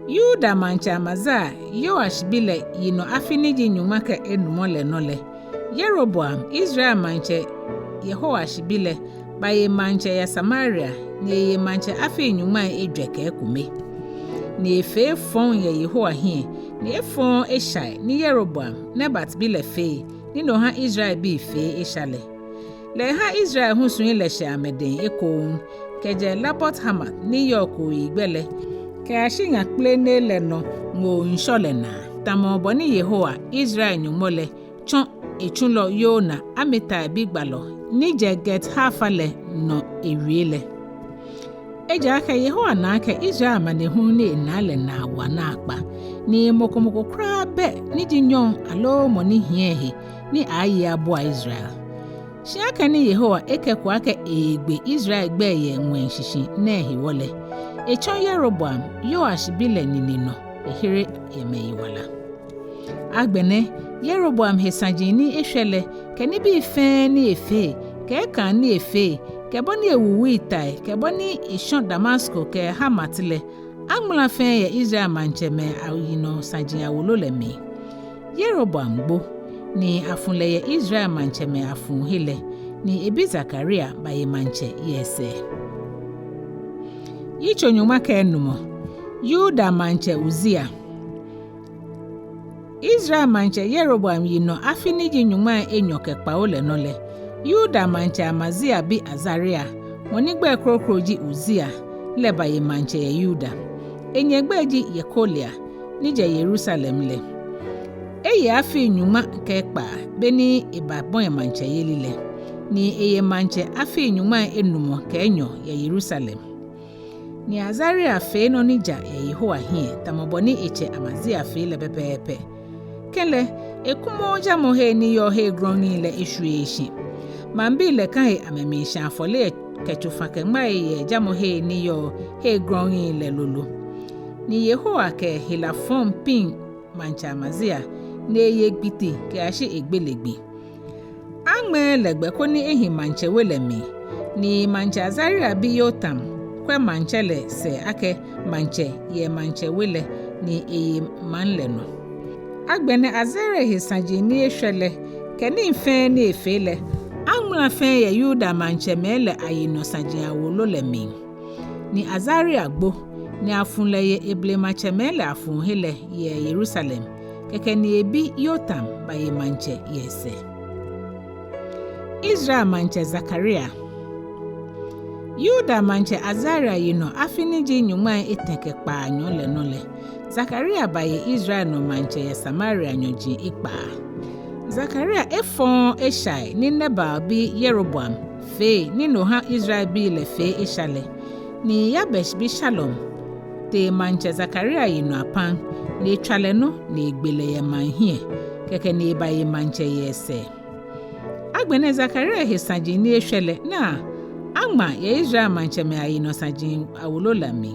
Yuda maŋtsɛ Amazia, Yoash bi lɛ, yinɔ afi ni ji nyɔŋma kɛ enumɔ lɛ nɔ lɛ, Yeroboam, Israel maŋtsɛ Yehoash bi lɛ, baye maŋtsɛ yɛ Samaria, ni eye maŋtsɛ afii nyɔŋmai ejwɛ kɛ ekome. Ni efee efɔŋ yɛ Yehowa hiɛ, ni efɔŋ eshai ni Yeroboam, Nebat bi lɛ, fee, ni no ha Israelbii fee esha lɛ. Lɛ eha Israel husui lɛ shɛ amɛdɛŋ ekoŋŋ, kɛjɛ Lebo Hamat ni yɔɔ kooyigbɛ lɛ kɛyashi ŋa kplenee lɛ nɔ ŋoo ŋshɔ lɛ naa, tamɔ bɔ ni Yehowa, Israel Nyɔŋmɔ lɛ, tsɔ etsulɔ Yona, Amitai bi gbalɔ ni jɛ Gat-Hefer lɛ, nɔ ewie lɛ. Ejaakɛ Yehowa na akɛ Israel amanehulu ni enaa lɛ naa wa naakpa, ni mɔ ko mɔ ko kwraa bɛ ni ji nyɔŋ aloo mɔ ni hiɛ ehe ni aaye abua Israel. Shi akɛni Yehowa ekɛko akɛ eegbe Israel gbɛi yɛ ŋwɛi shishi nɛɛ hewɔ lɛ, etsɔ Yeroboam, Yoash bi lɛ, nine nɔ ehere yɛ mɛi yiwala. Agbɛnɛ Yeroboam he saji ni eshwɛ lɛ, kɛ nibii fɛɛ ni efee, kɛ ekãa ni efee, kɛ bɔ ni ewu wuitai, kɛ bɔ ni eshɔ Damasko kɛ Hamat lɛ, aŋmala fɛɛ yɛ Israel maŋtsɛmɛi ayinɔ saji awolo lɛ mli. Yeroboam gbo, ni afu lɛ yɛ Israel maŋtsɛmɛi afuuhe lɛ, ni ebi Zakaria baye maŋtsɛ yɛ esɛɛ. Yitso nyɔŋma kɛ enumɔ. Yuda maŋtsɛ Uzia. Israel maŋtsɛ Yeroboam yinɔ afi ni ji nyɔŋmai enyɔ kɛ kpawo lɛ nɔ lɛ, Yuda maŋtsɛ Amazia bi Azaria, mɔ ni gbɛi kroko ji Uzia, lɛ baye maŋtsɛ yɛ Yuda. Enyɛ gbɛi ji Yekolia, ni jɛ Yerusalem lɛ. Eye afii nyɔŋma kɛ ekpaa beni ebabɔi maŋtsɛyeli lɛ, ni eye maŋtsɛ afii nyɔŋmai enumɔ kɛ enyɔ yɛ Yerusalem. Ni Azaria fee nɔ ni ja yɛ Yehowa hiɛ, tamɔ bɔ ni etsɛ Amazia fee lɛ pɛpɛɛpɛ. Kɛlɛ, ekumɔɔɔ jamɔhe ni yɔɔ hei grɔŋŋi lɛ eshwieee shi. Maŋbii lɛ kã he amɛmiishã afɔle kɛ tsofa kɛ ŋmai yɛ jamɔhe ni yɔɔ hei grɔŋŋi lɛ lolo. Ni Yehowa kɛ hela fɔŋ piŋ maŋtsɛ Amazia, ni eye gbi ti kɛyashi egbele gbi. Aŋmɛɛɛ lɛ gbɛ koni ehi maŋtsɛ we lɛ mli, ni maŋtsɛ Azaria bi Yotam kwɛ maŋtsɛ lɛ sɛɛ akɛ maŋtsɛ yɛ maŋtsɛ we lɛ, ni eye maŋ lɛ nɔ. Agbɛnɛ Azaria he saji ni eshwɛ lɛ, kɛ nii fɛɛ ni efee lɛ, aŋmala fɛɛ yɛ Yuda maŋtsɛmɛi lɛ ayinɔ saji awolo lɛ mli. Ni Azaria gbo, ni afu lɛ yɛ eblematsɛmɛi lɛ afuuhe lɛ yɛ Yerusalem. Kɛkɛ ni ebi Yotam baye maŋtsɛ yɛ esɛɛ. Israel maŋtsɛ Zakaria. Yuda maŋtsɛ Azaria yinɔ afi ni ji nyɔŋmai etɛ kɛ kpaanyɔ lɛ nɔ lɛ, Zakaria baye Israel nɔ maŋtsɛ yɛ Samaria nyɔji ekpaa. Zakaria efɔŋ eshai ni Nebat bi Yeroboam fee ni no ha Israelbii lɛ fee esha lɛ. Ni Yabesh bi Shalum tee maŋtsɛ Zakaria yinɔ apam, ni etswa lɛ nɔ, ni egbe lɛ yɛ maŋ hiɛ, kɛkɛ ni ebaye maŋtsɛ yɛ esɛɛ. Agbɛnɛ Zakaria he saji ni eshwɛ lɛ, naa, aŋma yɛ Israel maŋtsɛmɛi ayinɔ saji awolo lɛ mli.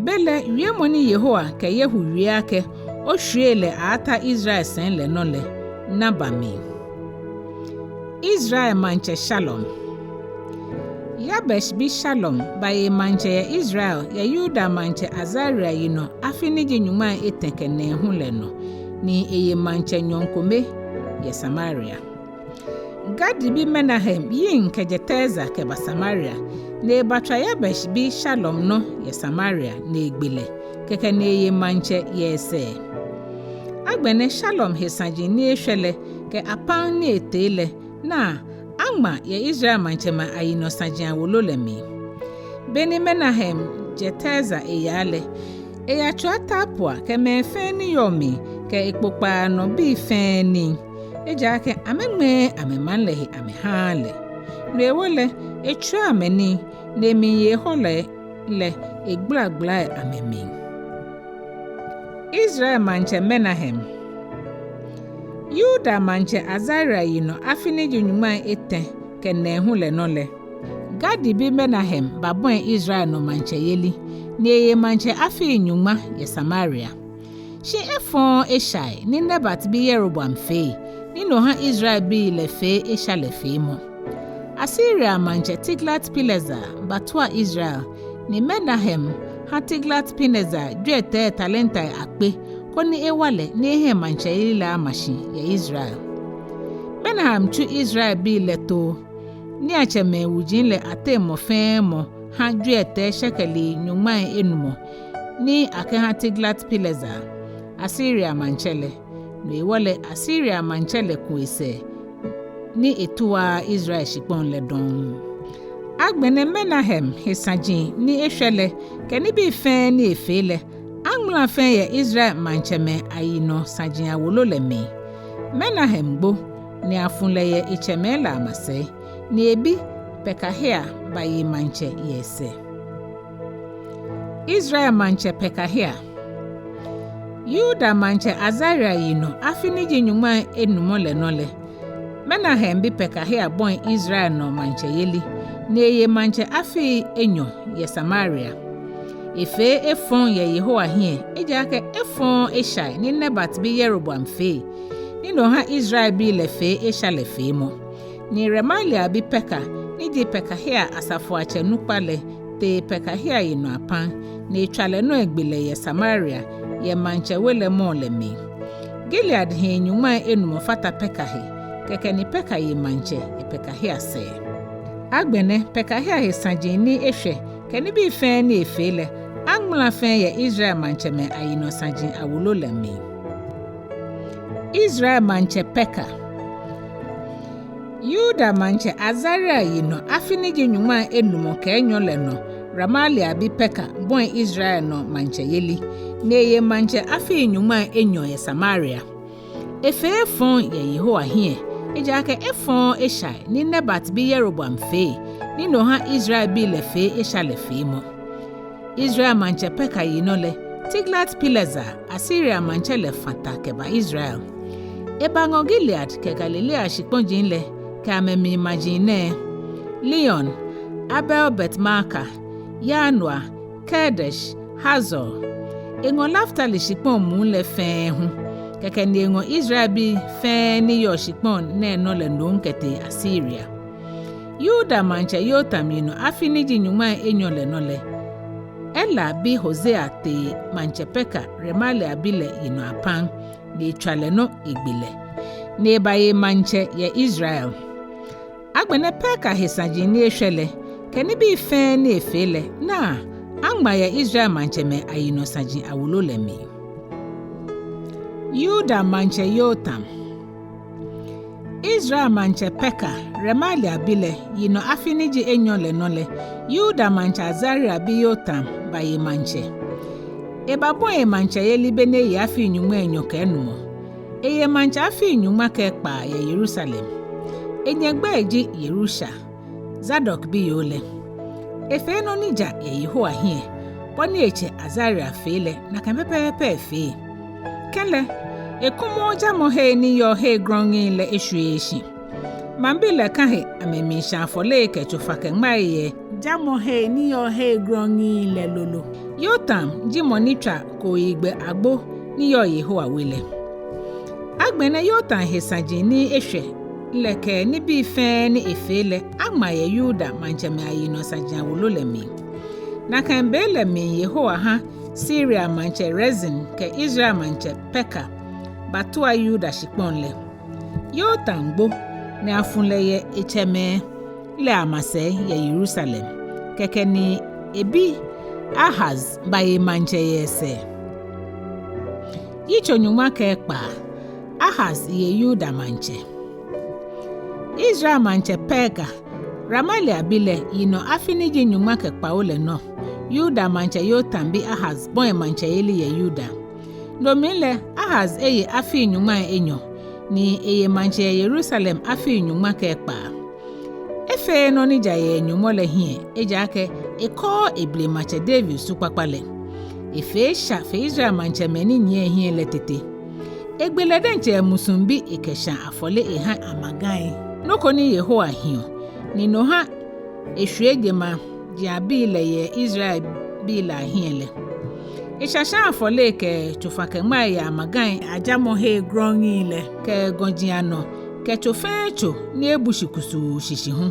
Belɛ wiemɔ ni Yehowa kɛ Yehu wie akɛ oshwie lɛ aaata Israel sɛi lɛ nɔ lɛ, na ba mli. Israel maŋtsɛ Shalum. Yabesh bi Shalum baye maŋtsɛ yɛ Israel yɛ Yuda maŋtsɛ Azaria yinɔ afi ni ji nyɔŋmai etɛ kɛ nɛɛhu lɛ nɔ, ni eye maŋtsɛ nyɔɔŋ kome yɛ Samaria. Gadi bi Menahem yiŋ kɛjɛ Tirza kɛba Samaria, ni ebatswa Yabesh bi Shalum nɔ yɛ Samaria, ni egbe lɛ, kɛkɛ ni eye maŋtsɛ yɛ esɛɛ. Agbɛnɛ Shalum he saji ni eshwɛ lɛ kɛ apam ni etee lɛ, naa, aŋma yɛ Israel maŋtsɛmɛi ayinɔ saji awolo lɛ mli. Beni Menahem jɛ Tirza eyaa lɛ, eyatswa Tapua kɛ mɛi fɛɛ ni yɔɔ mli kɛ ekpokpaa nɔ bii fɛɛ nii. Ejaakɛ amɛŋmɛɛɛ amɛmaŋ lɛ he amɛhaaa lɛ. No hewɔ lɛ, etswa amɛnii, ni emli ye ehɔlɔi lɛ egblagbla amɛmli. Israel maŋtsɛ Menahem. Yuda maŋtsɛ Azaria yinɔ afi ni ji nyɔŋmai etɛ kɛ nɛɛhu lɛ nɔ lɛ, Gadi bi Menahem babɔi Israel nɔ maŋtsɛyeli, ni eye maŋtsɛ afii nyɔŋma yɛ Samaria. Shi efɔŋ eshai ni Nebat bi Yeroboam fee, ni no ha Israelbii lɛ fee esha lɛ feemɔ. Asiria maŋtsɛ Tiglat-Pileser batua Israel, ni Menahem ha Tiglat-Pileser jwiɛtɛi talentai akpe, koni ewa lɛ ni ehiɛ maŋtsɛyeli lɛ ama shi yɛ Israel. Menahem tsu Israelbii lɛ too, niiatsɛmɛi wuji lɛ ateŋ mɔ fɛɛ mɔ ha jwiɛtɛi shekeli nyɔŋmai enumɔ, ni akɛha Tiglat-Pileser, Asiria maŋtsɛ lɛ. No hewɔ lɛ Asiria maŋtsɛ lɛ ku esɛɛ, ni etuaa Israel shikpɔŋ lɛ dɔŋŋ. Agbɛnɛ Menahem he saji ni eshwɛ lɛ, kɛ nibii fɛɛ ni efee lɛ, aŋmala fɛɛ yɛ Israel maŋtsɛmɛi ayinɔ saji awolo lɛ mli. Menahem gbo, ni afu lɛ yɛ etsɛmɛi lɛ amasɛi, ni ebi Pekahia baye maŋtsɛ yɛ esɛɛ. Israel maŋtsɛ Pekahia. Yuda maŋtsɛ Azaria yinɔ afi ni ji nyɔŋmai enumɔ lɛ nɔ lɛ, Menahem bi Pekahia bɔi Israel nɔ maŋtsɛyeli, ni eye maŋtsɛ afii enyɔ yɛ Samaria. Efee efɔŋ yɛ Yehowa hiɛ, ejaakɛ efɔŋ eshai ni Nebat bi Yeroboam fee, ni no ha Israelbii lɛ fee esha lɛ feemɔ. Ni Remalia bi Peka, ni ji Pekahia asafoiatsɛ nukpa lɛ, tee Pekahia yinɔ apaŋ, ni etswa lɛ nɔ egbe lɛ yɛ Samaria, yɛ maŋtsɛ we lɛ mɔɔ lɛ mli. Gilead hii nyɔŋmai enumɔ fata Peka he, kɛkɛ ni Peka ye maŋtsɛ yɛ Pekahia sɛɛ. Agbɛnɛ Pekahia he saji ni eshwɛ, kɛ nibii fɛɛ ni efee lɛ, aŋmala fɛɛ yɛ Israel maŋtsɛmɛi ayinɔ saji awolo lɛ mli. Israel maŋtsɛ Peka. Yuda maŋtsɛ Azaria yinɔ afi ni ji nyɔŋmai enumɔ kɛ enyɔ lɛ nɔ, Remalia bi Peka bɔi Israel nɔ maŋtsɛyeli, ni eye maŋtsɛ afii nyɔŋmai enyɔ yɛ Samaria. Efee efɔŋ yɛ Yehowa hiɛ, ejaakɛ efɔŋ eshai ni Nebat bi Yeroboam fee, ni no ha Israelbii lɛ fee esha lɛ feemɔ. Israel maŋtsɛ Peka yinɔ lɛ, Tiglat-Pileser, Asiria maŋtsɛ lɛ, fa ta kɛba Israel. Ebaŋɔ Gilead kɛ Galilea shikpɔji lɛ kɛ amɛmli maji nɛɛ: Lion, Abel Bet-Maaka, Yanoa, Kedesh, Hazor. Eŋɔ Naftali shikpɔŋ muu lɛ fɛɛ hu, kɛkɛ ni eŋɔ Israelbii fɛɛ ni yɔɔ shikpɔŋ nɛɛ nɔ lɛ nom kɛtee Asiria. Yuda maŋtsɛ Yotam yinɔ afi ni ji nyɔŋmai enyɔ lɛ nɔ lɛ, Ela bi Hosea tee maŋtsɛ Peka, Remalia bi lɛ, yinɔ apaŋ, ni etswa lɛ nɔ egbe lɛ, ni ebaye maŋtsɛ yɛ Israel. Agbɛnɛ Peka he saji ni eshwɛ lɛ, kɛ nibii fɛɛ ni efee lɛ, naa, aŋma yɛ Israel maŋtsɛmɛi ayinɔ saji awolo lɛ mli. Yuda maŋtsɛ Yotam. Israel maŋtsɛ Peka, Remalia bi lɛ, yinɔ afi ni ji enyɔ lɛ nɔ lɛ, Yuda maŋtsɛ Azaria bi Yotam baye maŋtsɛ. Ebabɔi maŋtsɛyeli be ni eye afii nyɔŋmai enyɔ kɛ enumɔ. Eye maŋtsɛ afii nyɔŋma kɛ ekpaa yɛ Yerusalem. Enyɛ gbɛi ji Yerusha, Zadok biyoo lɛ. Efee nɔ ni ja yɛ Yehowa hiɛ, bɔ ni etsɛ Azaria fee lɛ, nakai pɛpɛɛpɛ efee. Kɛlɛ, ekumɔɔɔ jamɔhei ni yɔɔ hei grɔŋŋi lɛ eshwieee shi. Maŋbii lɛ kã he amɛmiishã afɔlei kɛ tsofa kɛ ŋmai yɛ jamɔhei ni yɔɔ hei grɔŋŋi lɛ lolo. Yotam ji mɔ ni tswa kooyigbɛ agbo ni yɔɔ Yehowa we lɛ. Agbɛnɛ Yotam he saji ni eshwɛ lɛ kɛ nibii fɛɛ ni efee lɛ aŋma yɛ Yuda maŋtsɛmɛi ayinɔ saji awolo lɛ mli. Nakai be lɛ mli Yehowa ha Siria maŋtsɛ Rezin kɛ Israel maŋtsɛ Peka batua Yuda shikpɔŋ lɛ. Yotam gbo, ni afu lɛ yɛ etsɛmɛi lɛ amasɛi yɛ Yerusalem. Kɛkɛ ni ebi Ahaz baye maŋtsɛ yɛ esɛɛ. Yitso nyɔŋma kɛ ekpaa. Ahaz ye Yuda maŋtsɛ. Israel maŋtsɛ Peka, Remalia bi lɛ, yinɔ afi ni ji nyɔŋma kɛ kpawo lɛ nɔ, Yuda maŋtsɛ Yotam bi Ahaz bɔi maŋtsɛyeli yɛ Yuda. No mli lɛ Ahaz eye afii nyɔŋmai enyɔ, ni eye maŋtsɛ yɛ Yerusalem afii nyɔŋma kɛ ekpaa. Efeee nɔ ni ja yɛ Nyɔŋmɔ lɛ hiɛ, ejaakɛ ekɔɔɔ eblematsɛ David su kpakpa lɛ. Efee esha fe Israel maŋtsɛmɛi ni nyiɛ ehiɛ lɛ tete. Egbe lɛ diɛŋtsɛ emusuŋ bi ekɛshã afɔle ehã amagai. Nɔ ko ni Yehowa hiɔ, ni no hã eshwie jeŋmajiaŋbii lɛ yɛ Israelbii lɛ ahiɛ lɛ. Eshã shãa afɔlei kɛ tsofakɛŋmai yɛ amagai ajamɔhe grɔŋi lɛ kɛ gɔji anɔ kɛ tso fɛɛ tso ni ebu shi kusuu shishi hu.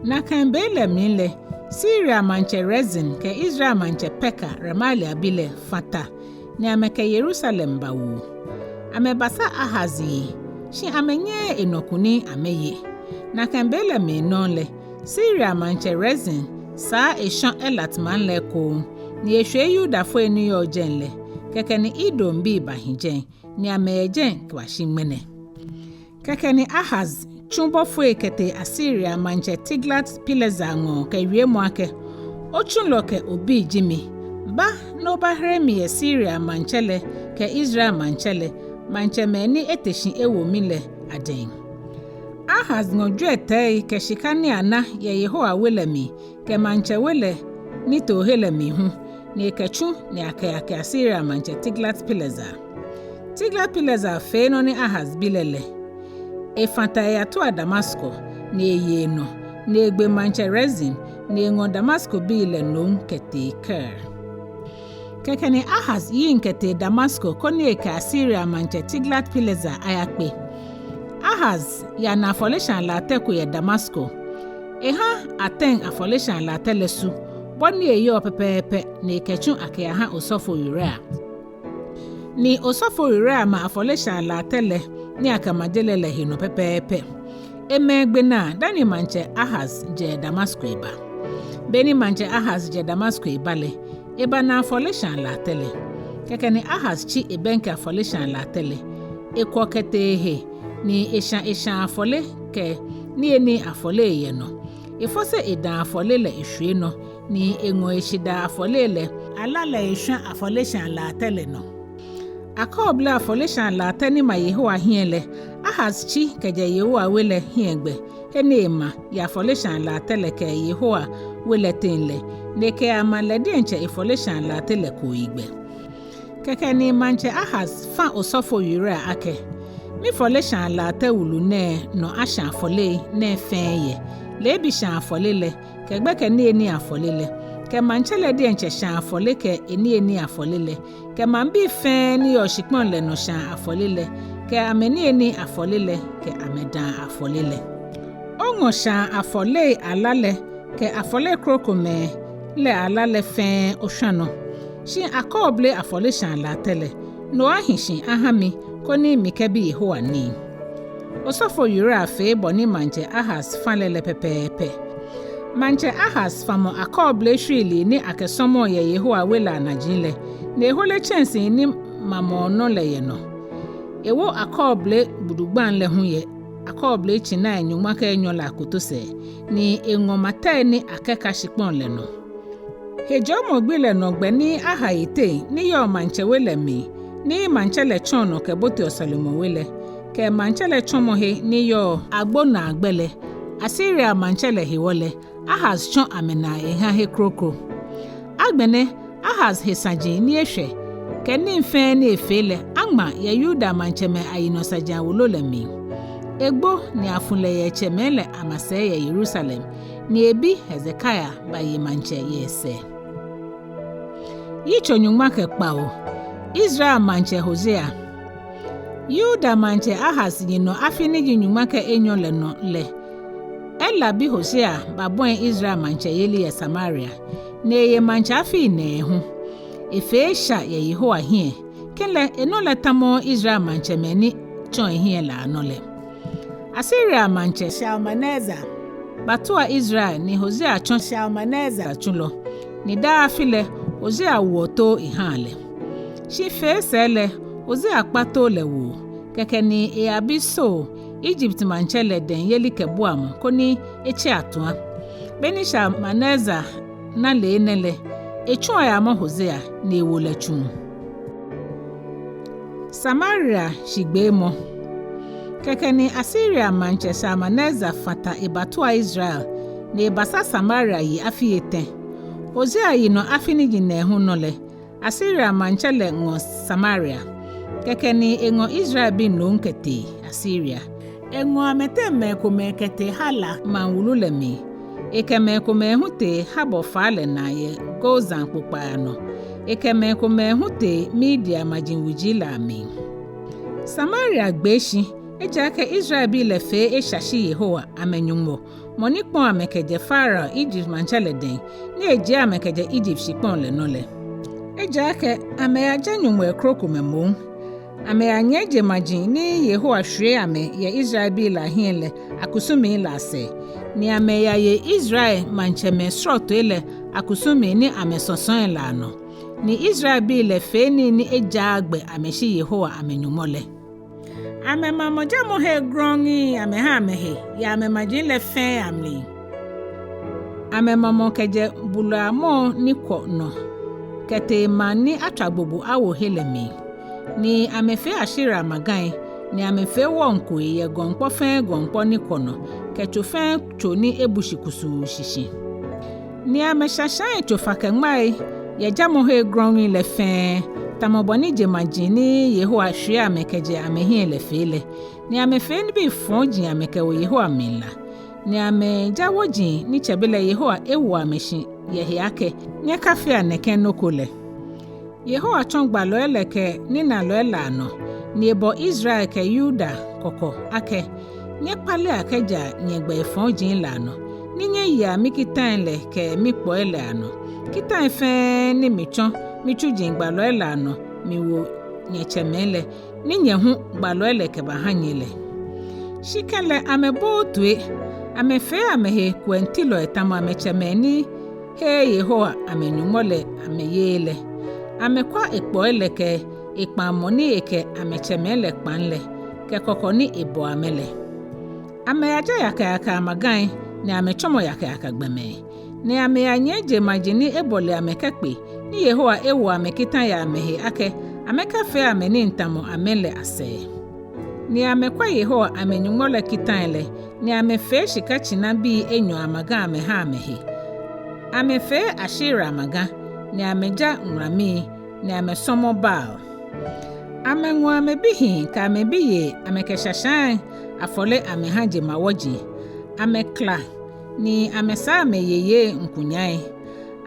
Nakai be lɛ mli lɛ, Siria maŋtsɛ Rezin kɛ Israel maŋtsɛ Peka, Remalia bi lɛ, fã ta ni amɛkɛ Yerusalem bawu. Amɛbasa Ahaz yi, shi amɛnyɛɛɛ enɔ kunim amɛye. Nakai be lɛ mli nɔŋŋ lɛ, Siria maŋtsɛ Rezin saa eshɔ̃ Elat maŋ lɛ ekoŋŋ, ni eshwie Yudafoi ni yɔɔ jɛi lɛ. Kɛkɛ ni Edombii bahi jɛi, ni amɛyɛ jɛi kɛbashi ŋmɛnɛ. Kɛkɛ ni Ahaz tsu bɔfoi kɛtee Asiria maŋtsɛ Tiglat-Pileser ŋɔɔ kɛ wiemɔ akɛ: Otsulɔ kɛ obi ji mi. Ba ni obahere mi yɛ Siria maŋtsɛ lɛ kɛ Israel maŋtsɛ lɛ, maŋtsɛmɛi ni ete shi ewo mi lɛ, adɛŋ. Ahaz ŋɔ jwiɛtɛi kɛ shika ni ana yɛ Yehowa we lɛ mli kɛ maŋtsɛ we lɛ nitoohe lɛ mli hu, ni ekɛtsu ni akɛyake Asiria maŋtsɛ Tiglat-Pileser. Tiglat-Pileser fee nɔ ni Ahaz bi lɛ lɛ. Efã ta eyatua Damasko, ni eye enɔ, ni egbe maŋtsɛ Rezin, ni eŋɔ Damaskobii lɛ nom kɛtee Kir. Kɛkɛ ni Ahaz yiŋ kɛtee Damasko koni ekɛ Asiria maŋtsɛ Tiglat-Pileser ayakpe. Ahaz yana afɔleshaa latɛ ko yɛ Damasko. Ehã atɛŋ afɔleshaa latɛ lɛ su, bɔ ni eyɔɔ pɛpɛɛpɛ, ni ekɛtsu akɛyahã osɔfo Uria. Ni osɔfo Uria ma afɔleshaa latɛ lɛ ni akɛma je lɛ lɛ he nɔ pɛpɛɛpɛ. Emɛ egbe naa dani maŋtsɛ Ahaz jɛ Damasko eba. Beni maŋtsɛ Ahaz jɛ Damasko eba lɛ, ebana afɔleshaa latɛ lɛ. Kɛkɛ ni Ahaz tsi ebɛŋkɛ afɔleshaa latɛ lɛ. Ekwɔ kɛtee ehe, ni esha eshaa afɔle kɛ niyenii afɔle yɛ nɔ. Efɔse edaa afɔle lɛ eshwie nɔ, ni eŋɔ eshidaa afɔle lɛ ala lɛ eshwã afɔleshaa latɛ lɛ nɔ. Akɔɔble afɔleshaa latɛ ni ma Yehowa hiɛ lɛ, Ahaz tsi kɛjɛ Yehowa we lɛ hiɛgbɛ, he ni ema yɛ afɔleshaa latɛ lɛ kɛ Yehowa we lɛ teŋ lɛ, ni ekɛyama lɛ diɛŋtsɛ efɔleshaa latɛ lɛ kooyigbɛ. Kɛkɛ ni maŋtsɛ Ahaz fã osɔfo Uria akɛ: Mifɔleshaa latɛ wulu nɛɛ nɔ asha afɔlei nɛɛ fɛɛ yɛ, leebi shaa afɔle lɛ, kɛ gbɛkɛ niyenii afɔle lɛ, kɛ maŋtsɛ lɛ diɛŋtsɛ shaa afɔle kɛ eniyenii afɔle lɛ, kɛ maŋbii fɛɛ ni yɔɔ shikpɔŋ lɛ nɔ shaa afɔle lɛ, kɛ amɛniyenii afɔle lɛ, kɛ amɛdaa afɔle lɛ. Oŋɔ shaa afɔlei ala lɛ kɛ afɔlei krokomɛi lɛ ala lɛ fɛɛ oshwã nɔ. Shi akɔɔble afɔleshaa latɛ lɛ, no ahi shi ahã mi, koni mikɛbi Yehowa nii. Osɔfo Uria fee bɔ ni maŋtsɛ Ahaz fã lɛ lɛ pɛpɛɛpɛ. Maŋtsɛ Ahaz famɔ akɔɔble shwiilii ni akɛsɔmɔɔ yɛ Yehowa we lɛ anaji lɛ, ni ehole tsɛnsi ni mamɔɔ nɔ lɛ yɛ nɔ. Ewo akɔɔble gbudugbaŋ lɛ hu yɛ akɔɔble tsinai nyɔŋma kɛ enyɔ lɛ akotosɛɛ, ni eŋɔ matɛi ni akɛka shikpɔŋ lɛ nɔ. Hejɔɔmɔ gbi lɛ nɔ gbɛ ni aha yiteŋ ni yɔɔ maŋtsɛ we lɛ mli, ni maŋtsɛ lɛ tsɔɔ nɔ kɛboteɔ sɔlemɔwe lɛ, kɛ maŋtsɛ lɛ tsɔmɔhe ni yɔɔ agbo naa gbɛ lɛ, Asiria maŋtsɛ lɛ hewɔ lɛ, Ahaz tsɔ amɛnaa ehã he kroko. Agbɛnɛ Ahaz he saji ni eshwɛ kɛ nii fɛɛ ni efee lɛ aŋma yɛ Yuda maŋtsɛmɛi ayinɔ saji awolo lɛ mli. Egbo ni afu lɛ yɛ etsɛmɛi lɛ amasɛi yɛ Yerusalem, ni ebi Hezekia baye maŋtsɛ yɛ esɛɛ. Yitso nyɔŋma kɛ kpawo. Israel maŋtsɛ Hosea. Yuda maŋtsɛ Ahaz yinɔ afi ni ji nyɔŋma kɛ enyɔ lɛ nɔ lɛ, Ela bi Hosea babɔi Israel maŋtsɛyeli yɛ Samaria, ni eye maŋtsɛ afii nɛɛhu. Efee esha yɛ Yehowa hiɛ, kɛlɛ enɔ lɛ tamɔɔɔ Israel maŋtsɛmɛi ni tsɔ ehiɛ lɛ anɔ lɛ. Asiria maŋtsɛ Shalmaneser batua Israel, ni Hosea tsɔ Shalmaneser tsulɔ, ni daa afi lɛ Hosea woɔ too ehaa lɛ. Shi fee sɛɛ lɛ Hosea kpa too lɛ woo. Kɛkɛ ni eyabi So, Egypt maŋtsɛ lɛ, dɛŋ yelikɛbuamɔ koni etse atua. Beni Shalmaneser na le enɛ lɛ, etsu ayamɔ Hosea ni ewo lɛ tsuŋ. Samaria shigbeemɔ. Kɛkɛ ni Asiria maŋtsɛ Shalmaneser fã ta ebatua Israel, ni ebasa Samaria yi afii etɛ. Hosea yinɔ afi ni ji nɛɛhu nɔ lɛ, Asiria maŋtsɛ lɛ ŋɔ Samaria. Kɛkɛ ni eŋɔ Israelbii nom kɛtee Asiria. Eŋɔ amɛteŋ mɛi komɛi kɛtee Hala maŋ wulu lɛ mli. Ekɛ mɛi komɛi hu tee Habor faa lɛ naa yɛ Gozan kpokpaa nɔ. Ekɛ mɛi komɛi hu tee Media maji wuji lɛ amli. Samaria gbee shi, ejaakɛ Israelbii lɛ fee esha shi Yehowa, amɛ-Nyɔŋmɔ, mɔ ni kpɔ̃ amɛ kɛjɛ Farao, Egypt maŋtsɛ lɛ dɛŋ, ni ejie amɛ kɛjɛ Egypt shikpɔŋ lɛ nɔ lɛ. Ejaakɛ amɛyajɛ nyɔŋmɔi krokomɛi moŋ. Amɛyanyiɛ jeŋmaji ni Yehowa shwie amɛ yɛ Israelbii lɛ ahiɛ lɛ akusumii lɛ asɛɛ, ni amɛyaye Israel maŋtsɛmɛi srɔtoi lɛ akusumii ni amɛsɔsɔɔ lɛ anɔ. Ni Israelbii lɛ fee nii ni ejaaa gbɛ amɛshi Yehowa, amɛ-Nyɔŋmɔ lɛ. Amɛmamɔ jamɔhe grɔŋŋi amɛha amɛhe yɛ amɛmaji lɛ fɛɛ amli. Amɛmamɔ kɛjɛ bulɔi amɔɔ ni kwɔ nɔ kɛtee maŋ ni atswa gbogbo awo he lɛ mli. Ni amɛfee Ashera amagai, ni amɛfee wɔŋkoi yɛ gɔŋkpɔ fɛɛ gɔŋkpɔ ni kwɔ nɔ, kɛ tso fɛɛ tso ni ebu shi kusuu shishi. Ni amɛshashai tsofakɛŋmai yɛ jamɔhe grɔŋŋi lɛ fɛɛ, tamɔ bɔ ni jeŋmaji ni Yehowa shwie amɛ kɛjɛ amɛhiɛ lɛ fee lɛ. Ni amɛfee nibii fɔji amɛkɛwo Yehowa mlila. Ni amɛja woji ni tsɛbelɛ Yehowa ewo amɛ shi yɛ he akɛ, nyɛkafea nɛkɛ nɔ ko lɛ. Yehowa tsɔ gbalɔi lɛ kɛ ninalɔi lɛ anɔ, ni ebɔ Israel kɛ Yuda kɔkɔ akɛ, nyɛkpalea kɛjɛa nyɛgbɛi fɔji lɛ anɔ, ni nyɛyea mikitai lɛ kɛ mikpɔi lɛ anɔ, kitai fɛɛ ni mitsɔ mitsuji gbalɔi lɛ anɔ miwo nyɛtsɛmɛi lɛ, ni nyɛ hu gbalɔi lɛ kɛbaha nyɛ lɛ. Shi kɛlɛ amɛbooo toi, amɛfee amɛhe kuɛŋtilɔi tamɔ amɛtsɛmɛi ni heee Yehowa amɛ-Nyɔŋmɔ lɛ amɛyeee lɛ. Amɛkwa ekpɔi lɛ kɛ ekpãŋmɔ ni ekɛ amɛtsɛmɛi lɛ kpãŋ lɛ, kɛ kɔkɔ ni ebɔ amɛ lɛ. Amɛyajɛ yakayaka amagai, ni amɛtsɔmɔ yakayaka gbɔmɛi. Ni amɛyanyiɛ jeŋmaji ni ebɔle amɛ kɛkpe, ni Yehowa ewo amɛ kita yɛ amɛhe akɛ, amɛkafee amɛnii tamɔ amɛ lɛ asɛɛ. Ni amɛkwa Yehowa amɛ-Nyɔŋmɔ lɛ kitai lɛ, ni amɛfee shika tsinabii enyɔ amaga amɛha amɛhe. Amɛfee Ashera amaga, ni amɛja ŋulamii, ni amɛsɔmɔ Baal. Amɛŋɔ amɛbihii kɛ amɛbiyei amɛkɛshashai afɔle amɛha jemawɔji. Amɛkla, ni amɛsaa amɛyeyee ŋkunyaai.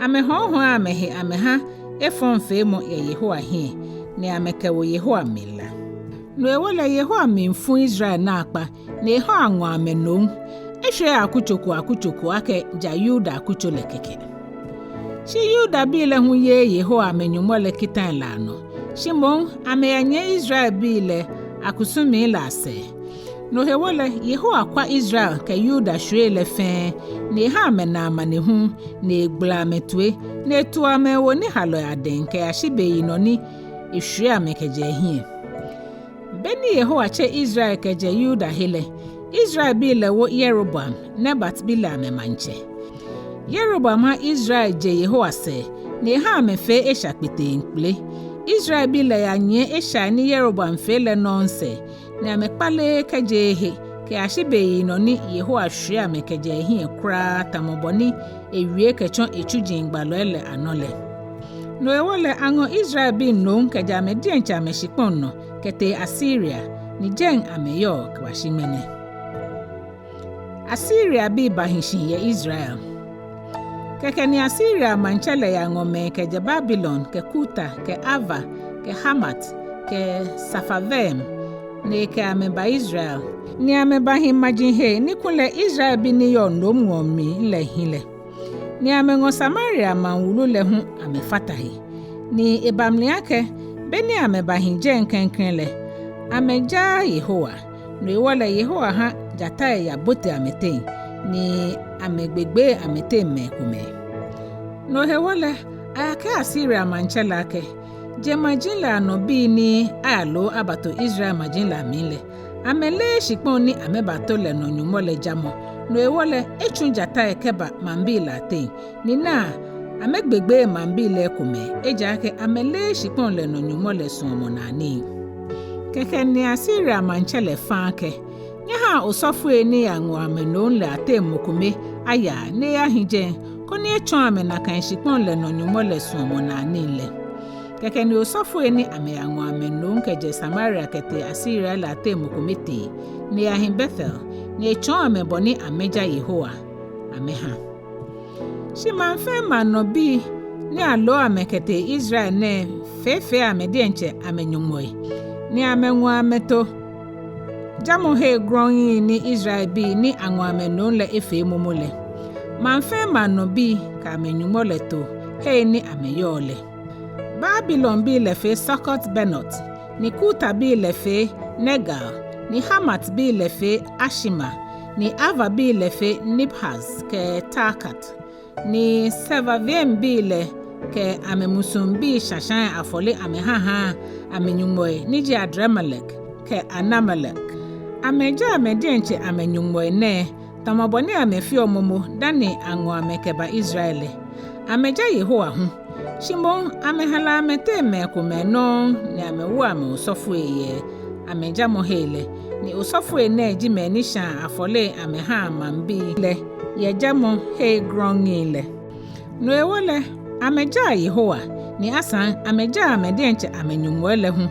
Amɛhɔɔhɔɔ amɛhe amɛha efɔŋfeemɔ yɛ Yehowa hiɛ, ni amɛkɛwo Yehowa mlila. No hewɔ lɛ Yehowa mli fu Israel naakpa, ni eha aŋɔ amɛ nom. Eshwie akutso ko akutso ko akɛ ja Yuda akutso lɛ kɛkɛ. Shi Yudabii lɛ hu yeee Yehowa amɛ-Nyɔŋmɔ lɛ kitai lɛ anɔ. Shi moŋ amɛyanyiɛ Israelbii lɛ akusumii lɛ asɛɛ. No hewɔ lɛ Yehowa kwa Israel kɛ Yuda shwiei lɛ fɛɛ, ni eha amɛna amanehulu, ni egbala amɛtoi, ni etu amɛ ewo nihalɔi adɛŋ kɛyashi beyinɔ ni eshwie amɛ kɛjɛ ehiɛ. Be ni Yehowa tse Israel kɛjɛ Yuda he lɛ, Israelbii lɛ wo Yeroboam, Nebat bi lɛ, amɛmaŋtsɛ. Yeroboam ha Israel je Yehowa sɛɛ, ni eha amɛfee esha kpeteŋkpele. Israelbii lɛ yanyiɛ eshai ni Yeroboam fee lɛ nɔŋŋ sɛɛ, ni amɛkpaleee kɛjeee he kɛyashi beyinɔ ni Yehowa shwie amɛ kɛjɛ ehiɛ kwraa tamɔ bɔ ni ewie kɛtsɔ etsuji gbalɔi lɛ anɔ lɛ. No hewɔ lɛ aŋɔ Israelbii nom kɛjɛ amɛdiɛŋtsɛ amɛshikpɔŋ nɔ kɛtee Asiria, ni jɛi amɛyɔɔ kɛbashi ŋmɛnɛ. Asiriabii bahi shi yɛ Israel. Kɛkɛ ni Asiria maŋtsɛ lɛ yaŋɔ mɛi kɛjɛ Babilon kɛ Kuta kɛ Ava kɛ Hamat kɛ Sefarvaim, ni ekɛ amɛ ba Israel. Ni amɛbahi maji hei ni kulɛ Israelbii ni yɔɔ nomŋɔɔ mli lɛ hi lɛ. Ni amɛŋɔ Samaria maŋ wulu lɛ hu amɛfata he. Ni eba mli akɛ, be ni amɛbahi jɛi klɛŋklɛŋ lɛ, amɛjaaa Yehowa. No hewɔ lɛ Yehowa ha jatai yabote amɛteŋ, ni amɛgbegbee amɛteŋ mɛi komɛi. No hewɔ lɛ ayakɛɛ Asiria maŋtsɛ lɛ akɛ, jeŋmaji lɛ anɔ bii ni ayaloo abato Israel maji lɛ amli lɛ, amɛleee shikpɔŋ ni amɛbato lɛ nɔ Nyɔŋmɔ lɛ jamɔ. No hewɔ lɛ etsu jatai kɛba maŋbii lɛ ateŋ, ni naa, amɛgbegbee maŋbii lɛ ekomɛi, ejaakɛ amɛleee shikpɔŋ lɛ nɔ Nyɔŋmɔ lɛ suɔmɔnaa nii. Kɛkɛ ni Asiria maŋtsɛ lɛ fa akɛ, nyɛhaa osɔfoi ni yaŋɔ amɛ nom lɛ ateŋ mɔ kome aya ni eyahi jɛi, koni etsɔɔ amɛ nakai shikpɔŋ lɛ nɔ Nyɔŋmɔ lɛ suɔmɔnaa nii lɛ. Kɛkɛ ni osɔfoi ni amɛyaŋɔ amɛ nom kɛjɛ Samaria kɛtee Asiria lɛ ateŋ mɔ kome tee, ni eyahi Betel, ni etsɔɔ amɛ bɔ ni amɛja Yehowa amɛha. Shi maŋ fɛɛ maŋ nɔ bii ni aloo amɛ kɛtee Israel nɛɛ feefee amɛ diɛŋtsɛ amɛnyɔŋmɔi, ni amɛŋɔ amɛto jamɔhei grɔŋŋi ni Israelbii ni aŋɔ amɛ nom lɛ efee momo lɛ. Maŋ fɛɛ maŋ nɔ bii kɛ amɛnyɔŋmɔ lɛ to hei ni amɛyɔɔ lɛ. Babilonbii lɛ fee Sukot-Benot, ni Kutabii lɛ fee Nergal, ni Hamatbii lɛ fee Ashima, ni Arvadbii lɛ fee Nibhaz kɛ Tarkat, ni Sefarvaimbii lɛ kɛ amɛmusuŋbii shashaa afɔle amɛhahaa amɛnyɔŋmɔi ni ji Adramelek kɛ Anamelek. Amɛja amɛ diɛŋtsɛ amɛnyɔŋmɔi nɛɛ, tamɔ bɔ ni amɛfeɔ momo dani aŋɔ amɛ kɛba Israel lɛ. Amɛja Yehowa hu, shi moŋ amɛhala amɛteŋ mɛi komɛi nɔŋŋ ni amɛwo amɛ osɔfoi yɛ amɛjamɔhei lɛ, ni osɔfoi nɛɛ ji mɛi ni shaa afɔle amɛhaa maŋbii lɛ yɛ jamɔhei grɔŋŋi lɛ. No hewɔ lɛ, amɛjaa Yehowa, ni asaŋ amɛjaa amɛ diɛŋtsɛ amɛnyɔŋmɔi lɛ hu,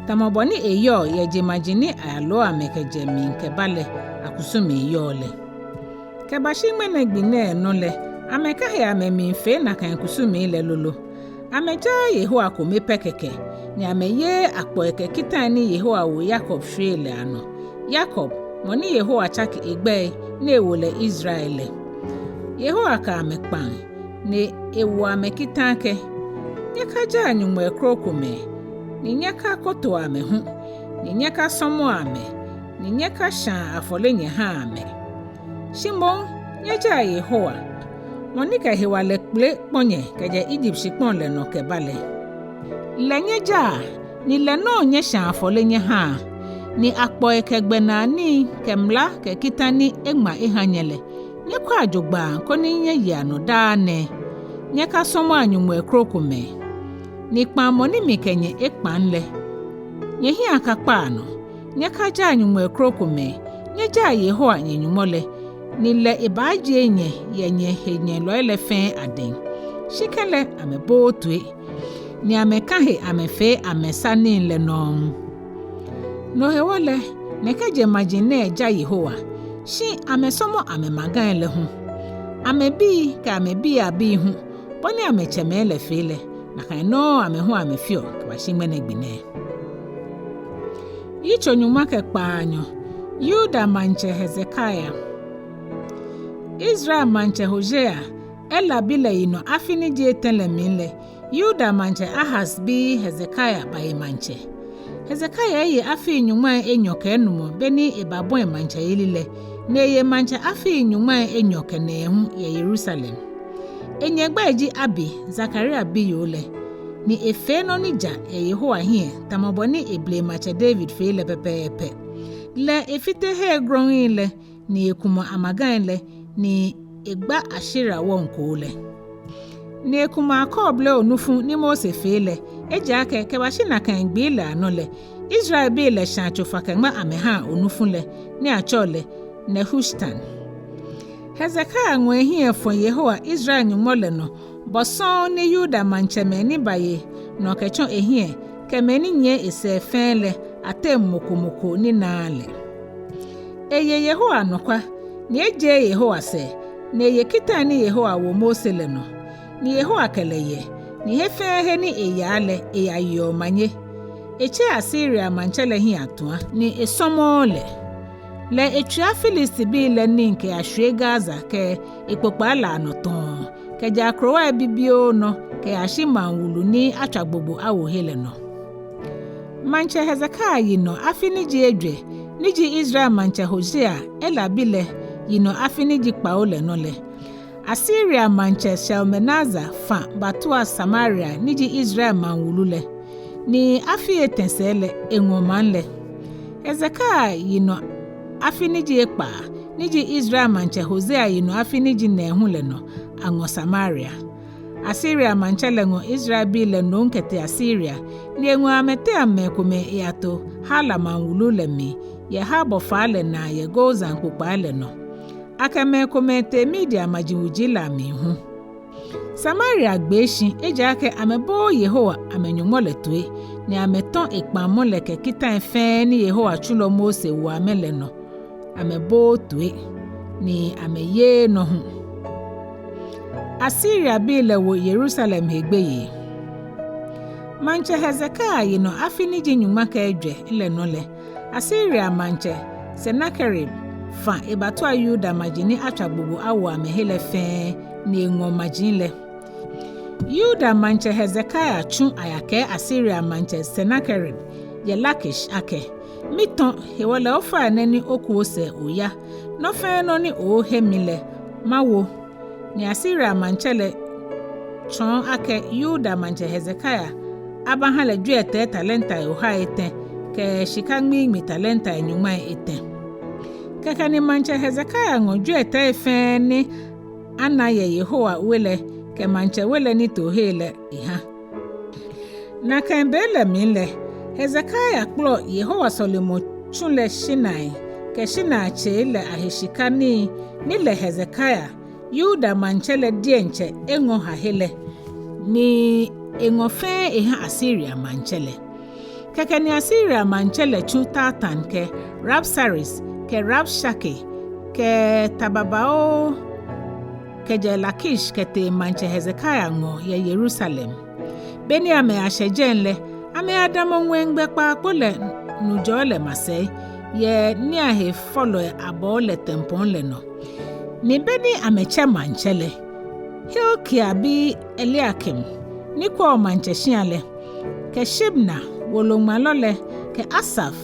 tamɔ bɔ ni eyɔɔ yɛ jeŋmaji ni aloo amɛ kɛjɛ mli kɛba lɛ akusumii yɔɔ lɛ. Kɛbashi ŋmɛnɛ gbi nɛɛ nɔ lɛ, amɛkã he amɛmiifee nakai kusumii lɛ lolo. Amɛjaaa Yehowa kome pɛ kɛkɛ, ni amɛyeee akpɔi kɛ kitai ni Yehowa wo Yakob shwiei lɛ anɔ. Yakob, mɔ ni Yehowa tsake egbɛi ni ewo lɛ Israel lɛ. Yehowa kɛ amɛ kpaŋ, ni ewo amɛ kita akɛ: Nyɛkajaa nyɔŋmɔi krokomɛi, ni nyɛkakotoa amɛ hu, ni nyɛkasɔmɔa amɛ, ni nyɛkashaa afɔle nyɛhaa amɛ. Shi moŋ nyɛjaa Yehowa, mɔ ni kɛ hewalɛ kpele kpɔ nyɛ kɛjɛ Egypt shikpɔŋ lɛ nɔ kɛba lɛ. Lɛ nyɛjaa, ni lɛ nɔŋŋ nyɛshaa afɔle nyɛhaa, ni akpɔi kɛ gbɛnaa nii kɛ mla kɛ kita ni eŋma eha nyɛ lɛ, nyɛkwɛa jogbaŋŋ koni nyɛyea nɔ daa nɛɛ. Nyɛkasɔmɔa nyɔŋmɔi krokomɛi, ni kpaŋmɔ ni mikɛ nyɛ ekpaŋ lɛ, nyɛhiɛ akakpaa nɔ. Nyɛkajaa nyɔŋmɔi krokomɛi, nyɛjaa Yehowa nyɛ-Nyɔŋmɔ lɛ, ni lɛ ebaajie nyɛ yɛ nyɛhenyɛlɔi lɛ fɛɛ adɛŋ. Shi kɛlɛ amɛbooo toi, ni amɛkã he amɛfee amɛsanii lɛ nɔŋŋ. No hewɔ lɛ, nɛkɛ jeŋmaji nɛɛ ja Yehowa, shi amɛsɔmɔ amɛmagai lɛ hu, amɛbii kɛ amɛbii abii hu, bɔ ni amɛtsɛmɛi lɛ fee lɛ, nakai nɔŋŋ amɛ hu amɛfeɔ kɛbashi ŋmɛnɛ gbi nɛɛ. Yitso nyɔŋma kɛ kpaanyɔ. Yuda maŋtsɛ Hezekia. Israel maŋtsɛ Hosea, Ela bi lɛ yinɔ afi ni ji etɛ lɛ mli lɛ, Yuda maŋtsɛ Ahaz bi Hezekia baye maŋtsɛ. Hezekia eye afii nyɔŋmai enyɔ kɛ enumɔ be ni ebabɔi maŋtsɛyeli lɛ, ni eye maŋtsɛ afii nyɔŋmai enyɔ kɛ nɛɛhu yɛ Yerusalem. Enyɛ gbɛi ji Abi, Zakaria biyoo lɛ, ni efee nɔ ni ja yɛ Yehowa hiɛ, tamɔ bɔ ni eblema tsɛ David fee lɛ pɛpɛɛpɛ. Lɛ efite hei grɔŋŋi lɛ, ni ekumɔ amagai lɛ, ni egba Ashera wɔŋkoo lɛ. Ni ekumɔ akɔɔble onufu ni Mose fee lɛ, ejaakɛ kɛbashi nakai gbii lɛ anɔ lɛ, Israelbii lɛ shaa tsofa kɛŋma amɛha onufu lɛ, ni atsɛɔ lɛ Nehushtan. Hezekia ŋɔ ehiɛ efɔ̃ Yehowa, Israel Nyɔŋmɔ lɛ nɔ, bɔ sɔŋŋ ni Yuda maŋtsɛmɛi ni baye nɔ kɛtsɔ ehiɛ kɛ mɛi ni nyiɛ esɛɛ fɛɛ lɛ ateŋ mɔ ko mɔ ko ni naaa lɛ. Eye Yehowa anɔkwa, ni ejeee Yehowa sɛɛ, ni eye kitai ni Yehowa wo Mose lɛ nɔ. Ni Yehowa kɛ lɛ yɛ, ni he fɛɛ he ni eyaa lɛ eyayeɔ omanye. Etseee Asiria maŋtsɛ lɛ hiɛ atua, ni esɔmɔɔɔ lɛ. Lɛ etswia Filistibii lɛ nii kɛyashwie Gaza kɛ ekpokpaa lɛ anɔ tɔɔ, kɛjɛ akrowai bibioo nɔ kɛyashi maŋ wulu ni atswa gbogbo awo he lɛ nɔ. Maŋtsɛ Hezekia yinɔ afi ni ji ejwɛ, ni ji Israel maŋtsɛ Hosea, Ela bi lɛ, yinɔ afi ni ji kpawo lɛ nɔ lɛ, Asiria maŋtsɛ Shalmaneser fã batua Samaria ni ji Israel maŋ wulu lɛ, ni afii etɛ sɛɛ lɛ eŋɔ maŋ lɛ. Hezekia yinɔ afi ni ji ekpaa, ni ji Israel maŋtsɛ Hosea yinɔ afi ni ji nɛɛhu lɛ nɔ, aŋɔ Samaria. Asiria maŋtsɛ lɛ ŋɔ Israelbii lɛ nom kɛtee Asiria, ni eŋɔ amɛteŋ mɛi komɛi eyato Hala maŋ wulu lɛ mli, yɛ Habor faa lɛ naa yɛ Gozan kpokpaa lɛ nɔ. Akɛ mɛi komɛi tee Media maji wuji lɛ amli hu. Samaria gbee shi, ejaakɛ amɛbooo Yehowa amɛ-Nyɔŋmɔ lɛ toi, ni amɛtɔ̃ ekpãŋmɔ lɛ kɛ kitãi fɛɛ ni Yehowa tsulɔ Mose wo amɛ lɛ nɔ. Amɛbooo toi, ni amɛyeee nɔ hu. Asiriabii lɛ wo Yerusalem he gbeyei. Maŋtsɛ Hezekia yinɔ afi ni ji nyɔŋma kɛ ejwɛ lɛ nɔ lɛ, Asiria maŋtsɛ Senakerib fã ebatua Yuda maji ni atswa gbogbo awo amɛhe lɛ fɛɛ, ni eŋɔ maji lɛ. Yuda maŋtsɛ Hezekia tsu ayakɛɛ Asiria maŋtsɛ Senakerib yɛ Lakish akɛ, Mitɔ̃, hewɔ lɛ ofainɛ ni oku osɛɛ oya; nɔ fɛɛ nɔ ni ooohe mi lɛ, mawo. Ni Asiria maŋtsɛ lɛ tsɔ̃ɔ akɛ Yuda maŋtsɛ Hezekia abahã lɛ jwiɛtɛi talentai ohai etɛ̃ kɛ shika ŋmiiŋmi talentai nyɔŋmai etɛ̃. Kɛkɛ ni Maŋtsɛ Hezekia ŋɔ jwiɛtɛi fɛɛ ni ana yɛ Yehowa we lɛ kɛ maŋtsɛ we lɛ nitoohe lɛ ehã. Nakai be lɛ mli lɛ, Hezekia kpɔlɔ Yehowa Sɔlemɔtsu lɛ shinai kɛ shinaiatsei lɛ ahe shika nii ni lɛ Hezekia, Yuda maŋtsɛ lɛ diɛŋtsɛ eŋɔ ha he lɛ, ni eŋɔ fɛɛ ehã Asiria maŋtsɛ lɛ. Kɛkɛ ni Asiria maŋtsɛ lɛ tsu Tartan kɛ Rabsaris kɛ Rabshake kɛ ta babaoo kɛjɛ Lakish kɛtee Maŋtsɛ Hezekia ŋɔɔ yɛ Yerusalem. Be ni amɛyashɛ jɛi lɛ, amɛyadamɔ ŋwɛi gbɛkpaa kpo lɛ nujɔɔ lɛ masɛi, yɛ niiahefɔlɔi lɛ abɔɔ lɛ tempɔŋ lɛ nɔ. Ni be ni amɛtsɛ maŋtsɛ lɛ, Hilkia bi Eliakim ni kwɛɔ maŋtsɛ shĩa lɛ, kɛ Shebna, woloŋmalɔ lɛ, kɛ Asaf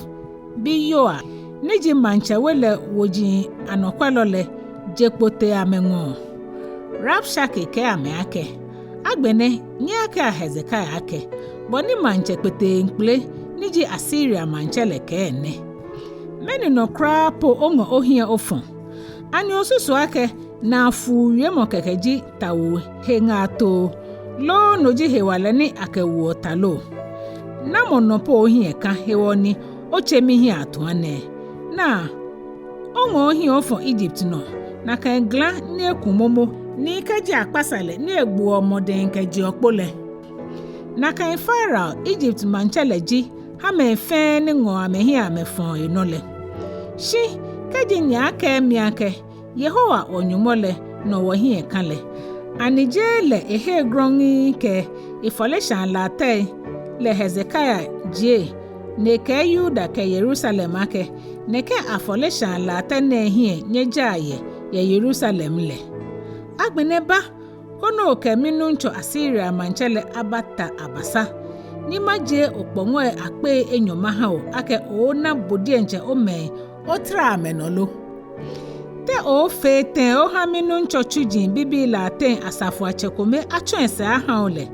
bi Yoa ni ji maŋtsɛ we lɛ woji anɔkwɛlɔ lɛ, je kpo tee amɛŋɔɔ. Rabshake kɛɛ amɛ akɛ, Agbɛnɛ nyɛyakɛa Hezekia akɛ, ‘Bɔ ni maŋtsɛ kpeteŋkple ni ji Asiria maŋtsɛ lɛ kɛɛ nɛ: Mɛni nɔ kwraa po oŋɔ ohiɛ ofɔ̃? Ani osusuɔ akɛ naafuu wiemɔ kɛkɛ ji tawuu he ŋaatoo, loo no ji hewalɛ ni akɛwuɔ ta lo? Namɔ nɔ po ohiɛ kã hewɔ ni otse mihiɛ atua nɛɛ? Naa, oŋɔ ohiɛ ofɔ̃ Ijipt nɔ, nakai glã ni eku momo, ni kɛji akpasa lɛ ni egboɔ mɔdɛŋ kɛjeɔ kpo lɛ. Nakai Farao, Ijipt maŋtsɛ lɛ ji hã mɛi fɛɛ ni ŋɔɔ amɛhiɛ amɛfɔ̃ɔ enɔ lɛ. Shi kɛji nyɛ akɛɛ mi akɛ, ‘Yehowa, wɔNyɔŋmɔ lɛ, nɔ wɔhiɛ kã lɛ,’ ani jeee lɛ ehei grɔŋŋi kɛ efɔleshaa latɛi lɛ Hezekia jie, ni ekɛɛ Yuda kɛ Yerusalem akɛ, ‘Nɛkɛ afɔleshaa latɛ nɛɛ hiɛ nyɛjaa yɛ yɛ Yerusalem lɛ?’ Agbɛnɛ ba koni okɛ minuŋtsɔ Asiria maŋtsɛ lɛ abata abasa, ni majie okpɔŋɔi akpei enyɔ mahã bo akɛ ooona bo diɛŋtsɛ omɛi otara amɛnɔ lo? Te ooofee tɛŋŋ ohã minuŋtsɔ tsuji bibii lɛ ateŋ asafoiatsɛ kome atsɔ̃ esɛɛ ahã bo lɛ,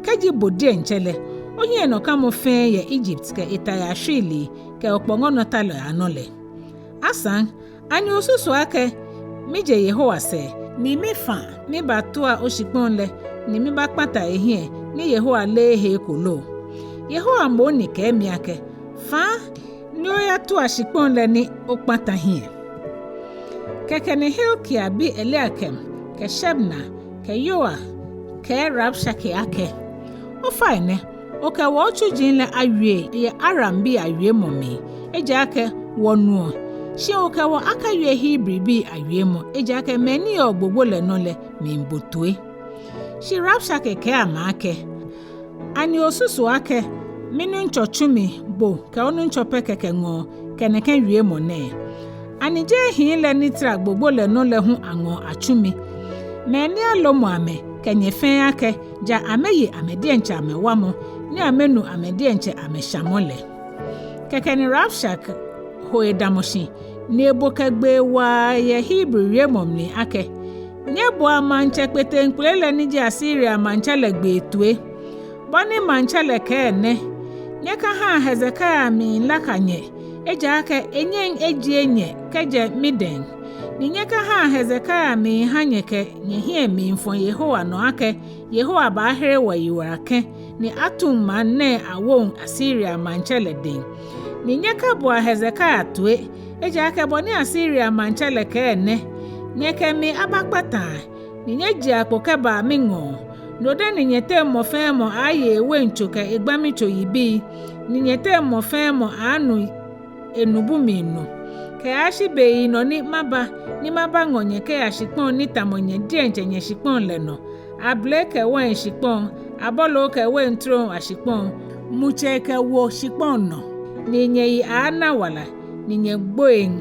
kɛji bo diɛŋtsɛ lɛ, ohiɛnɔkãmɔ fɛɛ yɛ Ijipt kɛ etai ashwiilii kɛ okpɔŋɔnɔtalɔi anɔ lɛ? Asaŋ ani osusuɔ akɛ mije Yehowa sɛɛ, ni mifã mibatua oshikpɔŋ lɛ ni mibakpãtã ehiɛ ni Yehowa leee he eko lo? Yehowa moŋ ni kɛɛ mi akɛ, ‘Fãa ni oyatua shikpɔŋ lɛ ni okpãtã hiɛ.’ Kɛkɛ ni Hilkia bi Eliakim kɛ Shebna kɛ Yoa kɛɛ Rabshake akɛ, Ofainɛ, okɛ wɔ otsuji lɛ awie yɛ Arambii awiemɔ mli, ejaakɛ wɔnuɔ; shi okɛ wɔ akawie Hebribii awiemɔ, ejaakɛ mɛi ni yɔɔ gbogbo lɛ nɔ lɛ miibo toi. Shi Rabshake kɛɛ amɛ akɛ, Ani osusuɔ akɛ minuŋtsɔ tsu mi bo kɛ onuŋtsɔ pɛ kɛkɛ ŋɔɔ kɛ nɛkɛ wiemɔ nɛɛ? Ani jeee hii lɛ ni tara gbogbo lɛ nɔ lɛ hu aŋɔɔ atsu mi, mɛi ni alomɔ amɛ kɛ nyɛ fɛɛ akɛ ja amɛye amɛ diɛŋtsɛ amɛwamɔ, ni amɛnu amɛ diɛŋtsɛ amɛshamɔ lɛ? Kɛkɛ ni Rabshake ho edamɔ shi, ni ebo kɛ gbee waa yɛ Hebri wiemɔ mli akɛ, Nyɛboa maŋtsɛ kpeteŋkple lɛ ni ji Asiria maŋtsɛ lɛ gbee toi. Bɔ ni maŋtsɛ lɛ kɛɛ nɛ: ‘Nyɛkahãa Hezekia miilaka nyɛ, ejaakɛ enyɛŋ ejie nyɛ kɛjɛ midɛŋ. Ni nyɛkahãa Hezekia miihã nyɛ kɛ nyɛhiɛ miifɔ̃ Yehowa nɔ akɛ Yehowa baahere wɔyiwala kɛ̃, ni atu maŋ nɛɛ awoŋ Asiria maŋtsɛ lɛ dɛŋ. Ni nyɛkaboa Hezekia toi, ejaakɛ bɔ ni Asiria maŋtsɛ lɛ kɛɛ nɛ: Nyɛkɛ mi abakpãtãa, ni nyɛjea kpo kɛbaa miŋɔɔ. No dani nyɛteŋ mɔ fɛɛ mɔ aaaye eweintso kɛ egbãmitso yibii, ni nyɛteŋ mɔ fɛɛ mɔ aaanu enubu mli nu. Kɛyashi beyinɔ ni maba, ni mabaŋɔ nyɛ kɛya shikpɔŋ ni tamɔ nyɛ diɛŋtsɛ nyɛshikpɔŋ lɛ nɔ, abele kɛ wein shikpɔŋ, abolo kɛ wein trom ashikpɔŋ, mutsei kɛ wo shikpɔŋ nɔ, ni nyɛyi aaana wala, ni nyɛgboiŋ.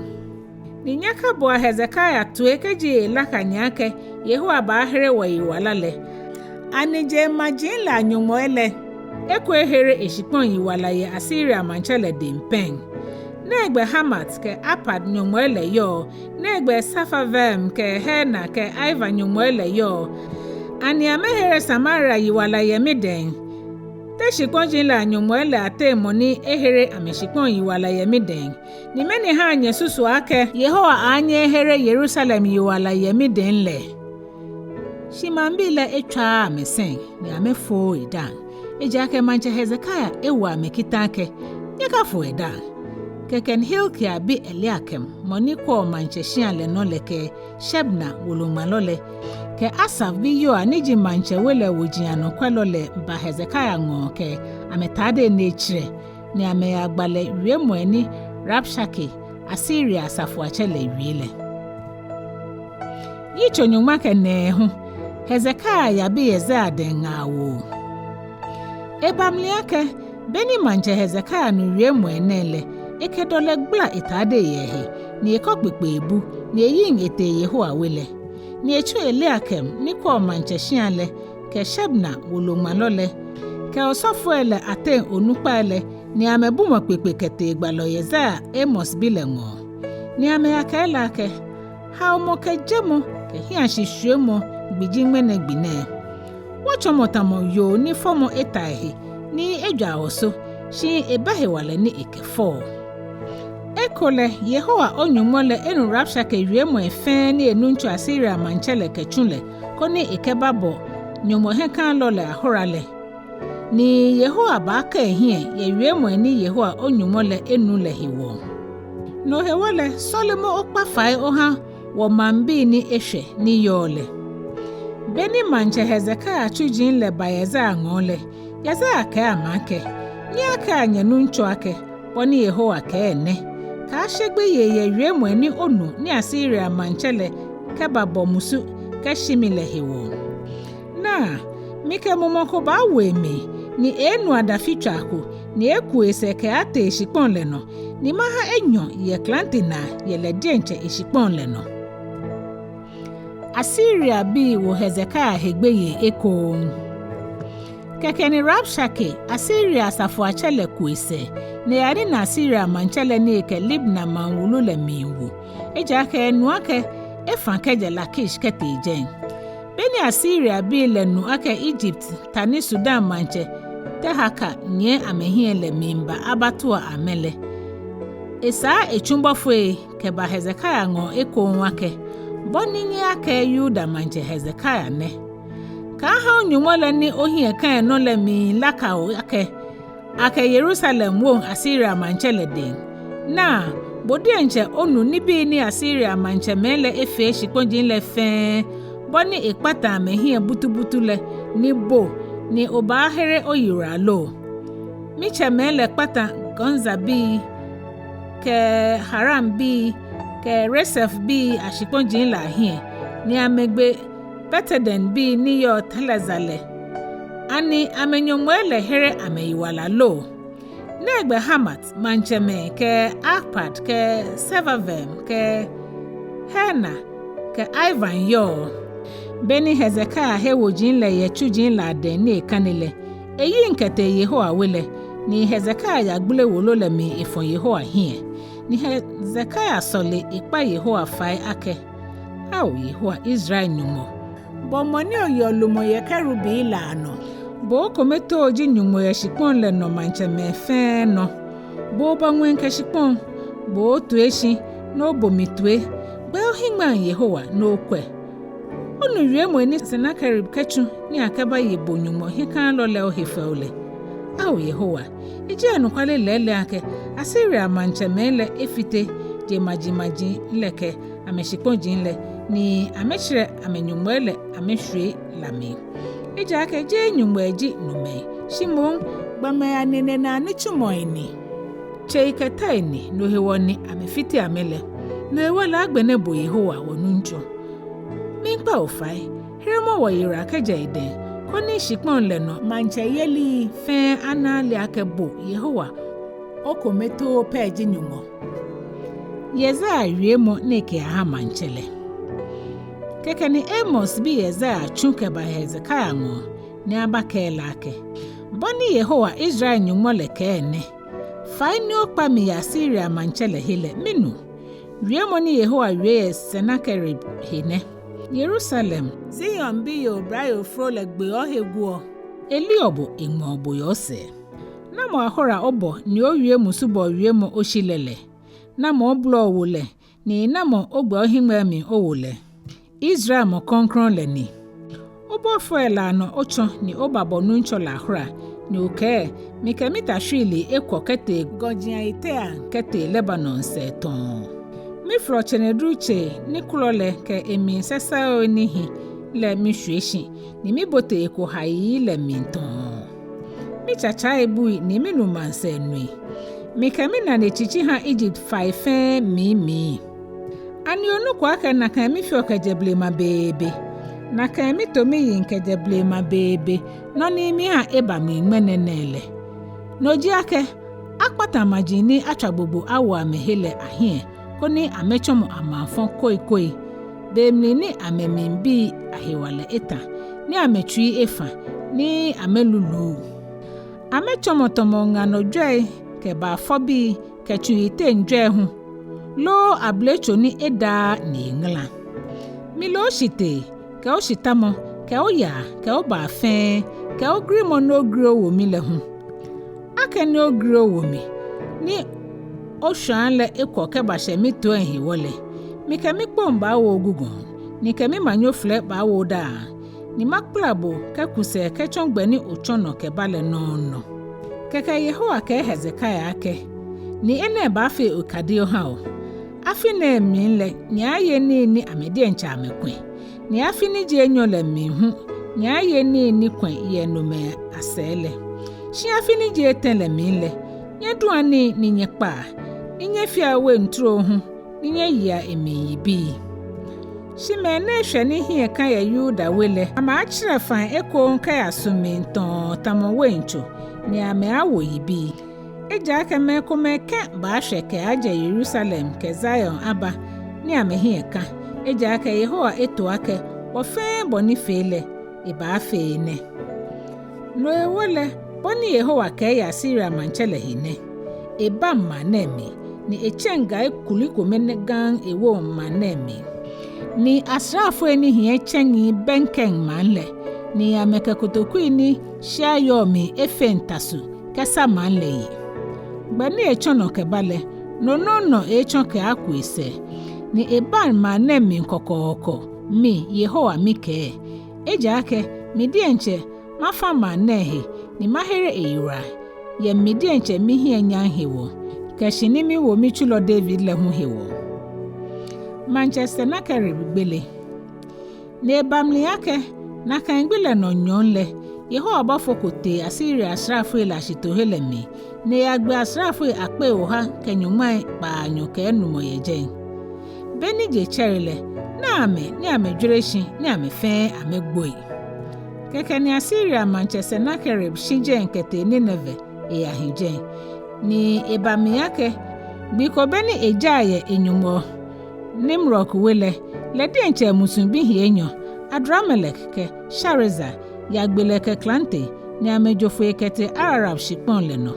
Ni nyɛkaboa Hezekia toi kɛji elaka nyɛ akɛ Yehowa baahere wɔyiwala lɛ. Ani jeŋmaji lɛ anyɔŋmɔi lɛ eko ehere eshikpɔŋ yiwala yɛ Asiria maŋtsɛ lɛ dɛŋ pɛŋ? Nɛgbɛ Hamat kɛ Arpad nyɔŋmɔi lɛ yɔɔ? Nɛgbɛ Sefarvaim kɛ Hena kɛ Iva nyɔŋmɔi lɛ yɔɔ? Ani amɛhere Samaria yiwala yɛ midɛŋ? Te shikpɔji lɛ anyɔŋmɔi lɛ ateŋ mɔ ni ehere amɛshikpɔŋ yiwala yɛ midɛŋ? Ni mɛni hãa nyɛsusuɔ akɛ Yehowa aaanyɛ ehere Yerusalem yiwala yɛ midɛŋ lɛ? Shi maŋbii lɛ etswaaa amɛsɛŋ, ni amɛfooo edaaŋ. Ejaakɛ maŋtsɛ Hezekia ewo amɛ kita akɛ, nyɛkafo edaaŋ. Kɛkɛ ni Hilkia bi Eliakim, mɔ ni kwɛɔ maŋtsɛ shia lɛ nɔ lɛ kɛ Shebna woloŋmalɔ lɛ, kɛ Asaf bi Yoa ni ji maŋtsɛ we lɛ woji anɔkwɛlɔ lɛ ba Hezekia ŋɔɔ kɛ amɛtadei ni etsirɛ, ni amɛyagba lɛ wiemɔi ni Rabshake, Asiria asafoiatsɛ lɛ wie lɛ. Yitso nyɔŋma kɛ nɛɛhu. Hezekia yabi Yesaia dɛŋ ŋaawoo. Eba mli akɛ, beni maŋtsɛ Hezekia nu wiemɔi nɛɛ lɛ, ekɛ dɔlɛ gbala etadei yɛ ehe, ni ekɔ kpekpe ebu, ni eyiŋ etee Yehowa we lɛ. Ni etsu Eliakim ni kwɛɔ maŋtsɛ shia lɛ, kɛ Shebna woloŋmalɔ lɛ, kɛ osɔfoi lɛ ateŋ onukpai lɛ, ni amɛbumɔ kpekpe kɛtee gbalɔ Yesaia, Amoz bi lɛ ŋɔɔ. Ni amɛyakɛɛ lɛ akɛ, haomɔ kɛ jɛmɔ kɛ hiɛshishwiemɔ gbi ji ŋmɛnɛ gbi nɛɛ. Wɔtsɔmɔ tamɔ yoo ni fɔmɔ eta ehe ni ejwa wɔso, shi ebɛ hewalɛ ni ekɛfɔɔ. Ekolɛ Yehowa o-Nyɔŋmɔ lɛ enu Rabshake wiemɔi fɛɛ ni enuŋtsɔ Asiria maŋtsɛ lɛ kɛtsu lɛ, koni ekɛbabɔ Nyɔŋmɔ hiɛkalɔ lɛ ahora lɛ. Ni Yehowa baaka ehiɛ yɛ wiemɔi ni Yehowa o-Nyɔŋmɔ lɛ enu lɛ hewɔ. No hewɔ lɛ, sɔlemɔ okpa fai oha wɔmaŋbii ni eshwɛ ni yɔɔ lɛ. Beni maŋtsɛ Hezekia tsuji lɛ ba Yesaia ŋɔɔ lɛ, Yesaia kɛɛ amɛ akɛ, nyɛyakɛa nyɛnuŋtsɔ akɛ, bɔ ni Yehowa kɛɛ nɛ, kaashe gbeyei yɛ wiemɔi ni onu ni Asiria maŋtsɛ lɛ kɛbabɔ musu kɛshi mi lɛ hewɔ. Naa, mikɛ mumɔ ko baawo emli, ni eeenu adafitswaa ko, ni eeeku esɛɛ kɛaatee eshikpɔŋ lɛ nɔ, ni maha enyɔ yɛ klante naa yɛ lɛ diɛŋtsɛ eshikpɔŋ lɛ nɔ. Asiriabii wo Hezekia he gbeyei ekoŋŋ. Kɛkɛ ni Rabshake, Asiria asafoiatsɛ lɛ ku esɛɛ, ni eyanina Asiria maŋtsɛ lɛ ni ekɛ Libna maŋ wulu lɛ miiwu. Ejaakɛ enu akɛ efã kɛjɛ Lakish kɛtee jɛi. Beni Asiriabii lɛ nu akɛ Ijipt ta ni Sudan maŋtsɛ Tirhaka nyiɛ amɛhiɛ lɛ miiba abatua amɛ lɛ, esaa etsu bɔfoi kɛba Hezekia ŋɔɔ ekoŋŋ akɛ, bɔ ni nyɛyakɛɛ Yuda maŋtsɛ Hezekia nɛ, kaaha o-Nyɔŋmɔ lɛ ni ohiɛ kã enɔ lɛ miilaka o akɛ, akɛ Yerusalem woŋ Asiria maŋtsɛ lɛ dɛŋ. Naa, bo diɛŋtsɛ onu nibii ni Asiria maŋtsɛmɛi lɛ efee shikpɔji lɛ fɛɛ, bɔ ni ekpata amɛhiɛ butubutu lɛ, ni bo ni obaahere oyiwala lo? Mitsɛmɛi lɛ kpata Gonzabii kɛ Harambii kɛ Resefbii ashikpɔji lɛ ahiɛ, ni amɛgbe Bet-Edenbii ni yɔɔ Telaza lɛ. Ani amɛnyɔŋmɔi lɛ here amɛyiwala lo? Nɛgbɛ Hamat maŋtsɛmɛi kɛ Arpad kɛ Sefarvaim kɛ Hena kɛ Ivan yɔɔ? Beni Hezekia he woji lɛ yɛ tsuji lɛ adɛŋ ni ekane lɛ, eyiŋ kɛtee Yehowa we lɛ, ni Hezekia yagbele wolo lɛ mli efɔ Yehowa hiɛ. Ni Hezekia sɔle ekpa Yehowa fai akɛ, Ao Yehowa, Israel Nyɔŋmɔ, bo mɔ ni oyeɔ lumɔ yɛ kerubii lɛ anɔ, bo okome too ji Nyɔŋmɔ yɛ shikpɔŋ lɛ nɔ maŋtsɛmɛi fɛɛ nɔ. Bo obɔ ŋwɛi kɛ shikpɔŋ, bo otoi shi, ni obo mi toi. Gbɛ ohiŋmɛi, Yehowa, ni okwɛ. Onu wiemɔi ni Senakerib kɛtsu ni akɛbaye bo Nyɔŋmɔ hiɛkalɔ lɛ ohe fɛo lɛ. Ao Yehowa, eji anɔkwale lɛɛlɛŋ akɛ Asiria maŋtsɛmɛi lɛ efite jeŋmajimaji lɛ kɛ amɛshikpɔji lɛ, ni amɛshɛrɛ amɛnyɔŋmɔi lɛ amɛshwie la mli. Ejaakɛ jeee nyɔŋmɔi ji nomɛi, shi moŋ gbɔmɛi anine naa nitsumɔi ni. Tsei kɛ tɛi ni, no hewɔ ni amɛfite amɛ lɛ. No hewɔ lɛ agbɛnɛ bo Yehowa wɔ-Nuŋtsɔ. Miikpa bo fai, heremɔ wɔyiwala kɛjɛ edɛŋ, koni shikpɔŋ lɛ nɔ maŋtsɛyelii fɛɛ ana ale akɛ bo Yehowa, okome too pɛ ji Nyɔŋmɔ. Yesaia wiemɔ ni ekɛyaha maŋtsɛ lɛ. Kɛkɛ ni Amoz bi Yesaia tsu kɛba Hezekia ŋɔɔ, ni abakɛɛ lɛ akɛ: Bɔ ni Yehowa, Israel Nyɔŋmɔ lɛ kɛɛ nɛ: Fai ni okpa mi yɛ Asiria maŋtsɛ lɛ he lɛ, minu. Wiemɔ ni Yehowa wie yɛ Senakerib he nɛ: Yerusalem, Zion biyoo oblayoo fro lɛ gbeɔ ohe guɔ. Eliɔ bo, eŋmɛɔ bo yɛ osɛɛ. Namɔ ahora obɔ ni owie musubɔɔ wiemɔ oshi lɛ lɛ? Namɔ obolɔ owo lɛ, ni namɔ ogbɛ ohiŋmɛi mli owo lɛ? Israel mɔ krɔŋkrɔŋ lɛ ni. Obɔfoi lɛ anɔ otsɔ ni obabɔ Nuŋtsɔ lɛ ahora, ni okɛɛ: Mikɛ mita shwiilii ekwɔ kɛtee gɔji ayiteaŋ kɛtee Lebanon sɛɛ tɔɔ. Mifolɔ tsenedru tsei ni kwɔlɔ lɛ kɛ emli sɛsɛoi ni hi lɛ mishwie shi, ni mibote eko hayii lɛ mli tɔɔ. Mitsatsai bui ni minu maŋsɛɛ nui. Mikɛ minane tsitsi ha Egypt fai fɛɛ mimii. Ani onuko akɛ nakai mifeɔ kɛjɛ blema beebe? Nakai mito miyiŋ kɛjɛ blema beebe, nɔ ni miha eba mli ŋmɛnɛ nɛɛ lɛ? No ji akɛ, akpata maji ni atswa gbogbo awo amɛhe lɛ ahiɛ, koni amɛtsɔmɔ amaŋfɔ koikoi, be mli ni amɛmlibii ahewalɛ eta, ni amɛtsui efa, ni amɛlulu. Amɛtsɔmɔ tamɔ ŋa nɔ jwɛi kɛ baafɔbii kɛ tsu yiteŋ jwɛi hu, loo abletso ni edaaa ni eŋala. Mile oshitee, kɛ oshitamɔ, kɛ oyaa, kɛ obaa fɛɛ, kɛ ogrimɔ ni ogri owo mi lɛ hu. Akɛni ogri owo mi, ni oshwãa lɛ ekwɔ kɛbashɛ mitoiŋ hewɔ lɛ, mikɛ mikpɔŋ baawo ogugɔŋ, ni kɛ mimanyoflɛ baawo odaaŋ, ni makpala bo kɛku sɛɛ kɛtsɔ gbɛ ni otsɔ nɔ kɛba lɛ nɔŋŋ nɔ. Kɛkɛ Yehowa kɛɛ Hezekia akɛ: Ni enɛ baafee okadi oha o. Afi nɛɛ mli lɛ, nyɛaaye nii ni amɛ diɛŋtsɛ amɛkwɛ. Ni afi ni ji enyɔ lɛ mli hu, nyɛaaye nii ni kwɛ yɛ nomɛi asɛɛ lɛ. Shi afi ni ji etɛ lɛ mli lɛ, nyɛdua nii ni nyɛkpaa, ni nyɛfea wein troo hu, ni nyɛyea emli yibii. Shi mɛi ni eshwɛ ni hiɛ ka yɛ Yuda we lɛ, amɛaatserɛ fai ekoŋŋ kɛya su mli tɔɔ tamɔ weintso, ni amɛaawo yibii. Ejaakɛ mɛi komɛi kɛ̃ baashwɛ kɛaajɛ Yerusalem kɛ Zion aba ni amɛhiɛ ka. Ejaakɛ Yehowa eto akɛ bɔ fɛɛ bɔ ni fee lɛ, ebaafee enɛ. No hewɔ lɛ, bɔ ni Yehowa kɛɛ yɛ Asiria maŋtsɛ lɛ he nɛ: Ebaŋ maŋ nɛɛ mli, ni etsɛŋ gai kuli kome nɛɛ gaŋ ewoŋ maŋ nɛɛ mli. Ni asraafoi ni hiɛ tsɛŋi bɛŋkɛŋ maŋ lɛ, ni amɛkɛ kotokui ni shia yɔɔ mli efeŋ ta su kɛsa maŋ lɛ yi. Gbɛ ni etsɔ nɔ kɛba lɛ, no nɔŋŋ nɔ etsɔ kɛaku esɛɛ, ni ebaŋ maŋ nɛɛ mli kɔkɔɔkɔ, mi Yehowa mikɛɛ. Ejaakɛ mi diɛŋtsɛ mafa maŋ nɛɛ he, ni mahere eyiwala, yɛ mi diɛŋtsɛ mihiɛ nyam hewɔ, kɛ shi ni miwo mitsulɔ David lɛ hu hewɔ. Maŋtsɛ Senakerib gbele. Ni eba mli akɛ, nakai gbi lɛ nɔ nyɔɔŋ lɛ, Yehowa bɔfo ko tee Asiria asraafoi lɛ ashitoohe lɛ mli, ni eyagbe asraafoi akpei oha kɛ nyɔŋmai kpaanyɔ kɛ enumɔ yɛ jɛi. Be ni je tsɛre lɛ, na amɛ ni amɛjwere shi ni amɛ fɛɛ amɛgboi. Kɛkɛ ni Asiria maŋtsɛ Senakerib shi jɛi kɛtee Nineve eyahi jɛi. Ni eba mli akɛ, gbi ko be ni ejaa yɛ enyɔŋmɔ Nimrod we lɛ, lɛ diɛŋtsɛ emusuŋ bihii enyɔ, Adramelek kɛ Sharezer, yagbe lɛ kɛ klante, ni amɛjo foi kɛtee Ararat shikpɔŋ lɛ nɔ.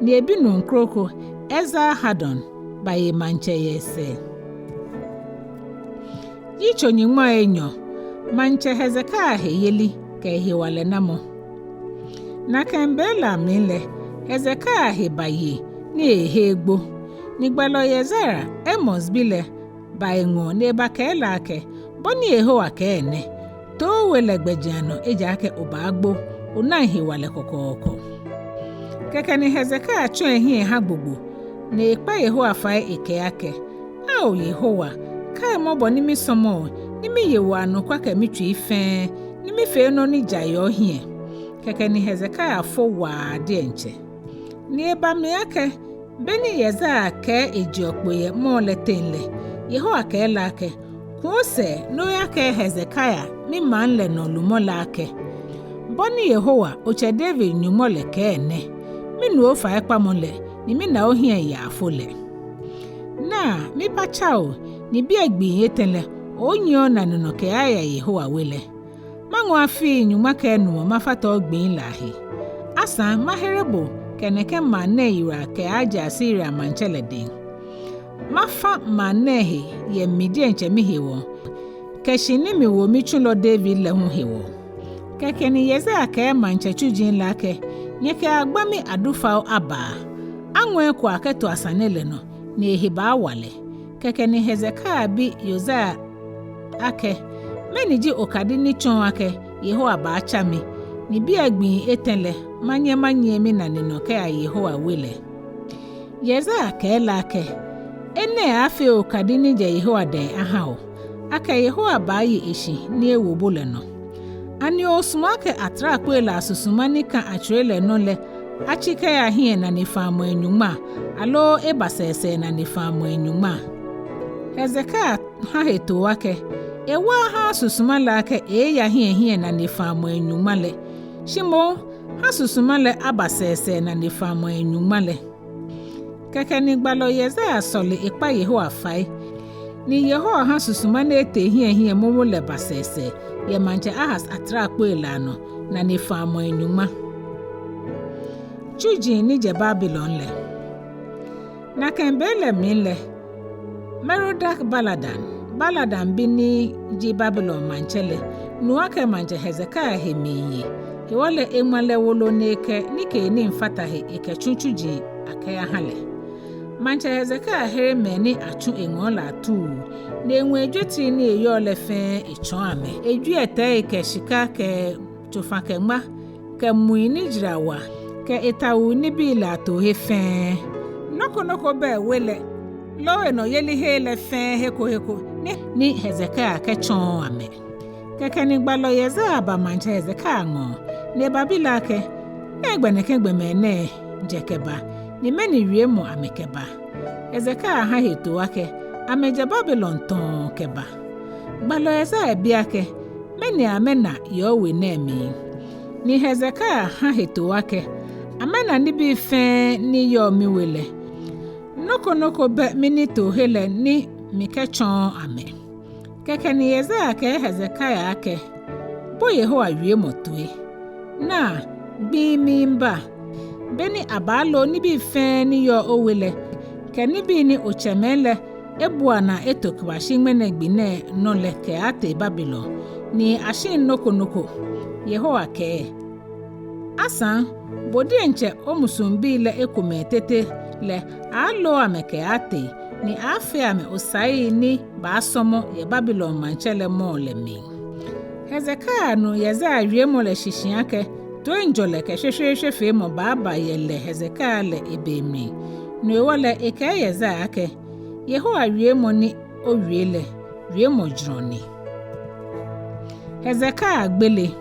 Ni ebinuu kroko, Esar-Hadon, baye maŋtsɛ yɛ esɛɛ. Yitso nyɔŋmai enyɔ. Maŋtsɛ Hezekia heyeli kɛ ehewalɛ namɔ. Nakai be lɛ amli lɛ, Hezekia he baye ni ehe egbo. Ni gbɛlɔ Yesaia, Amoz bi lɛ, ba eŋɔɔ ni ebakɛɛ lɛ akɛ, bɔ ni Yehowa kɛɛ nɛ: Too we lɛ gbɛjianɔ, ejaakɛ obaagbo, onaŋ hewalɛ kɔkɔɔkɔ. Kɛkɛ ni Hezekia tsɔ ehiɛ eha gbogbo, ni ekpa Yehowa fai ekɛɛ akɛ, Ao Yehowa, Kaimɔ bɔ ni misɔmɔɔ, ni miye bo anɔkwa kɛ mitsui fɛɛ, ni mifee nɔ ni ja yɛ ohiɛ. Kɛkɛ ni Hezekia fo waa diɛŋtsɛ. Ni eba mli akɛ, beni Yesaia kɛɛ ejeɔ kpo yɛ mɔɔ lɛ teŋ lɛ, Yehowa kɛɛ lɛ akɛ, Ku osɛɛ ni oyakɛɛ Hezekia, mimaŋ lɛ nɔ lumɔ lɛ akɛ, Bɔ ni Yehowa, otsɛ David Nyɔŋmɔ lɛ kɛɛ nɛ, Minu ofaikpamɔ lɛ, ni mina ohiɛ yaafo lɛ. Naa, mibatsa o, ni biɛ gbii etɛ lɛ, oonyiɛ onane nɔ kɛaya Yehowa we lɛ. Maŋɔ afii nyɔŋma kɛ enumɔ mafata ogbii lɛ ahe. Asaŋ mahere bo kɛ nɛkɛ maŋ nɛɛ yiwala kɛaajɛ Asiria maŋtsɛ lɛ dɛŋ. Mafa maŋ nɛɛ he yɛ mi diɛŋtsɛ mihewɔ, kɛ shi ni miwo mitsulɔ David lɛ hu hewɔ. Kɛkɛ ni Yesaia kɛɛ maŋtsɛ tsuji lɛ akɛ, Nyɛkɛ agbami adufao aba. Aŋɔ eko akɛto asane lɛ nɔ, ni ehe baawa lɛ. Kɛkɛ ni Hezekia bi Yosia akɛ, Mɛni ji okadi ni tsɔɔ akɛ Yehowa baatsa mi, ni biɛ gbii etɛ lɛ manyɛ manyiɛ minane nɔ kɛya Yehowa we lɛ? Yesaia kɛɛ lɛ akɛ, Enɛ aaafee okadi ni jɛ Yehowa dɛŋ aha o, akɛ Yehowa baaye eshi ni ewo bo lɛ nɔ. Ani osumɔɔ akɛ atrakpoi lɛ asusuma ni kã atswere lɛ nɔ lɛ atsi kɛya hiɛnanefamɔi nyɔŋma, aloo eba sɛɛsɛɛ nanefamɔi nyɔŋma? Hezekia ha hetoo akɛ, Ewaaa ha susuma lɛ akɛ eeeya hiɛ hiɛnanefamɔi nyɔŋma lɛ, shi moŋ ha susuma lɛ aba sɛɛsɛɛ nanefamɔi nyɔŋma lɛ. Kɛkɛ ni gbalɔ Yesaia sɔle ekpa Yehowa fai, ni Yehowa ha susuma ni etee hiɛhiɛ momo lɛ ba sɛɛsɛɛ yɛ maŋtsɛ Ahaz atrakpoi lɛ anɔ nanefamɔi nyɔŋma. Tsuji ni jɛ Babilon lɛ. Nakai be lɛ mli lɛ, Merodak Baladan, Baladan bi ni ji Babilon maŋtsɛ lɛ, nu akɛ maŋtsɛ Hezekia he miiye, hewɔ lɛ eŋma lɛ wolo ni ekɛ nikeenii fata he ekɛtsu tsuji akɛyaha lɛ. Maŋtsɛ Hezekia here mɛi ni atsu eŋɔɔ lɛ atuu, ni eŋɔ ejwetrii ni eyɔɔ lɛ fɛɛ etsɔɔ amɛ, ejwiɛtɛi kɛ shika kɛ tsofa kɛ ŋma, kɛ mui ni jara wa, kɛ etawuu nibii lɛ atoohe fɛɛ. Nɔ ko nɔ ko bɛ ewe lɛ, loo enɔyelihei lɛ fɛɛ he ko he ko ni, ni Hezekia kɛtsɔɔ amɛ. Kɛkɛ ni gbalɔ Yesaia ba maŋtsɛ Hezekia ŋɔɔ, ni ebabi lɛ akɛ, Nɛgbɛ nɛkɛ gbɔmɛi nɛɛ jɛ kɛba, ni mɛni wiemɔ amɛkɛba? Hezekia ha hetoo akɛ, Amɛjɛ Babilon tɔɔ kɛba. Gbalɔ Yesaia bi akɛ, Mɛni amɛna yɛ owe nɛɛ mli? Ni Hezekia ha hetoo akɛ, Amɛna nibii fɛɛ ni yɔɔ miwe lɛ. Nɔ ko nɔ ko bɛ minitoohe lɛ ni mikɛtsɔɔ amɛ. Kɛkɛ ni Yesaia kɛɛ Hezekia akɛ, Bo Yehowa wiemɔ toi. Naa, gbii miiba, beni abaalo nibii fɛɛ ni yɔɔ owe lɛ, kɛ nibii ni otsɛmɛi lɛ ebua naa eto kɛbashi ŋmɛnɛ gbi nɛɛ nɔ lɛ kɛaatee Babilon, ni ashiŋ nɔ ko nɔ ko, Yehowa kɛɛ. Asaŋ, bo diɛŋtsɛ omusuŋbii lɛ ekomɛi tete lɛ aaaloo amɛ kɛaatee, ni aaafee amɛ osai ni baasɔmɔ yɛ Babilon maŋtsɛ lɛ mɔɔ lɛ mli. Hezekia nu Yesaia wiemɔ lɛ shishi akɛ toiŋjɔlɛ kɛ shweshweeshwefeemɔ baaba yɛ lɛ Hezekia lɛ ebe mli. No hewɔ lɛ ekɛɛ Yesaia akɛ, Yehowa wiemɔ ni owie lɛ, wiemɔ jurɔ ni. Hezekia gbele.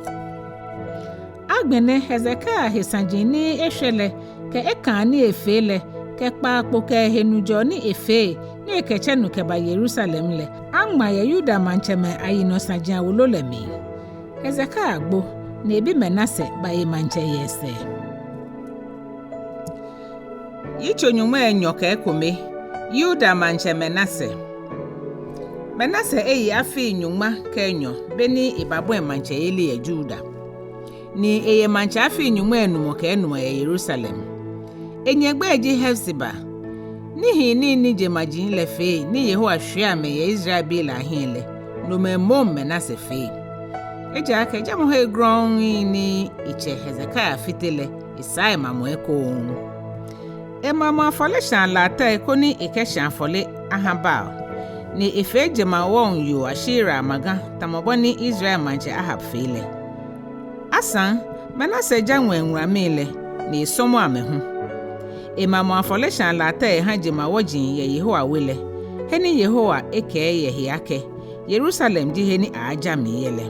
Agbɛnɛ Hezekia he saji ni eshwɛ lɛ, kɛ ekaa ni efee lɛ, kɛ kpaakpo kɛ henujɔɔ ni efee ni ekɛtsɛ nu kɛba Yerusalem lɛ, aŋma yɛ Yuda maŋtsɛmɛi ayinɔ saji awolo lɛ mli. Hezekia gbo, ni ebi Manase baye maŋtsɛ yɛ esɛɛ. Yitso nyɔŋmai enyɔ kɛ ekome. Yuda maŋtsɛ Manase. Manase eye afii nyɔŋma kɛ enyɔ beni ebabɔi maŋtsɛyeli yɛ Yuda. Ni eye maŋtsɛ afii nyɔŋmai enumɔ kɛ enumɔ yɛ Yerusalem. Enyɛ gbɛi ji Hefsiba. Nihiinii ni jeŋmaji lɛ fee ni Yehowa shwie amɛ yɛ Israelbii lɛ ahiɛ lɛ, nomɛi moŋ Manase fee. Ejaakɛ jɛmɔ hei grɔŋŋi ni etsɛ Hezekia fite lɛ, esaa emamɔ ekoŋŋ. Emamɔ afɔleshaa latɛi koni ekɛshã afɔle aha Baal, ni efee jemawɔŋ yoo Ashera amaga tamɔ bɔ ni Israel maŋtsɛ Ahab fee lɛ. Asaŋ, Manase ja ŋwɛi ŋulamii lɛ, ni esɔmɔ amɛ hu. Emamɔ afɔleshaa latɛi eha jemawɔji yɛ Yehowa we lɛ, he ni Yehowa ekɛɛ yɛ he akɛ Yerusalem ji he ni aaaja mi yɛ lɛ.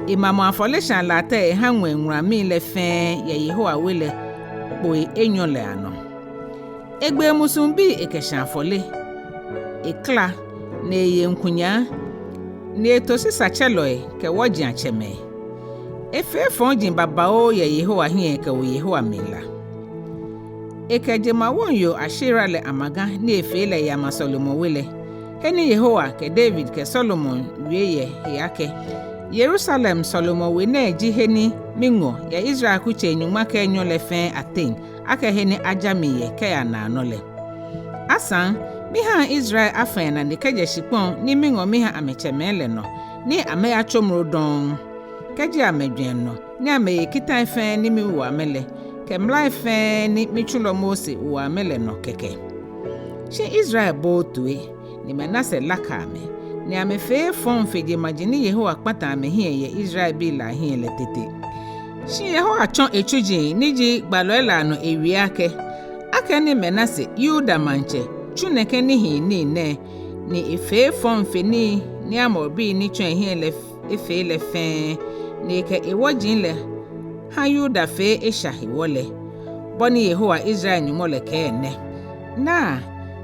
Emamɔ afɔleshaa latɛi eha ŋwɛi ŋulamii lɛ fɛɛ yɛ Yehowa we lɛ kpoi enyɔ lɛ anɔ. Egbe emusuŋbii ekɛshã afɔle, ekla, ni eye ŋkunyaa, ni eto sisatsɛlɔi kɛ wɔji atsɛmɛi. Efee efɔŋ babaoo yɛ Yehowa hiɛ kɛwo Yehowa mlila. Ekɛ jemawɔŋ yoo Ashera lɛ amaga ni efee lɛ yama Sɔlemɔ we lɛ, he ni Yehowa kɛ David kɛ Solomon wie yɛ he akɛ, Yerusalem Sɔlemɔ we nɛɛ ji he ni miŋɔ yɛ Israel kutsei nyɔŋma kɛ enyɔ lɛ fɛɛ ateŋ akɛ he ni aja mi yɛ kɛya naanɔ lɛ. Asaŋ, mihaŋ Israel afã enane kɛjɛ shikpɔŋ ni miŋɔ miha amɛtsɛmɛi lɛ nɔ, ni amɛyatsomro dɔŋŋ, kɛji amɛjwɛŋ nɔ, ni amɛye kitai fɛɛ ni miwo amɛ lɛ, kɛ mlai fɛɛ ni mitsulɔ Mose wo amɛ lɛ nɔ kɛkɛ. Shi Israel booo toi, ni Manase laka amɛ, ni amɛfee efɔŋ fe jeŋmaji ni Yehowa kpata amɛhiɛ yɛ Israelbii lɛ ahiɛ lɛ tete. Shi Yehowa tsɔ etsuji ni ji gbalɔi lɛ anɔ ewie akɛ, akɛni Manase, Yuda maŋtsɛ, tsu nɛkɛ nihiinii nɛɛ, ni efee efɔŋ fe nii ni Amorbii ni tsɔ ehiɛ lɛ efee lɛ fɛɛ, ni ekɛ ewɔji lɛ ha Yuda fee esha hewɔ lɛ, bɔ ni Yehowa Israel Nyɔŋmɔ lɛ kɛɛ nɛ: Naa,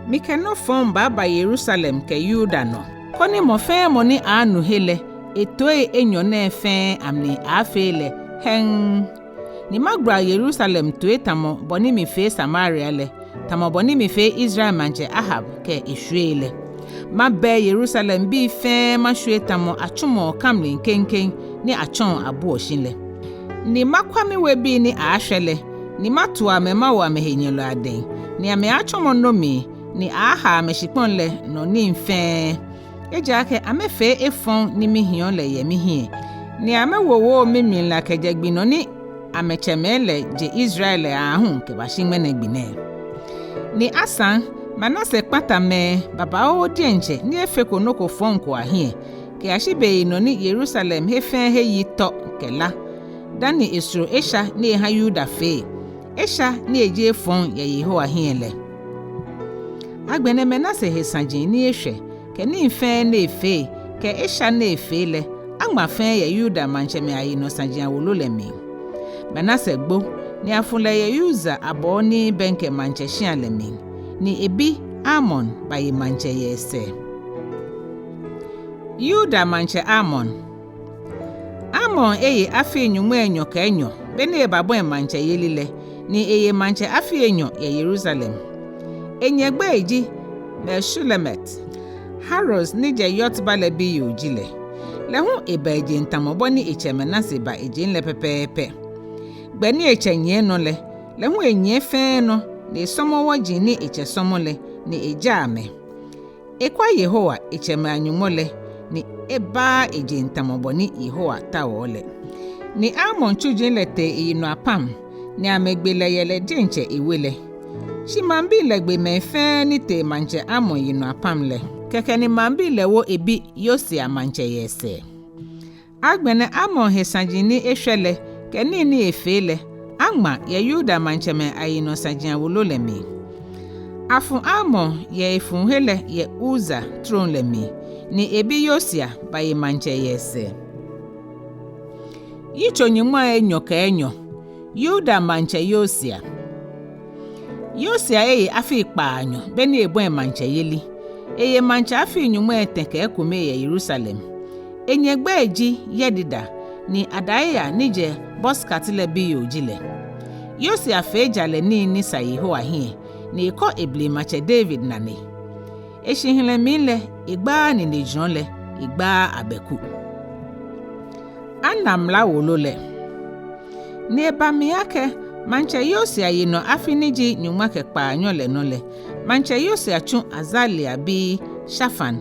mikɛ nɔ fɔŋ baaba Yerusalem kɛ Yuda nɔ, koni mɔ fɛɛ mɔ ni aaanu he lɛ etoii enyɔ nɛɛ fɛɛ amli aafee lɛ hɛŋŋ. Ni magbala Yerusalem toi tamɔ bɔ ni mifee Samaria lɛ, tamɔ bɔ ni mifee Israel maŋtsɛ Ahab kɛ eshwiei lɛ. Mabɛɛ Yerusalembii fɛɛ mashwie tamɔ atsumɔ kamli keŋkeŋ ni atsɔɔ abuɔ shi lɛ. Ni makwa miwebii ni aaashwɛ lɛ, ni matu amɛ mawo amɛhenyɛlɔi adɛŋ, ni amɛaatsɔmɔ nomii, ni aaaha amɛshikpɔŋ lɛ nɔ nii fɛɛ. Ejaakɛ amɛfee efɔŋ ni mihiɔ lɛ yɛ mihiɛ, ni amɛwowoo mimlila kɛjɛ gbi nɔ ni amɛtsɛmɛi lɛ je Israel lɛ aahu kɛbashi ŋmɛnɛ gbi nɛɛ. Ni asaŋ, Manase kpata mɛi babaoo diɛŋtsɛ ni efeko nɔ ko fɔŋ ko ahiɛ, kɛyashi beyinɔ ni Yerusalem he fɛɛ he yi tɔ kɛ la, dani esoro esha ni eha Yuda fee, esha ni eji efɔŋ yɛ Yehowa hiɛ lɛ. Agbɛnɛ Manase he saji ni eshwɛ, kɛ nii fɛɛ ni efee, kɛ esha ni efee lɛ, aŋma fɛɛ yɛ Yuda maŋtsɛmɛi ayinɔ saji awolo lɛ mli. Manase gbo, ni afu lɛ yɛ Uza abɔɔ ni bɛŋkɛ maŋtsɛ shia lɛ mli, ni ebi Amon baye maŋtsɛ yɛ esɛɛ. Yuda maŋtsɛ Amon. Amon eye afii nyɔŋmai enyɔ kɛ enyɔ be ni ebabɔi maŋtsɛyeli lɛ, ni eye maŋtsɛ afii enyɔ yɛ Yerusalem. Enyɛ gbɛi ji Me-Shulemeth, Haroz ni jɛ Yotba lɛ biyoo ji lɛ. Lɛ hu eba ejeŋ tamɔ bɔ ni etsɛ Manase ba ejeŋ lɛ pɛpɛɛpɛ. Gbɛ ni etsɛ nyiɛ nɔ lɛ, lɛ hu enyiɛ fɛɛ nɔ, ni esɔmɔ wɔji ni etsɛ sɔmɔ lɛ, ni ejaa amɛ. Ekwa Yehowa, etsɛmɛi a-Nyɔŋmɔ lɛ, ni ebaaa ejeŋ tamɔ bɔ ni Yehowa taoɔ lɛ. Ni Amon tsuji lɛ tee eyi nɔ apam, ni amɛgbe lɛ yɛ lɛ diɛŋtsɛ ewe lɛ. Shi maŋbii lɛ gbe mɛi fɛɛ ni tee maŋtsɛ Amon yi nɔ apam lɛ. Kɛkɛ ni maŋbii lɛ wo ebi Yosia maŋtsɛ yɛ esɛɛ. Agbɛnɛ Amon he saji ni eshwɛ lɛ, kɛ nii ni efee lɛ, aŋma yɛ Yuda maŋtsɛmɛi ayinɔ saji awolo lɛ mli. Afu Amon yɛ efuu he lɛ yɛ Uza trom lɛ mli, ni ebi Yosia baye maŋtsɛ yɛ esɛɛ. Yitso nyɔŋmai enyɔ kɛ enyɔ. Yuda maŋtsɛ Yosia. Yosia eye afii kpaanyɔ be ni ebɔi maŋtsɛyeli. Eye maŋtsɛ afii nyɔŋmai etɛ kɛ ekome yɛ Yerusalem. Enyɛ gbɛi ji Yedida, ni Adaia ni jɛ Bozkat lɛ biyoo ji lɛ. Yosia fee jalɛ nii ni sa Yehowa hiɛ, ni ekɔ eblematsɛ David nane. Eshihilɛ mli lɛ, egbaaa ninejurɔ lɛ, egbaaa abɛku. Ana mla wolo lɛ. Ni eba mli akɛ, maŋtsɛ Yosia yinɔ afi ni ji nyɔŋma kɛ kpaanyɔ lɛ nɔ lɛ, maŋtsɛ Yosia tsu Azaria bi Shafan,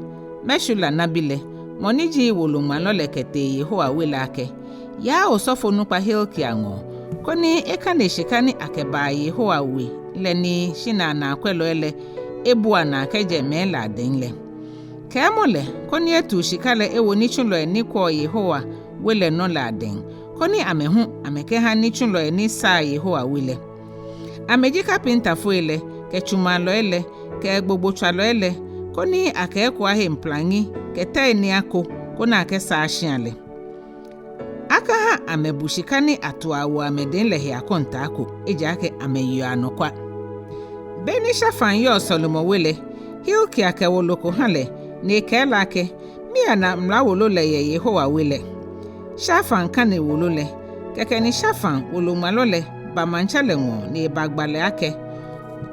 Meshullam nabi lɛ, mɔ ni ji woloŋmalɔ lɛ kɛtee Yehowa we lɛ akɛ, yaa osɔfonukpa Hilkia ŋɔɔ, koni ekane shika ni akɛbaa Yehowa we lɛ ni shinaa naakwɛlɔi lɛ ebua naa kɛjɛ mɛi lɛ adɛŋ lɛ. Kɛɛmɔ lɛ, koni etu shika lɛ ewo nitsulɔi ni kwɛɔ Yehowa we lɛ nɔ lɛ adɛŋ, koni amɛ hu amɛkɛha nitsulɔi ni saa Yehowa we lɛ. Amɛji kapintafoi lɛ, kɛ tsumalɔi lɛ, kɛ gbogbotswalɔi lɛ, koni akɛ eko ahe mplaŋi kɛ tɛi ni ako, koni akɛsaa shia lɛ. Akaha amɛbu shika ni atu awo amɛdɛŋ lɛ he akɔntaa ko, ejaakɛ amɛyeɔ anɔkwa. Beni Shafan yɔɔ sɔlemɔwe lɛ, Hilkia kɛ wolo ko ha lɛ, ni ekɛɛ lɛ akɛ, Miyana mla wolo lɛ yɛ Yehowa we lɛ. Shafan kane wolo lɛ. Kɛkɛ ni Shafan, woloŋmalɔ lɛ, ba maŋtsɛ lɛ ŋɔɔ ni ebagba lɛ akɛ,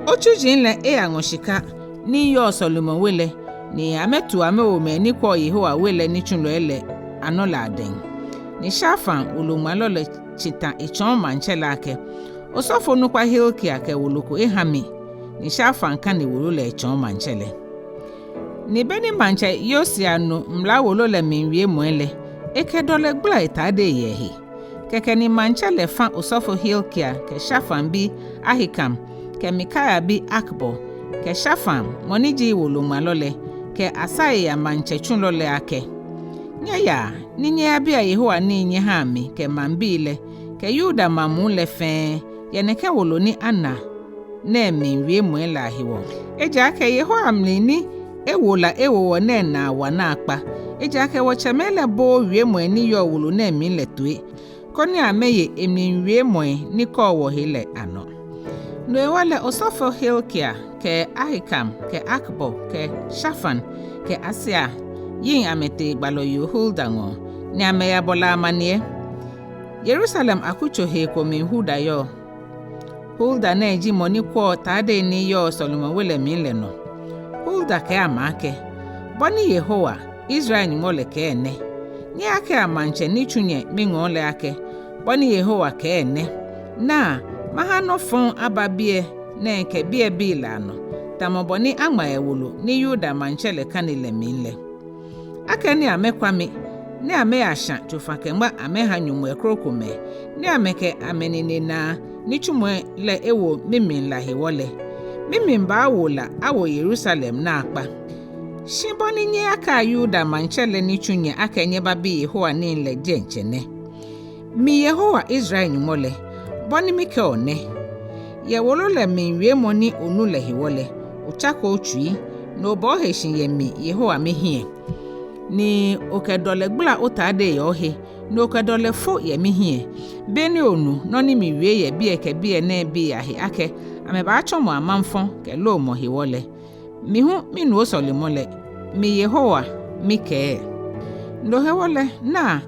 Otsuji lɛ eyaŋɔ shika ni yɔɔ sɔlemɔwe lɛ, ni amɛtu amɛwo mɛi ni kwɛɔ Yehowa we lɛ nitsulɔi lɛ anɔ lɛ adɛŋ. Ni Shafan, woloŋmalɔ lɛ, tsi ta etsɔɔ maŋtsɛ lɛ akɛ, Osɔfonukpa Hilkia kɛ wolo ko eha mi. Ni Shafan kane wolo lɛ etsɔɔ maŋtsɛ lɛ. Ni beni maŋtsɛ Yosia nu mla wolo lɛ mli wiemɔi lɛ, ekɛ dɔlɛ gbala etade yɛ ehe. Kɛkɛ ni maŋtsɛ lɛ fã osɔfo Hilkia kɛ Shafan bi Ahikam kɛ Mikaia bi Akbor kɛ Shafan, mɔ ni ji woloŋmalɔ lɛ, kɛ Asaia, maŋtsɛ tsulɔ lɛ akɛ, Nyɛyaa ni nyɛyabia Yehowa nii nyɛhaa mi kɛ maŋbii lɛ kɛ Yuda maŋ muu lɛ fɛɛ, yɛ nɛkɛ wolo ni ana nɛɛ mli wiemɔi lɛ ahewɔ. Ejaakɛ Yehowa mli ni ewo la ewo wɔ nɛɛ naa wa naakpa. Ejaakɛ wɔtsɛmɛi lɛ booo wiemɔi ni yɔɔ wolo nɛɛ mli lɛ toi, koni amɛye emli wiemɔi ni kɔɔ wɔhe lɛ anɔ. No hewɔ lɛ osɔfo Hilkia kɛ Ahikam kɛ Akbor kɛ Shafan kɛ Asaia yiŋ amɛtee gbalɔyoo Hulda ŋɔɔ, ni amɛyabɔ lɛ amaniɛ. Yerusalem akutso hee ko mli Hulda yɔɔ. Hulda nɛɛ ji mɔ ni kwɛɔ tadei ni yɔɔ sɔlemɔwe lɛ mli lɛ nɔ. Hulda kɛɛ amɛ akɛ, Bɔ ni Yehowa, Israel Nyɔŋmɔ lɛ kɛɛ nɛ, Nyɛyakɛa maŋtsɛ ni tsu nyɛ miŋɔɔ lɛ akɛ, Bɔ ni Yehowa kɛɛ nɛ, ‘Naa, maha nɔ fɔŋ aba biɛ nɛɛ kɛ biɛbii lɛ anɔ, tamɔ bɔ ni aŋma yɛ wolo ni Yuda maŋtsɛ lɛ kane lɛ mli lɛ. Akɛni amɛkwa mi, ni amɛyashã tsofa-kɛ-ŋma amɛha nyɔŋmɔi krokomɛi, ni amɛkɛ amɛnine naa nitsumɔi lɛ ewo mimli la hewɔ lɛ, mimli baawo la awo Yerusalem naakpa. Shi bɔ ni nyɛyakɛa Yuda maŋtsɛ lɛ ni tsu nyɛ akɛ nyɛbabi Yehowa nii lɛ diɛŋtsɛ nɛ. Mi Yehowa, Israel Nyɔŋmɔ lɛ, bɔ ni mikɛɔ nɛ: Yɛ wolo lɛ mli wiemɔ ni onu lɛ hewɔ lɛ, otsake otsui, ni obɔ ohe shi yɛ mi Yehowa mihiɛ, ni okɛ dɔlɛ gbala otade yɛ ohe, ni okɛ dɔlɛ fo yɛ mihiɛ, beni onu nɔ ni miwie yɛ biɛ kɛ biɛ nɛɛ bii ahe akɛ amɛbaatsɔmɔ amaŋfɔ kɛ loomɔ hewɔ lɛ. Mi hu minu osɔlemɔ lɛ, mi Yehowa mikɛɛ. No hewɔ lɛ, naa,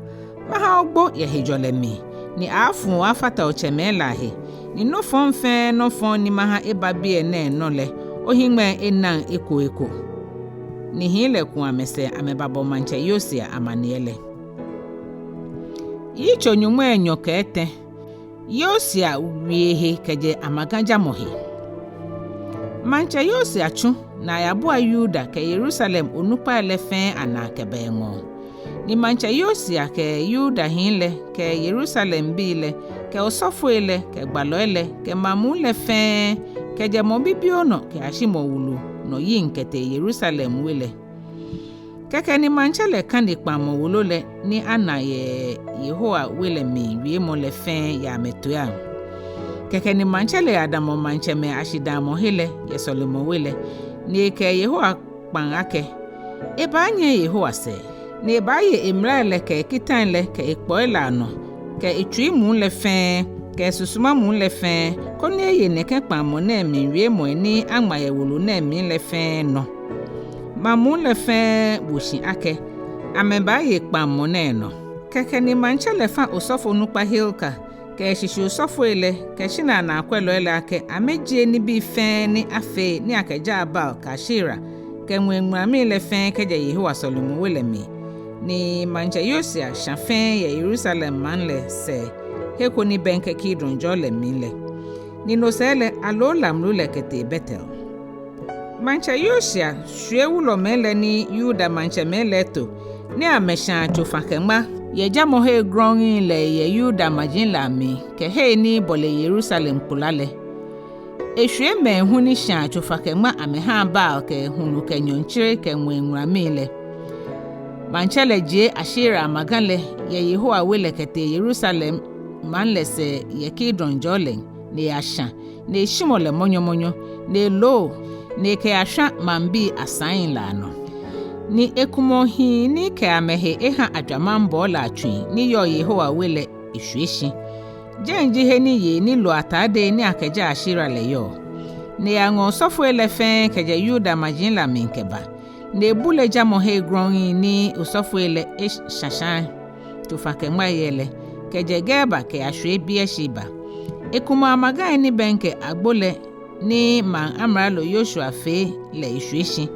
maha ogbo yɛ hejɔlɛ mli, ni aaafuu aafata otsɛmɛi lɛ ahe, ni nɔ fɔŋ fɛɛ nɔ fɔŋ ni maha eba biɛ nɛɛ nɔ lɛ, ohiŋmɛi enaŋ eko eko. Ni hii lɛ ku amɛsɛɛ amɛbabɔ maŋtsɛ Yosia amaniɛ lɛ. Yitso nyɔŋmai enyɔ kɛ etɛ. Yosia wie he kɛjɛ amagajamɔ he. Maŋtsɛ Yosia tsu ni ayabua Yuda kɛ Yerusalem onukpai lɛ fɛɛ anaa kɛba eŋɔɔ. Ni maŋtsɛ Yosia kɛ Yuda hii lɛ kɛ Yerusalembii lɛ kɛ osɔfoi lɛ kɛ gbalɔi lɛ kɛ maŋ muu lɛ fɛɛ, kɛjɛ mɔ bibioo nɔ kɛyashi mɔ wulu nɔ, yiŋ kɛtee Yerusalem we lɛ. Kɛkɛ ni maŋtsɛ lɛ kane kpaŋmɔ wolo lɛ ni ana yɛ Yehowa we lɛ mli wiemɔ lɛ fɛɛ yɛ amɛtoiiaŋ. Kɛkɛ ni maŋtsɛ lɛ yadamɔ maŋtsɛmɛi ashidaamɔhe lɛ yɛ sɔlemɔwe lɛ, ni ekɛ Yehowa kpaŋ akɛ, ebaanyiɛ Yehowa sɛɛ, ni ebaaye emlai lɛ kɛ ekitai lɛ kɛ ekpɔi lɛ anɔ kɛ etsui muu lɛ fɛɛ kɛ esusuma muu lɛ fɛɛ, koni eye nɛkɛ kpaŋmɔ nɛɛ mli wiemɔi ni aŋma yɛ wolo nɛɛ mli lɛ fɛɛ nɔ. Maŋ muu lɛ fɛɛ wo shi akɛ amɛbaaye kpaŋmɔ nɛɛ nɔ. Kɛkɛ ni maŋtsɛ lɛ fã osɔfonukpa Hilkia kɛ eshishi osɔfoi lɛ kɛ shinaa naakwɛlɔi lɛ akɛ amɛjie nibii fɛɛ ni afee ni akɛjaa Baal kɛ Ashera kɛ ŋwɛi ŋulamii lɛ fɛɛ kɛjɛ Yehowa sɔlemɔwe lɛ mli. Ni maŋtsɛ Yosia shã fɛɛ yɛ Yerusalem maŋ lɛ sɛɛ, he ko ni bɛŋkɛ Kidron jɔɔ lɛ mli lɛ. Ni no sɛɛ lɛ, aloo lamlu lɛ kɛtee Betel. Maŋtsɛ Yosia shwie wulɔmɛi lɛ ni Yuda maŋtsɛmɛi lɛ to, ni amɛshãa tsofa-kɛ-ŋma yɛ jamɔhei grɔŋŋi lɛ yɛ Yuda maji lɛ amli kɛ hei ni bɔle Yerusalem kpula lɛ. Eshwie mɛi hu ni shãa tsofa-kɛ-ŋma amɛhaa Baal kɛ hulu kɛ nyɔɔŋtsere kɛ ŋwɛi ŋulamii lɛ. Maŋtsɛ lɛ jie Ashera amaga lɛ yɛ Yehowa we lɛ kɛtee Yerusalem maŋ lɛ sɛɛ yɛ Kidron jɔɔ lɛŋ, ni eyashã, ni eshimɔ lɛ mɔnyɔmɔnyɔ, ni eloo, ni ekɛyashwã maŋbii asaŋ lɛ anɔ. Ni ekumɔ hii ni kɛ amɛhe ehã ajwamaŋbɔɔ lɛ atsui ni yɔɔ Yehowa we lɛ eshwie shi. Jɛi ji he ni yei ni loɔ atadei ni akɛjaa Ashera lɛ yɔɔ. Ni eyaŋɔ osɔfoi lɛ fɛɛ kɛjɛ Yuda maji lɛ amli kɛba, ni ebule jamɔhei grɔŋŋi ni osɔfoi lɛ eshãshã tsofa-kɛ-ŋmayei lɛ, kɛjɛ Geba kɛyashwie Beersheba. Ekumɔ amagai ni bɛŋkɛ agbo lɛ ni maŋ amralo Yoshua fee lɛ eshwie shi.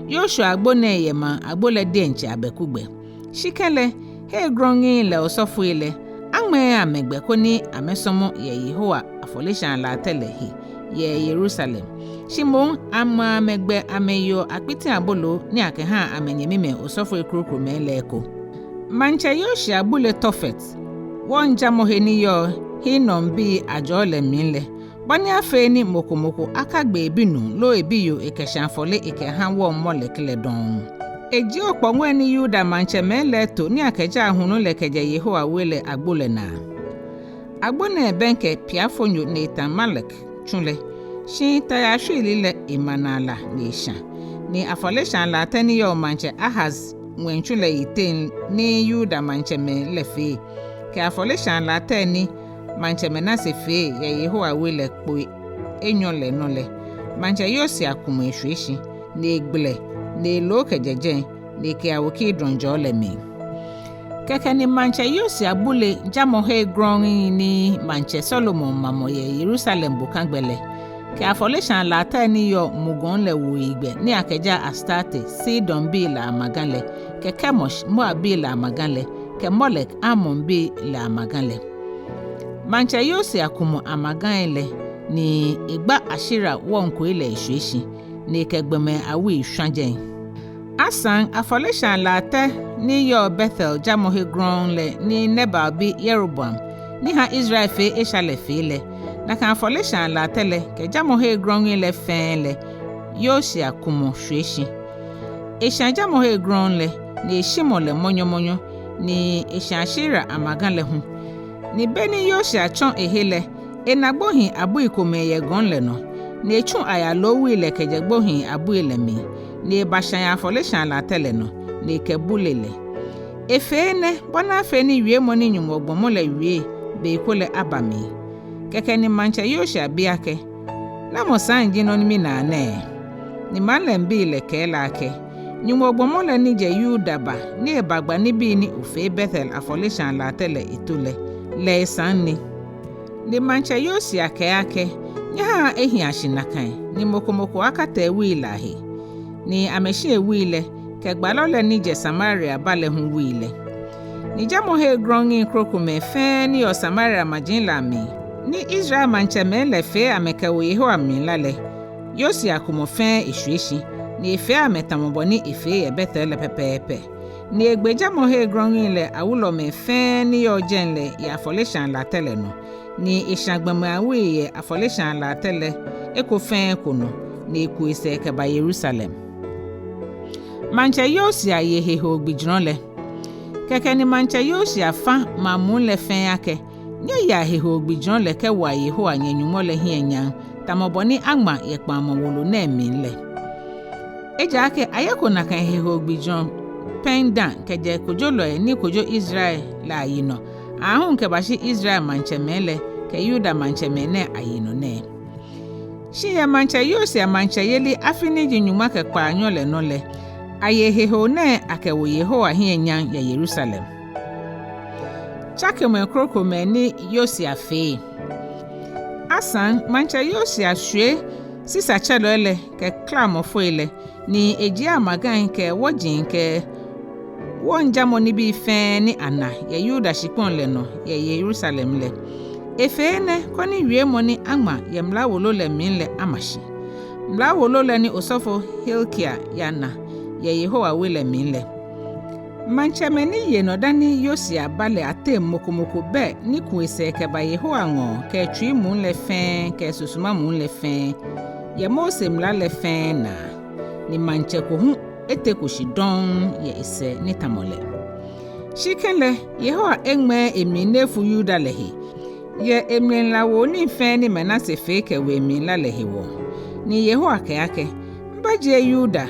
Yoshua agbo nɛɛ yɛ maŋ agbo lɛ diɛŋtsɛ abɛku gbɛ. Shi kɛlɛ, hei grɔŋŋi lɛ osɔfoi lɛ, aŋmɛɛɛ amɛ gbɛ koni amɛsɔmɔ yɛ Yehowa afɔleshaa latɛ lɛ he yɛ Yerusalem. Shi moŋ aŋmɛɔ amɛ gbɛ amɛyeɔ akpiti aboloo ni akɛhã amɛnyɛmimɛi osɔfoi krokomɛi lɛ eko. Maŋtsɛ Yosia bule Tofet, wɔŋjamɔhe ni yɔɔ Hinombii ajɔɔ lɛ mli lɛ, bɔ ni afee ni mɔ ko mɔ ko akagbe ebinuu loo ebiyoo ekɛshã afɔle ekɛhã wɔŋ Molek lɛ dɔŋŋ. Ejie okpɔŋɔi ni Yuda maŋtsɛmɛi lɛ eto ni akɛjaa hulu lɛ kɛjɛ Yehowa we lɛ agbo lɛ naa. Agbo nɛɛ bɛŋkɛ piafonyo ni etã Molek tsu lɛ, shi tayaa shwiili lɛ ema naa la ni eshã. Ni afɔleshaa latɛ ni yɔɔ maŋtsɛ Ahaz ŋwɛitsu lɛ yiteŋ ni Yuda maŋtsɛmɛi lɛ fee, kɛ afɔleshaa latɛ ni maŋtsɛ Manase fee yɛ Yehowa we lɛ kpoi enyɔ lɛ nɔ lɛ, maŋtsɛ Yosia kumɔ eshwie shi, ni egbɛlɛ, ni eloo kɛjɛ jɛi, ni ekɛyawo Kidron jɔɔ lɛ mli. Kɛkɛ ni maŋtsɛ Yosia bule jamɔhei grɔŋŋi ni maŋtsɛ Salomo mamɔ yɛ Yerusalem bokãgbɛ lɛ, kɛ afɔleshaa latɛ ni yɔɔ mugɔŋ lɛ wuoyigbɛ ni akɛjaa Astarte, Sidonbii lɛ amaga lɛ, kɛ Kemosh, Moabbii lɛ amaga lɛ, kɛ Molek, Amonbii lɛ amaga lɛ. Maŋtsɛ Yosia kumɔ amagai lɛ, ni egba Ashera wɔŋkoi lɛ eshwie shi, ni ekɛ gbɔmɛi awui shwã jɛi. Asaŋ afɔleshaa latɛ ni yɔɔ Betel jamɔhe grɔŋŋ lɛ ni Nebat bi Yeroboam, ni hã Israel fee esha lɛ fee lɛ, nakai afɔleshaa latɛ lɛ kɛ jamɔhei grɔŋŋi lɛ fɛɛ lɛ, Yosia kumɔ shwie shi. Eshã jamɔhe grɔŋŋ lɛ, ni eshimɔ lɛ mɔnyɔmɔnyɔ, ni eshã Ashera amaga lɛ hu. Ni beni Yosia tsɔ ehe lɛ, ena gbohii abui komɛi yɛ gɔŋ lɛ nɔ, ni etsu ayaloo wui lɛ kɛjɛ gbohii abui lɛ mli, ni ebashã yɛ afɔleshaa latɛ lɛ nɔ, ni ekɛbule lɛ. Efee enɛ bɔ ni afee ni wiemɔ ni Nyɔŋmɔ gbɔmɔ lɛ wie be ko lɛ aba mli. Kɛkɛ ni maŋtsɛ Yosia bi akɛ, Namɔ saŋ ji nɔ ni minaa nɛɛ? Ni maŋ lɛ bii lɛ kɛɛ lɛ akɛ, Nyɔŋmɔ gbɔmɔ lɛ ni jɛ Yuda ba ni ebagba nibii ni ofee Betel afɔleshaa latɛ lɛ eto lɛ, lɛ esaŋ ni. Ni maŋtsɛ Yosia kɛɛ akɛ, Nyɛhãa ehia shi nakai, ni mɔ ko mɔ ko akata ewui lɛ ahe. Ni amɛshi ewui lɛ, kɛ gbalɔ lɛ ni jɛ Samaria ba lɛ hu wui lɛ. Ni jamɔhei grɔŋŋi krokomɛi fɛɛ ni yɔɔ Samaria maji lɛ amli, ni Israel maŋtsɛmɛi lɛ fee amɛkɛwo Yehowa mlila lɛ, Yosia kumɔ fɛɛ eshwie shi, ni efee amɛ tamɔ bɔ ni efee yɛ Betel lɛ pɛpɛɛpɛ. Ni egbe jamɔhei grɔŋŋi lɛ awulɔmɛi fɛɛ ni yɔɔ jɛi lɛ yɛ afɔleshaa latɛ lɛ nɔ, ni eshã gbɔmɛi awui yɛ afɔleshaa latɛ lɛ eko fɛɛ eko nɔ, ni eku esɛɛ kɛba Yerusalem. Maŋtsɛ Yosia ye hehoo gbijurɔ lɛ. Kɛkɛ ni maŋtsɛ Yosia fã maŋ muu lɛ fɛɛ akɛ, Nyɛyea hehoo gbijurɔ lɛ kɛwoa Yehowa nyɛ Nyɔŋmɔ lɛ hiɛ nyam, tamɔ bɔ ni aŋma yɛ kpãŋmɔ wolo nɛɛ mli lɛ. Ejaakɛ ayeko nakai hehoo gbijurɔ pɛŋ dã kɛjɛ kojolɔi ni kojo Israel lɛ ayinɔ, aahu kɛbashi Israel maŋtsɛmɛi lɛ kɛ Yuda maŋtsɛmɛi nɛɛ ayinɔ nɛɛ. Shi yɛ maŋtsɛ Yosia maŋtsɛyeli afi ni ji nyɔŋma kɛ kpaanyɔ lɛ nɔ lɛ, aye hehoo nɛɛ akɛwo Yehowa hiɛ nyam yɛ Yerusalem. Tsakemɔi krokomɛi ni Yosia fee. Asaŋ, maŋtsɛ Yosia shwie sisatsɛlɔi lɛ kɛ klamɔfoi lɛ, ni ejie amagai kɛ wɔji kɛ wɔŋjamɔ nibii fɛɛ ni ana yɛ Yuda shikpɔŋ lɛ nɔ yɛ Yerusalem lɛ. Efee enɛ koni wiemɔ ni aŋma yɛ mla wolo lɛ mli lɛ ama shi, mla wolo lɛ ni osɔfo Hilkia yana yɛ Yehowa we lɛ mli lɛ. Maŋtsɛmɛi ni ye nɔ dani Yosia ba lɛ ateŋ mɔ ko mɔ ko bɛ ni ku esɛɛ kɛba Yehowa ŋɔɔ kɛ etsui muu lɛ fɛɛ kɛ esusuma muu lɛ fɛɛ, yɛ Mose mla lɛ fɛɛ naa, ni maŋtsɛ ko hu eteko shi dɔŋŋ yɛ esɛɛ ni tamɔ lɛ. Shi kɛlɛ, Yehowa eŋmɛɛɛ emli ni efu Yuda lɛ he, Yɛ emlila woo nii fɛɛ ni Manase fee kɛwo emlila lɛ hewɔ. Ni Yehowa kɛɛ akɛ, Mibajie Yuda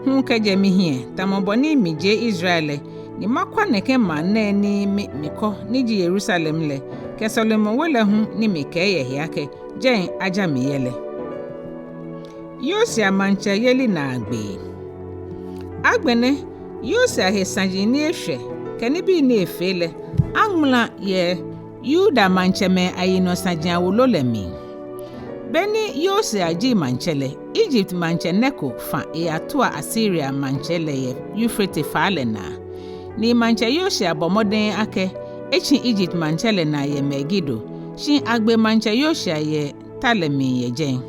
hu kɛjɛ mihiɛ, tamɔ bɔ ni mijie Israel lɛ, ni makwa nɛkɛ maŋ nɛɛ ni mi, mikɔ, ni ji Yerusalem lɛ, kɛ sɔlemɔwe lɛ hu ni mikɛɛ yɛ he akɛ, Jɛi aja mi yɛ lɛ. Yosia maŋtsɛyeli naagbee. Agbɛnɛ, Yosia he saji ni eshwɛ, kɛ nibii ni efee lɛ, aŋmala yɛ Yuda maŋtsɛmɛi ayinɔ saji awolo lɛ mli. Beni Yosia ji maŋtsɛ lɛ, Egypt maŋtsɛ Neko fa eyatua Asiria maŋtsɛ lɛ yɛ Eufrate faa lɛ naa. Ni maŋtsɛ Yosia bɔ mɔdɛŋ akɛ etsi Egypt maŋtsɛ lɛ naa yɛ Megido, shi agbe maŋtsɛ Yosia yɛ ta lɛ mli yɛ jɛi.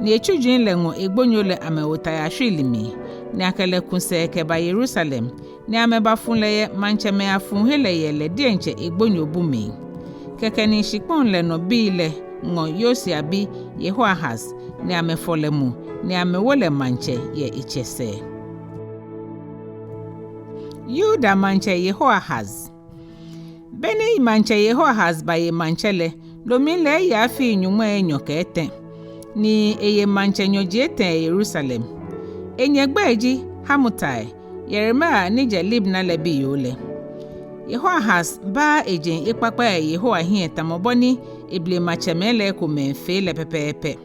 Ni etsujui lɛ ŋɔ egbonyo lɛ amɛwo ta yashwili mli, ni akɛ lɛ ku sɛɛ kɛba Yerusalem, ni amɛbafu lɛ yɛ maŋtsɛmɛi afuhe lɛ yɛ lɛ diɛŋtsɛ egbonyobu mli. Kɛkɛ ni shikpɔŋ lɛ nɔ bii lɛ ŋɔ Yosia bi Yehoahaz, ni amɛfɔ lɛ mu, ni amɛwo lɛ maŋtsɛ yɛ etsɛ sɛɛ. Yuda maŋtsɛ Yehoahaz. Beni maŋtsɛ Yehoahaz baye maŋtsɛ lɛ, no mli lɛ eye afii nyɔŋmai enyɔ kɛ etɛ, ni eye maŋtsɛ nyɔji etɛ yɛ Yerusalem. Enyɛ gbɛi ji Hamutal, Yeremia ni jɛ Libna lɛ biyoo lɛ. Yehoahaz baaa ejeŋ ekpakpa yɛ Yehowa hiɛ tamɔ bɔ ni eblematsɛmɛi lɛ ekomɛi fee lɛ pɛpɛɛpɛ.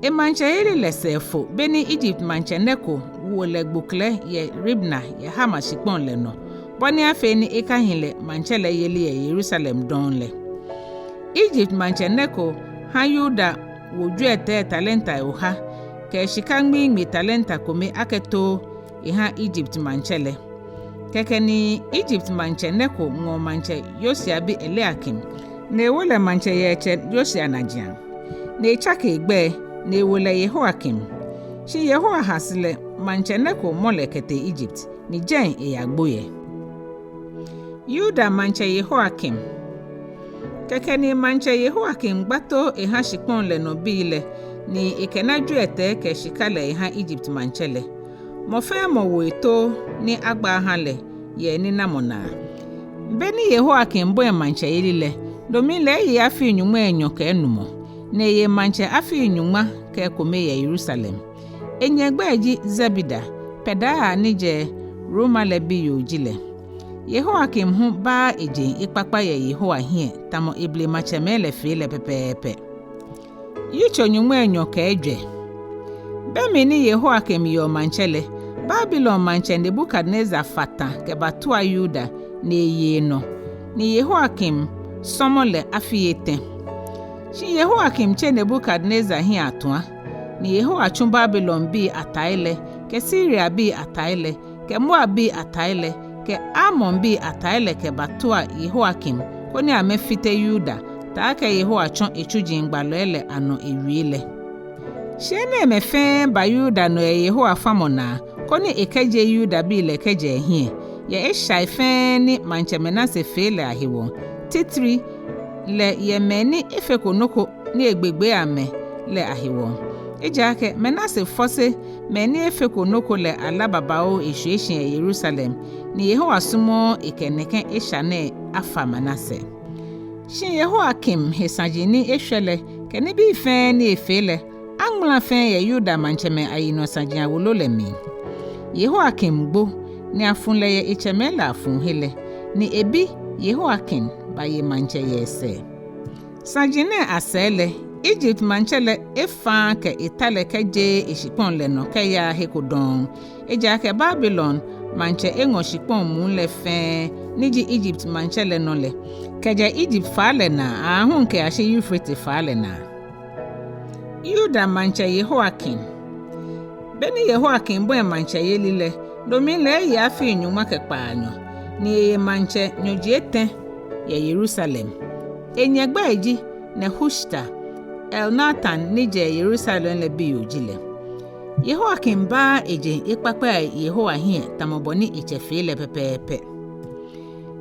Emaŋtsɛyeli lɛ sɛɛ fo beni Egypt maŋtsɛ Neko wo lɛ gboklɛ yɛ Ribla yɛ Hamat shikpɔŋ lɛ nɔ, bɔ ni afee ni ekahi lɛ maŋtsɛ lɛ yeli yɛ Yerusalem dɔŋŋ lɛ. Egypt maŋtsɛ Neko ha Yuda wo jwiɛtɛi talenta oha kɛ shika ŋmiiŋmi talenta kome akɛ too eha Egypt maŋtsɛ lɛ. Kɛkɛ ni Egypt maŋtsɛ Neko ŋɔ maŋtsɛ Yosia bi Eliakim, ni ewo lɛ maŋtsɛ yɛ etsɛ Yosia najiaŋ. Ni etsake egbɛi, ni ewo lɛ Yehoiakim. Shi Yehoahaz lɛ, maŋtsɛ Neko mɔ lɛ kɛtee Egypt, ni jɛi eyagbo yɛ. Yuda maŋtsɛ Yehoiakim. Kɛkɛ ni maŋtsɛ Yehoiakim gbato eha shikpɔŋ lɛ nɔ bii lɛ, ni ekɛna jwiɛtɛi kɛ shika lɛ eha Egypt maŋtsɛ lɛ. Mɔ fɛɛ mɔ wo etoo ni agba aha lɛ yɛ ninamɔ naa. Beni Yehoiakim bɔi maŋtsɛyeli lɛ, no mli lɛ eye afii nyɔŋmai enyɔ kɛ enumɔ, ni eye maŋtsɛ afii nyɔŋma kɛ ekome yɛ Yerusalem. Enyɛ gbɛi ji Zebida, Pedaia ni jɛ Ruma lɛ biyoo ji lɛ. Yehoiakim hu baaa ejeŋ ekpakpa yɛ Yehowa hiɛ tamɔ eblematsɛmɛi lɛ fee lɛ pɛpɛɛpɛ. Yitso nyɔŋmai enyɔ kɛ ejwɛ. Be mli ni Yehoiakim yeɔ maŋtsɛ lɛ, Babilon maŋtsɛ Nebukadnezar fa ta kɛbatua Yuda ni eye enɔ, ni Yehoiakim sɔmɔ lɛ afii etɛ. Shi Yehoiakim tse Nebukadnezar hiɛ atua, ni Yehowa tsu Babilonbii atai lɛ, kɛ Siriabii atai lɛ, kɛ Moabbii atai lɛ, kɛ Amonbii atai lɛ kɛbatua Yehoiakim, koni amɛfite Yuda, taakɛ Yehowa tsɔ etsuji gbalɔi lɛ anɔ ewie lɛ. Shi enɛɛmɛi fɛɛ ba Yuda nɔ yɛ Yehowa famɔ naa, koni ekɛjie Yudabii lɛ kɛjɛ ehiɛ, yɛ eshai fɛɛ ni maŋtsɛ Manase fee lɛ ahewɔ, titri lɛ yɛ mɛi ni efeko nɔ ko ni egbegbee amɛ lɛ ahewɔ. Ejaakɛ Manase fɔse mɛi ni efeko nɔ ko lɛ alá babaoo eshwie shi yɛ Yerusalem, ni Yehowa sumɔɔɔ ekɛ nɛkɛ esha nɛɛ afa Manase. Shi Yehoiakim he saji ni eshwɛ lɛ, kɛ nibii fɛɛ ni efee lɛ, aŋmala fɛɛ yɛ Yuda maŋtsɛmɛi ayinɔ saji awolo lɛ mli. Yehoiakim gbo, ni afu lɛ yɛ etsɛmɛi lɛ afuhe lɛ, ni ebi Yehoiakin baye maŋtsɛ yɛ esɛɛ. Saji nɛɛ asɛɛ lɛ, Egypt maŋtsɛ lɛ efaaa kɛ eta lɛ kɛjeee eshikpɔŋ lɛ nɔ kɛyaaa he ko dɔŋŋ. Ejaakɛ Babilon maŋtsɛ eŋɔ shikpɔŋ muu lɛ fɛɛ ni ji Egypt maŋtsɛ lɛ nɔ lɛ, kɛjɛ Egypt faa lɛ naa aahu kɛyashi Eufrate faa lɛ naa. Yuda maŋtsɛ Yehoiakim. Beni Yehoiakim bɔi maŋtsɛyeli lɛ, no mli lɛ eye afii nyɔŋma kɛ kpaanyɔ, ni eye maŋtsɛ nyɔji etɛ yɛ Yerusalem. Enyɛ gbɛi ji Nehushta, Elnatan ni jɛ Yerusalem lɛ biyoo ji lɛ. Yehoiakim baaa ejeŋ ekpakpa yɛ Yehowa hiɛ tamɔ bɔ ni etsɛ fee lɛ pɛpɛɛpɛ.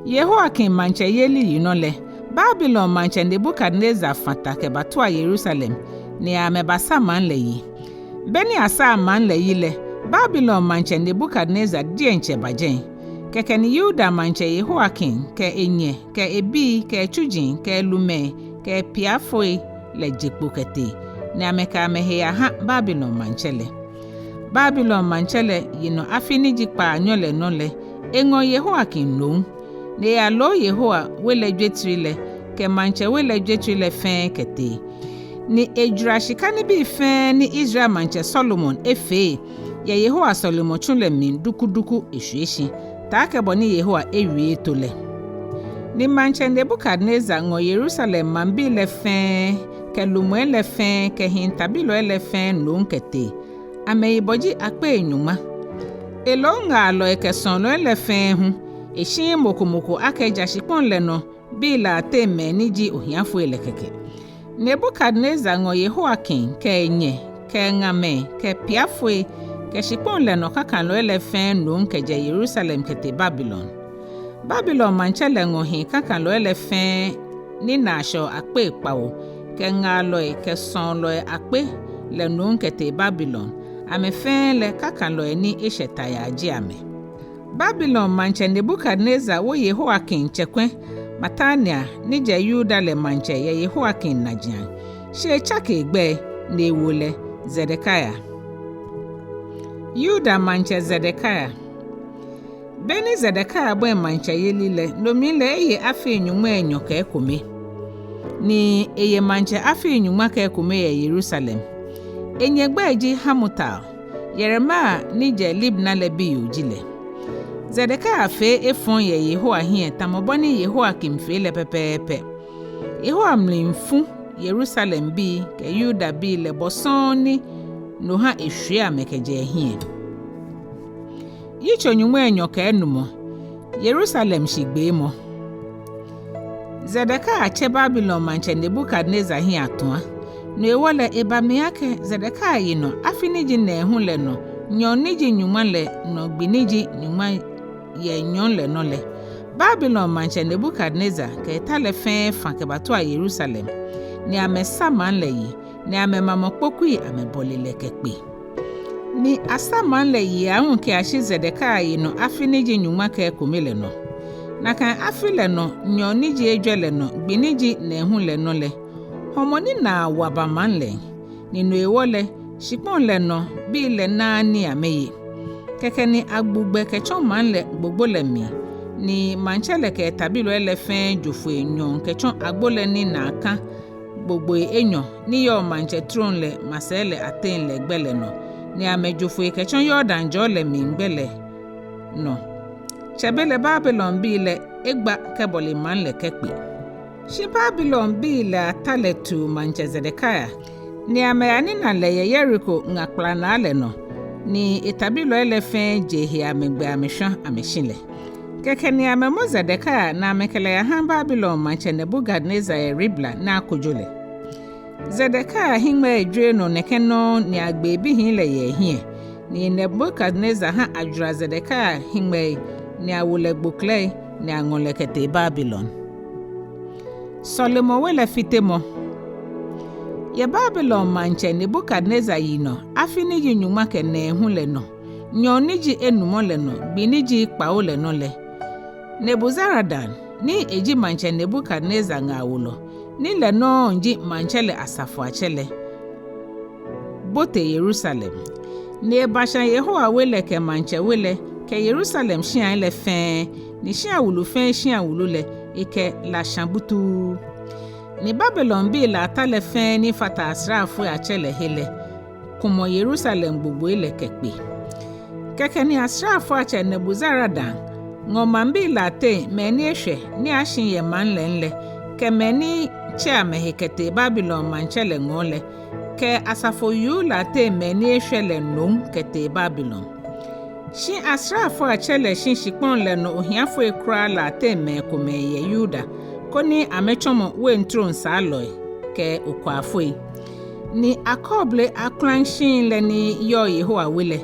Yehoiakim maŋtsɛyeli yinɔ lɛ, Babilon maŋtsɛ Nebukadnezar fa ta kɛbatua Yerusalem, ni amɛbasa maŋ lɛ yi. Beni asaa maŋ lɛ yi lɛ, Babilon maŋtsɛ Nebukadnezar diɛŋtsɛ ba jɛi. Kɛkɛ ni Yuda maŋtsɛ Yehoiakim kɛ enyɛ kɛ ebii kɛ etsuji kɛ elumɛi kɛ epiafoi lɛ je kpo kɛtee, ni amɛkɛ amɛhe yaha Babilon maŋtsɛ lɛ. Babilon maŋtsɛ lɛ yinɔ afi ni ji kpaanyɔ lɛ nɔ lɛ, eŋɔ Yehoiakim nom, ni eyalo Yehowa we lɛ jwetri lɛ kɛ maŋtsɛ we lɛ jwetri lɛ fɛɛ kɛtee. Ni ejwara shika nibii fɛɛ ni Israel maŋtsɛ Solomon efee yɛ Yehowa sɔlemɔtsu lɛ mli dukuduku eshwie shi, taakɛ bɔ ni Yehowa ewie eto lɛ. Ni maŋtsɛ Nebukadnezar ŋɔ Yerusalem maŋbii lɛ fɛɛ kɛ lumɛi lɛ fɛɛ kɛ hii tabilɔi lɛ fɛɛ nom kɛtee. Amɛyibɔ ji akpei nyɔŋma. Elo ŋaalɔi kɛ sɔɔlɔi lɛ fɛɛ hu, eshiii mɔ ko mɔ ko akɛ eja shikpɔŋ lɛ nɔ bii lɛ ateŋ mɛi ni ji ohiafoi lɛ kɛkɛ. Nebukadnezar ŋɔ Yehoiakim kɛ enyɛ kɛ eŋamɛi kɛ epiafoi kɛ shikpɔŋ lɛ nɔ kakalɔi lɛ fɛɛ nom kɛjɛ Yerusalem kɛtee Babilon. Babilon maŋtsɛ lɛ ŋɔ hii kakalɔi lɛ fɛɛ ni naa shɛɔ akpei kpawo kɛ ŋaalɔi kɛ sɔɔlɔi akpe lɛ nom kɛtee Babilon. Amɛ fɛɛ lɛ kakalɔi ni eshɛ ta yaa ji amɛ. Babilon maŋtsɛ Nebukadnezar wo Yehoiakim tsɛkwɛ Matania ni jɛ Yuda lɛ maŋtsɛ yɛ Yehoiakim najiaŋ, shi etsake egbɛi ni ewo lɛ Zedekia. Yuda maŋtsɛ Zedekia. Be ni Zedekia bɔi maŋtsɛyeli lɛ, no mli lɛ eye afii nyɔŋmai enyɔ kɛ ekome, ni eye maŋtsɛ afii nyɔŋma kɛ ekome yɛ Yerusalem. Enyɛ gbɛi ji Hamutal, Yeremia ni jɛ Libna lɛ biyoo ji lɛ. Zedekia fee efɔŋ yɛ Yehowa hiɛ tamɔ bɔ ni Yehoiakim fee lɛ pɛpɛɛpɛ. Yehowa mli fu Yerusalembii kɛ Yudabii lɛ bɔ sɔŋŋ ni no ha eshwie amɛ kɛjɛ ehiɛ. Yitso nyɔŋmai enyɔ kɛ enumɔ. Yerusalem shigbeemɔ. Zedekia tse Babilon maŋtsɛ Nebukadnezar hiɛ atua. No hewɔ lɛ eba mli akɛ Zedekia yinɔ afi ni ji nɛɛhu lɛ nɔ nyɔɔŋ ni ji nyɔŋma lɛ nɔ gbi ni ji nyɔŋma yɛ nyɔɔŋ lɛ nɔ lɛ, Babilon maŋtsɛ Nebukadnezar kɛ eta lɛ fɛɛ fã kɛbatua Yerusalem, ni amɛsa maŋ lɛ yi, ni amɛmamɔ kpokui amɛbɔle lɛ kɛkpe. Ni asa maŋ lɛ yi aahu kɛyashi Zedekia yinɔ afi ni ji nyɔŋma kɛ ekome lɛ nɔ. Nakai afi lɛ nɔ nyɔɔŋ ni ji ejwɛ lɛ nɔ gbi ni ji nɛɛhu lɛ nɔ lɛ, hɔmɔ ni naa wa ba maŋ lɛ, ni no hewɔ lɛ shikpɔŋ lɛ nɔ bii lɛ naaa nii amɛye. Kɛkɛ ni agbu gbɛ kɛtsɔ maŋ lɛ gbogbo lɛ mli, ni maŋtsɛ lɛ kɛ etabilɔi lɛ fɛɛ jo foi nyɔɔŋ kɛtsɔ agbo lɛ ni naa kã gbogboi enyɔ ni yɔɔ maŋtsɛ trom lɛ masɛi lɛ ateŋ lɛ gbɛ lɛ nɔ, ni amɛjo foi kɛtsɔ Yordan jɔɔ lɛ mli gbɛ lɛ nɔ. Tsɛbelɛ Babilonbii lɛ egba kɛbɔle maŋ lɛ kɛkpe. Shi Babilonbii lɛ ata lɛ tu maŋtsɛ Zedekia, ni amɛyanina lɛ yɛ Yeriko ŋa kplanaa lɛ nɔ, ni etabilɔi lɛ fɛɛ je ehe amɛgbɛ amɛshwa amɛshi lɛ. Kɛkɛ ni amɛmɔ Zedekia ni amɛkɛ lɛ yaha Babilon maŋtsɛ Nebukadnezar yɛ Ribla ni akojo lɛ. Zedekia hiŋmɛii jwere nɔ nɛkɛ nɔŋŋ ni agbe ebihii lɛ yɛ ehiɛ, ni Nebukadnezar ha ajwara Zedekia hiŋmɛii ni awo lɛ gboklɛi ni aŋɔ lɛ kɛtee Babilon. Sɔlemɔwe lɛ fitemɔ. Yɛ Babilon maŋtsɛ Nebukadnezar yinɔ afi ni ji nyɔŋma kɛ nɛɛhu lɛ nɔ nyɔɔŋ ni ji enumɔ lɛ nɔ gbi ni ji kpawo lɛ nɔ lɛ, Nebuzaradan ni eji maŋtsɛ Nebukadnezar ŋaawolɔ, ni lɛ nɔŋŋ ji maŋtsɛ lɛ asafoiatsɛ lɛ, bote Yerusalem. Ni ebashã Yehowa we lɛ kɛ maŋtsɛ we lɛ kɛ Yerusalem shiai lɛ fɛɛ, ni shia wulu fɛɛ shia wulu lɛ ekɛ la shã butuu. Ni Babilonbii lɛ ata lɛ fɛɛ ni fata asraafoiatsɛ lɛ he lɛ kumɔ Yerusalem gbogboi lɛ kɛkpe. Kɛkɛ ni asraafoiatsɛ Nebuzaradan ŋɔ maŋbii lɛ ateŋ mɛi ni eshwɛ ni ashi yɛ maŋ lɛŋ lɛ, kɛ mɛi ni tse amɛhe kɛtee Babilon maŋtsɛ lɛ ŋɔɔ lɛ, kɛ asafo yuu lɛ ateŋ mɛi ni eshwɛ lɛ nom kɛtee Babilon. Shi asraafoiatsɛ lɛ shi shikpɔŋ lɛ nɔ ohiafoi kwraa lɛ ateŋ mɛi komɛi yɛ Yuda, koni amɛtsɔmɔ wein trom saalɔi kɛ okwaafoi. Ni akɔɔble aklaŋshii lɛ ni yɔɔ Yehowa we lɛ,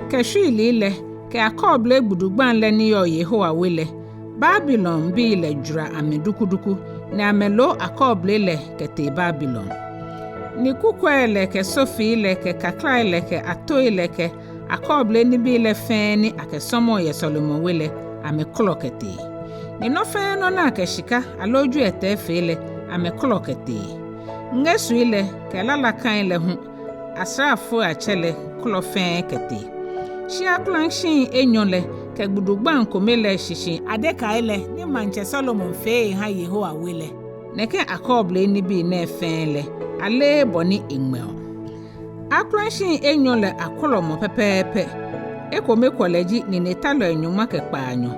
kɛ shwiilii lɛ, kɛ akɔɔble gbudugbaŋ lɛ ni yɔɔ Yehowa we lɛ, Babilonbii lɛ jwara amɛ dukuduku, ni amɛlo akɔɔble lɛ kɛtee Babilon. Ni kukwɛi lɛ kɛ sofii lɛ kɛ kaklai lɛ kɛ atoi lɛ kɛ akɔɔble nibii lɛ fɛɛ ni akɛsɔmɔɔ yɛ sɔlemɔwe lɛ, amɛkɔlɔ kɛtee. Ni nɔ fɛɛ nɔ ni akɛ shika aloo jwiɛtɛi fee lɛ, amɛkɔlɔ kɛtee. Ŋesui lɛ kɛ lalakai lɛ hu, asraafoiatsɛ lɛ kɔlɔ fɛɛ kɛtee. Shi akulashiŋi enyɔ lɛ kɛ gbudugbaŋ kome lɛ shishi adekai lɛ ni Maŋtsɛ Solomon fee eha Yehowa we lɛ, nɛkɛ akɔɔble nibii nɛɛ fɛɛ lɛ, aleee bɔ ni eŋmɛɔ. Akulashiŋi enyɔ lɛ akɔlɔmɔ pɛpɛɛpɛ, ekome kwɔlɛ ji ninetalɔi nyɔŋma kɛ kpaanyɔ,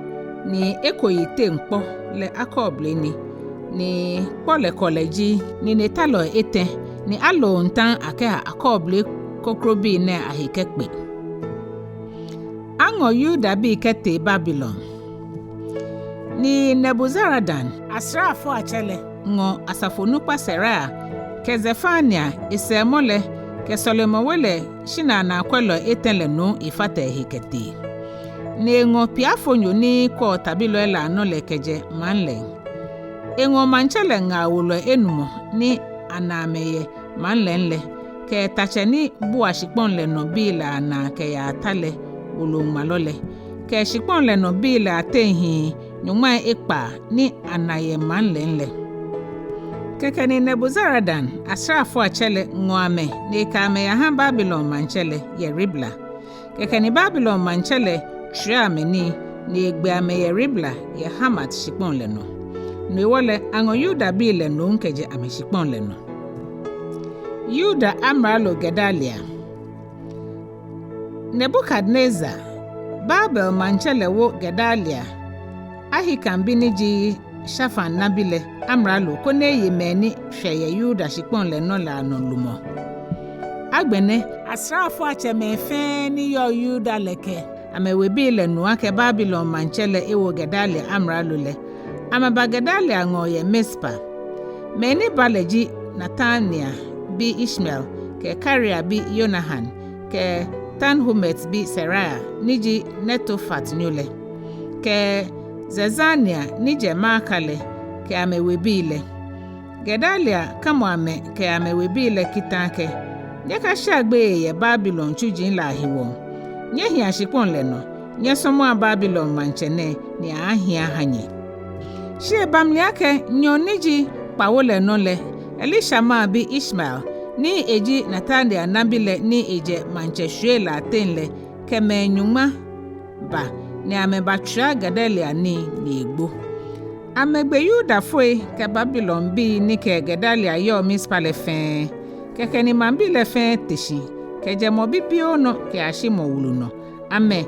ni eko yiteŋ kpɔ lɛ akɔɔble ni, ni kpɔ lɛ kwɔlɛ ji ninetalɔi etɛ, ni aloontaŋ akɛha akɔɔble krokrobii nɛɛ ahe kɛkpe. Aŋɔ Yudabii kɛtee Babilon. Ni Nebuzaradan, asraafoiatsɛ lɛ, ŋɔ asafonukpa Seraia kɛ Zefania, esɛɛmɔ lɛ, kɛ sɔlemɔwe lɛ shinaa naakwɛlɔi etɛ lɛ nom efata ehe kɛtee. Ni eŋɔ piafonyo ni kwɛɔ tabilɔi lɛ anɔ lɛ kɛjɛ maŋ lɛŋ. Eŋɔ maŋtsɛ lɛ ŋaawolɔi enumɔ ni ana amɛ yɛ maŋ lɛŋ lɛ, kɛ tatsɛ ni bua shikpɔŋ lɛ nɔ bii lɛ anaa kɛyaa ta lɛ woloŋmalɔ lɛ, kɛ shikpɔŋ lɛ nɔ bii lɛ ateŋ hii nyɔŋmai ekpaa ni ana yɛ maŋ lɛŋ lɛ. Kɛkɛ ni Nebuzaradan, asraafoiatsɛ lɛ, ŋɔ amɛ ni ekɛ amɛ yaha Babilon maŋtsɛ lɛ yɛ Ribla. Kɛkɛ ni Babilon maŋtsɛ lɛ tswia amɛ nii, ni egbe amɛ yɛ Ribla yɛ Hamat shikpɔŋ lɛ nɔ. No hewɔ lɛ, aŋɔ Yudabii lɛ nom kɛjɛ amɛshikpɔŋ lɛ nɔ. Yuda amralo Gedalia. Nebukadnezar, Babel maŋtsɛ lɛ wo Gedalia, Ahikam bi ni ji Shafan nabi lɛ, amralo, koni eye mɛi ni shwɛ yɛ Yuda shikpɔŋ lɛ nɔ lɛ anɔ lumɔ. Agbɛnɛ asraafoiatsɛmɛi fɛɛ ni yɔɔ Yuda lɛ kɛ amɛwebii lɛ nu akɛ Babilon maŋtsɛ lɛ ewo Gedalia amralo lɛ, amɛba Gedalia ŋɔɔ yɛ Mizpa. Mɛi ni ba lɛ ji Netania bi Ishmael, kɛ Karea bi Yohanan, kɛ Tanhumet bi Seraia ni ji Netofatnyo lɛ, kɛ Zezania ni jɛ Maaka lɛ, kɛ amɛwebii lɛ. Gedalia kamɔ amɛ kɛ amɛwebii lɛ kita akɛ: Nyɛkashea gbeyei yɛ Babilon tsuji lɛ ahewɔ. Nyɛhia shikpɔŋ lɛ nɔ, nyɛsɔmɔa Babilon maŋtsɛ nɛɛ, ni aahi aha nyɛ. Shi eba mli akɛ nyɔɔŋ ni ji kpawo lɛ nɔ lɛ, Elishama bi Ishmael ni eji Netania nabi lɛ ni ejɛ maŋtsɛ shwiei lɛ ateŋ lɛ kɛ mɛi nyɔŋma ba, ni amɛbatswia Gedalia nii ni egbo. Amɛgbe Yudafoi kɛ Babilonbii ni kɛ Gedalia yɔɔ Mizpa lɛ fɛɛ. Kɛkɛ ni maŋbii lɛ fɛɛ te shi, kɛjɛ mɔ bibioo nɔ kɛyashi mɔ wulu nɔ, amɛ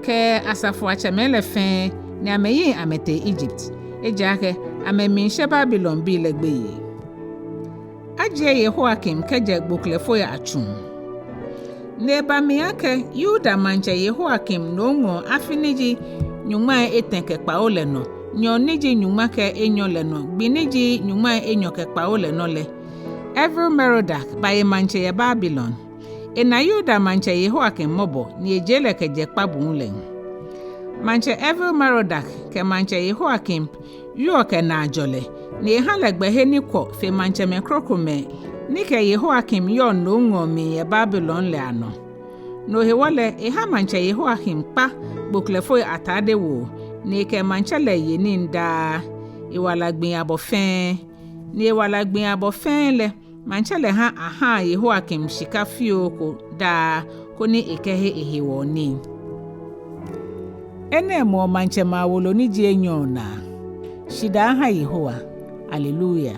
kɛ asafoiatsɛmɛi lɛ fɛɛ, ni amɛyiŋ amɛtee Egypt, ejaakɛ amɛmiishɛ Babilonbii lɛ gbeyei. Ajie Yehoiakim kɛjɛ gboklɛfoi atsuŋ. Ni eba mli akɛ Yuda maŋtsɛ Yehoiakim nomŋɔɔ afi ni ji nyɔŋmai etɛ kɛ kpawo lɛ nɔ, nyɔɔŋ ni ji nyɔŋma kɛ enyɔ lɛ nɔ, gbi ni ji nyɔŋmai enyɔ kɛ kpawo lɛ nɔ lɛ, Evil-Merodak baye maŋtsɛ yɛ Babilon. Ena Yuda maŋtsɛ Yehoiakim mɔbɔ, ni ejie lɛ kɛjɛ kpabuu lɛŋ. Maŋtsɛ Evil-Merodak kɛ maŋtsɛ Yehoiakim wieɔ kɛ naajɔlɛ, ni eha lɛ gbɛhe ni kwɔ fe maŋtsɛmɛi krokomɛi ni kɛ Yehoiakim yɔɔ nomŋɔɔ mli yɛ Babilon lɛ anɔ. No hewɔ lɛ, eha maŋtsɛ Yehoiakim kpa gboklɛfoi atade woo, ni ekɛ maŋtsɛ lɛ ye nii daa, ewala gbii abɔ fɛɛ. Ni ewala gbii abɔ fɛɛ lɛ, maŋtsɛ lɛ ha ahaa Yehoiakim shika fioo ko daa, koni ekɛhe ehewɔ nii. Enɛ mɔɔ maŋtsɛmɛi awolo ni ji enyɔ naa. Shidaa ha Yehowa. Haleluya.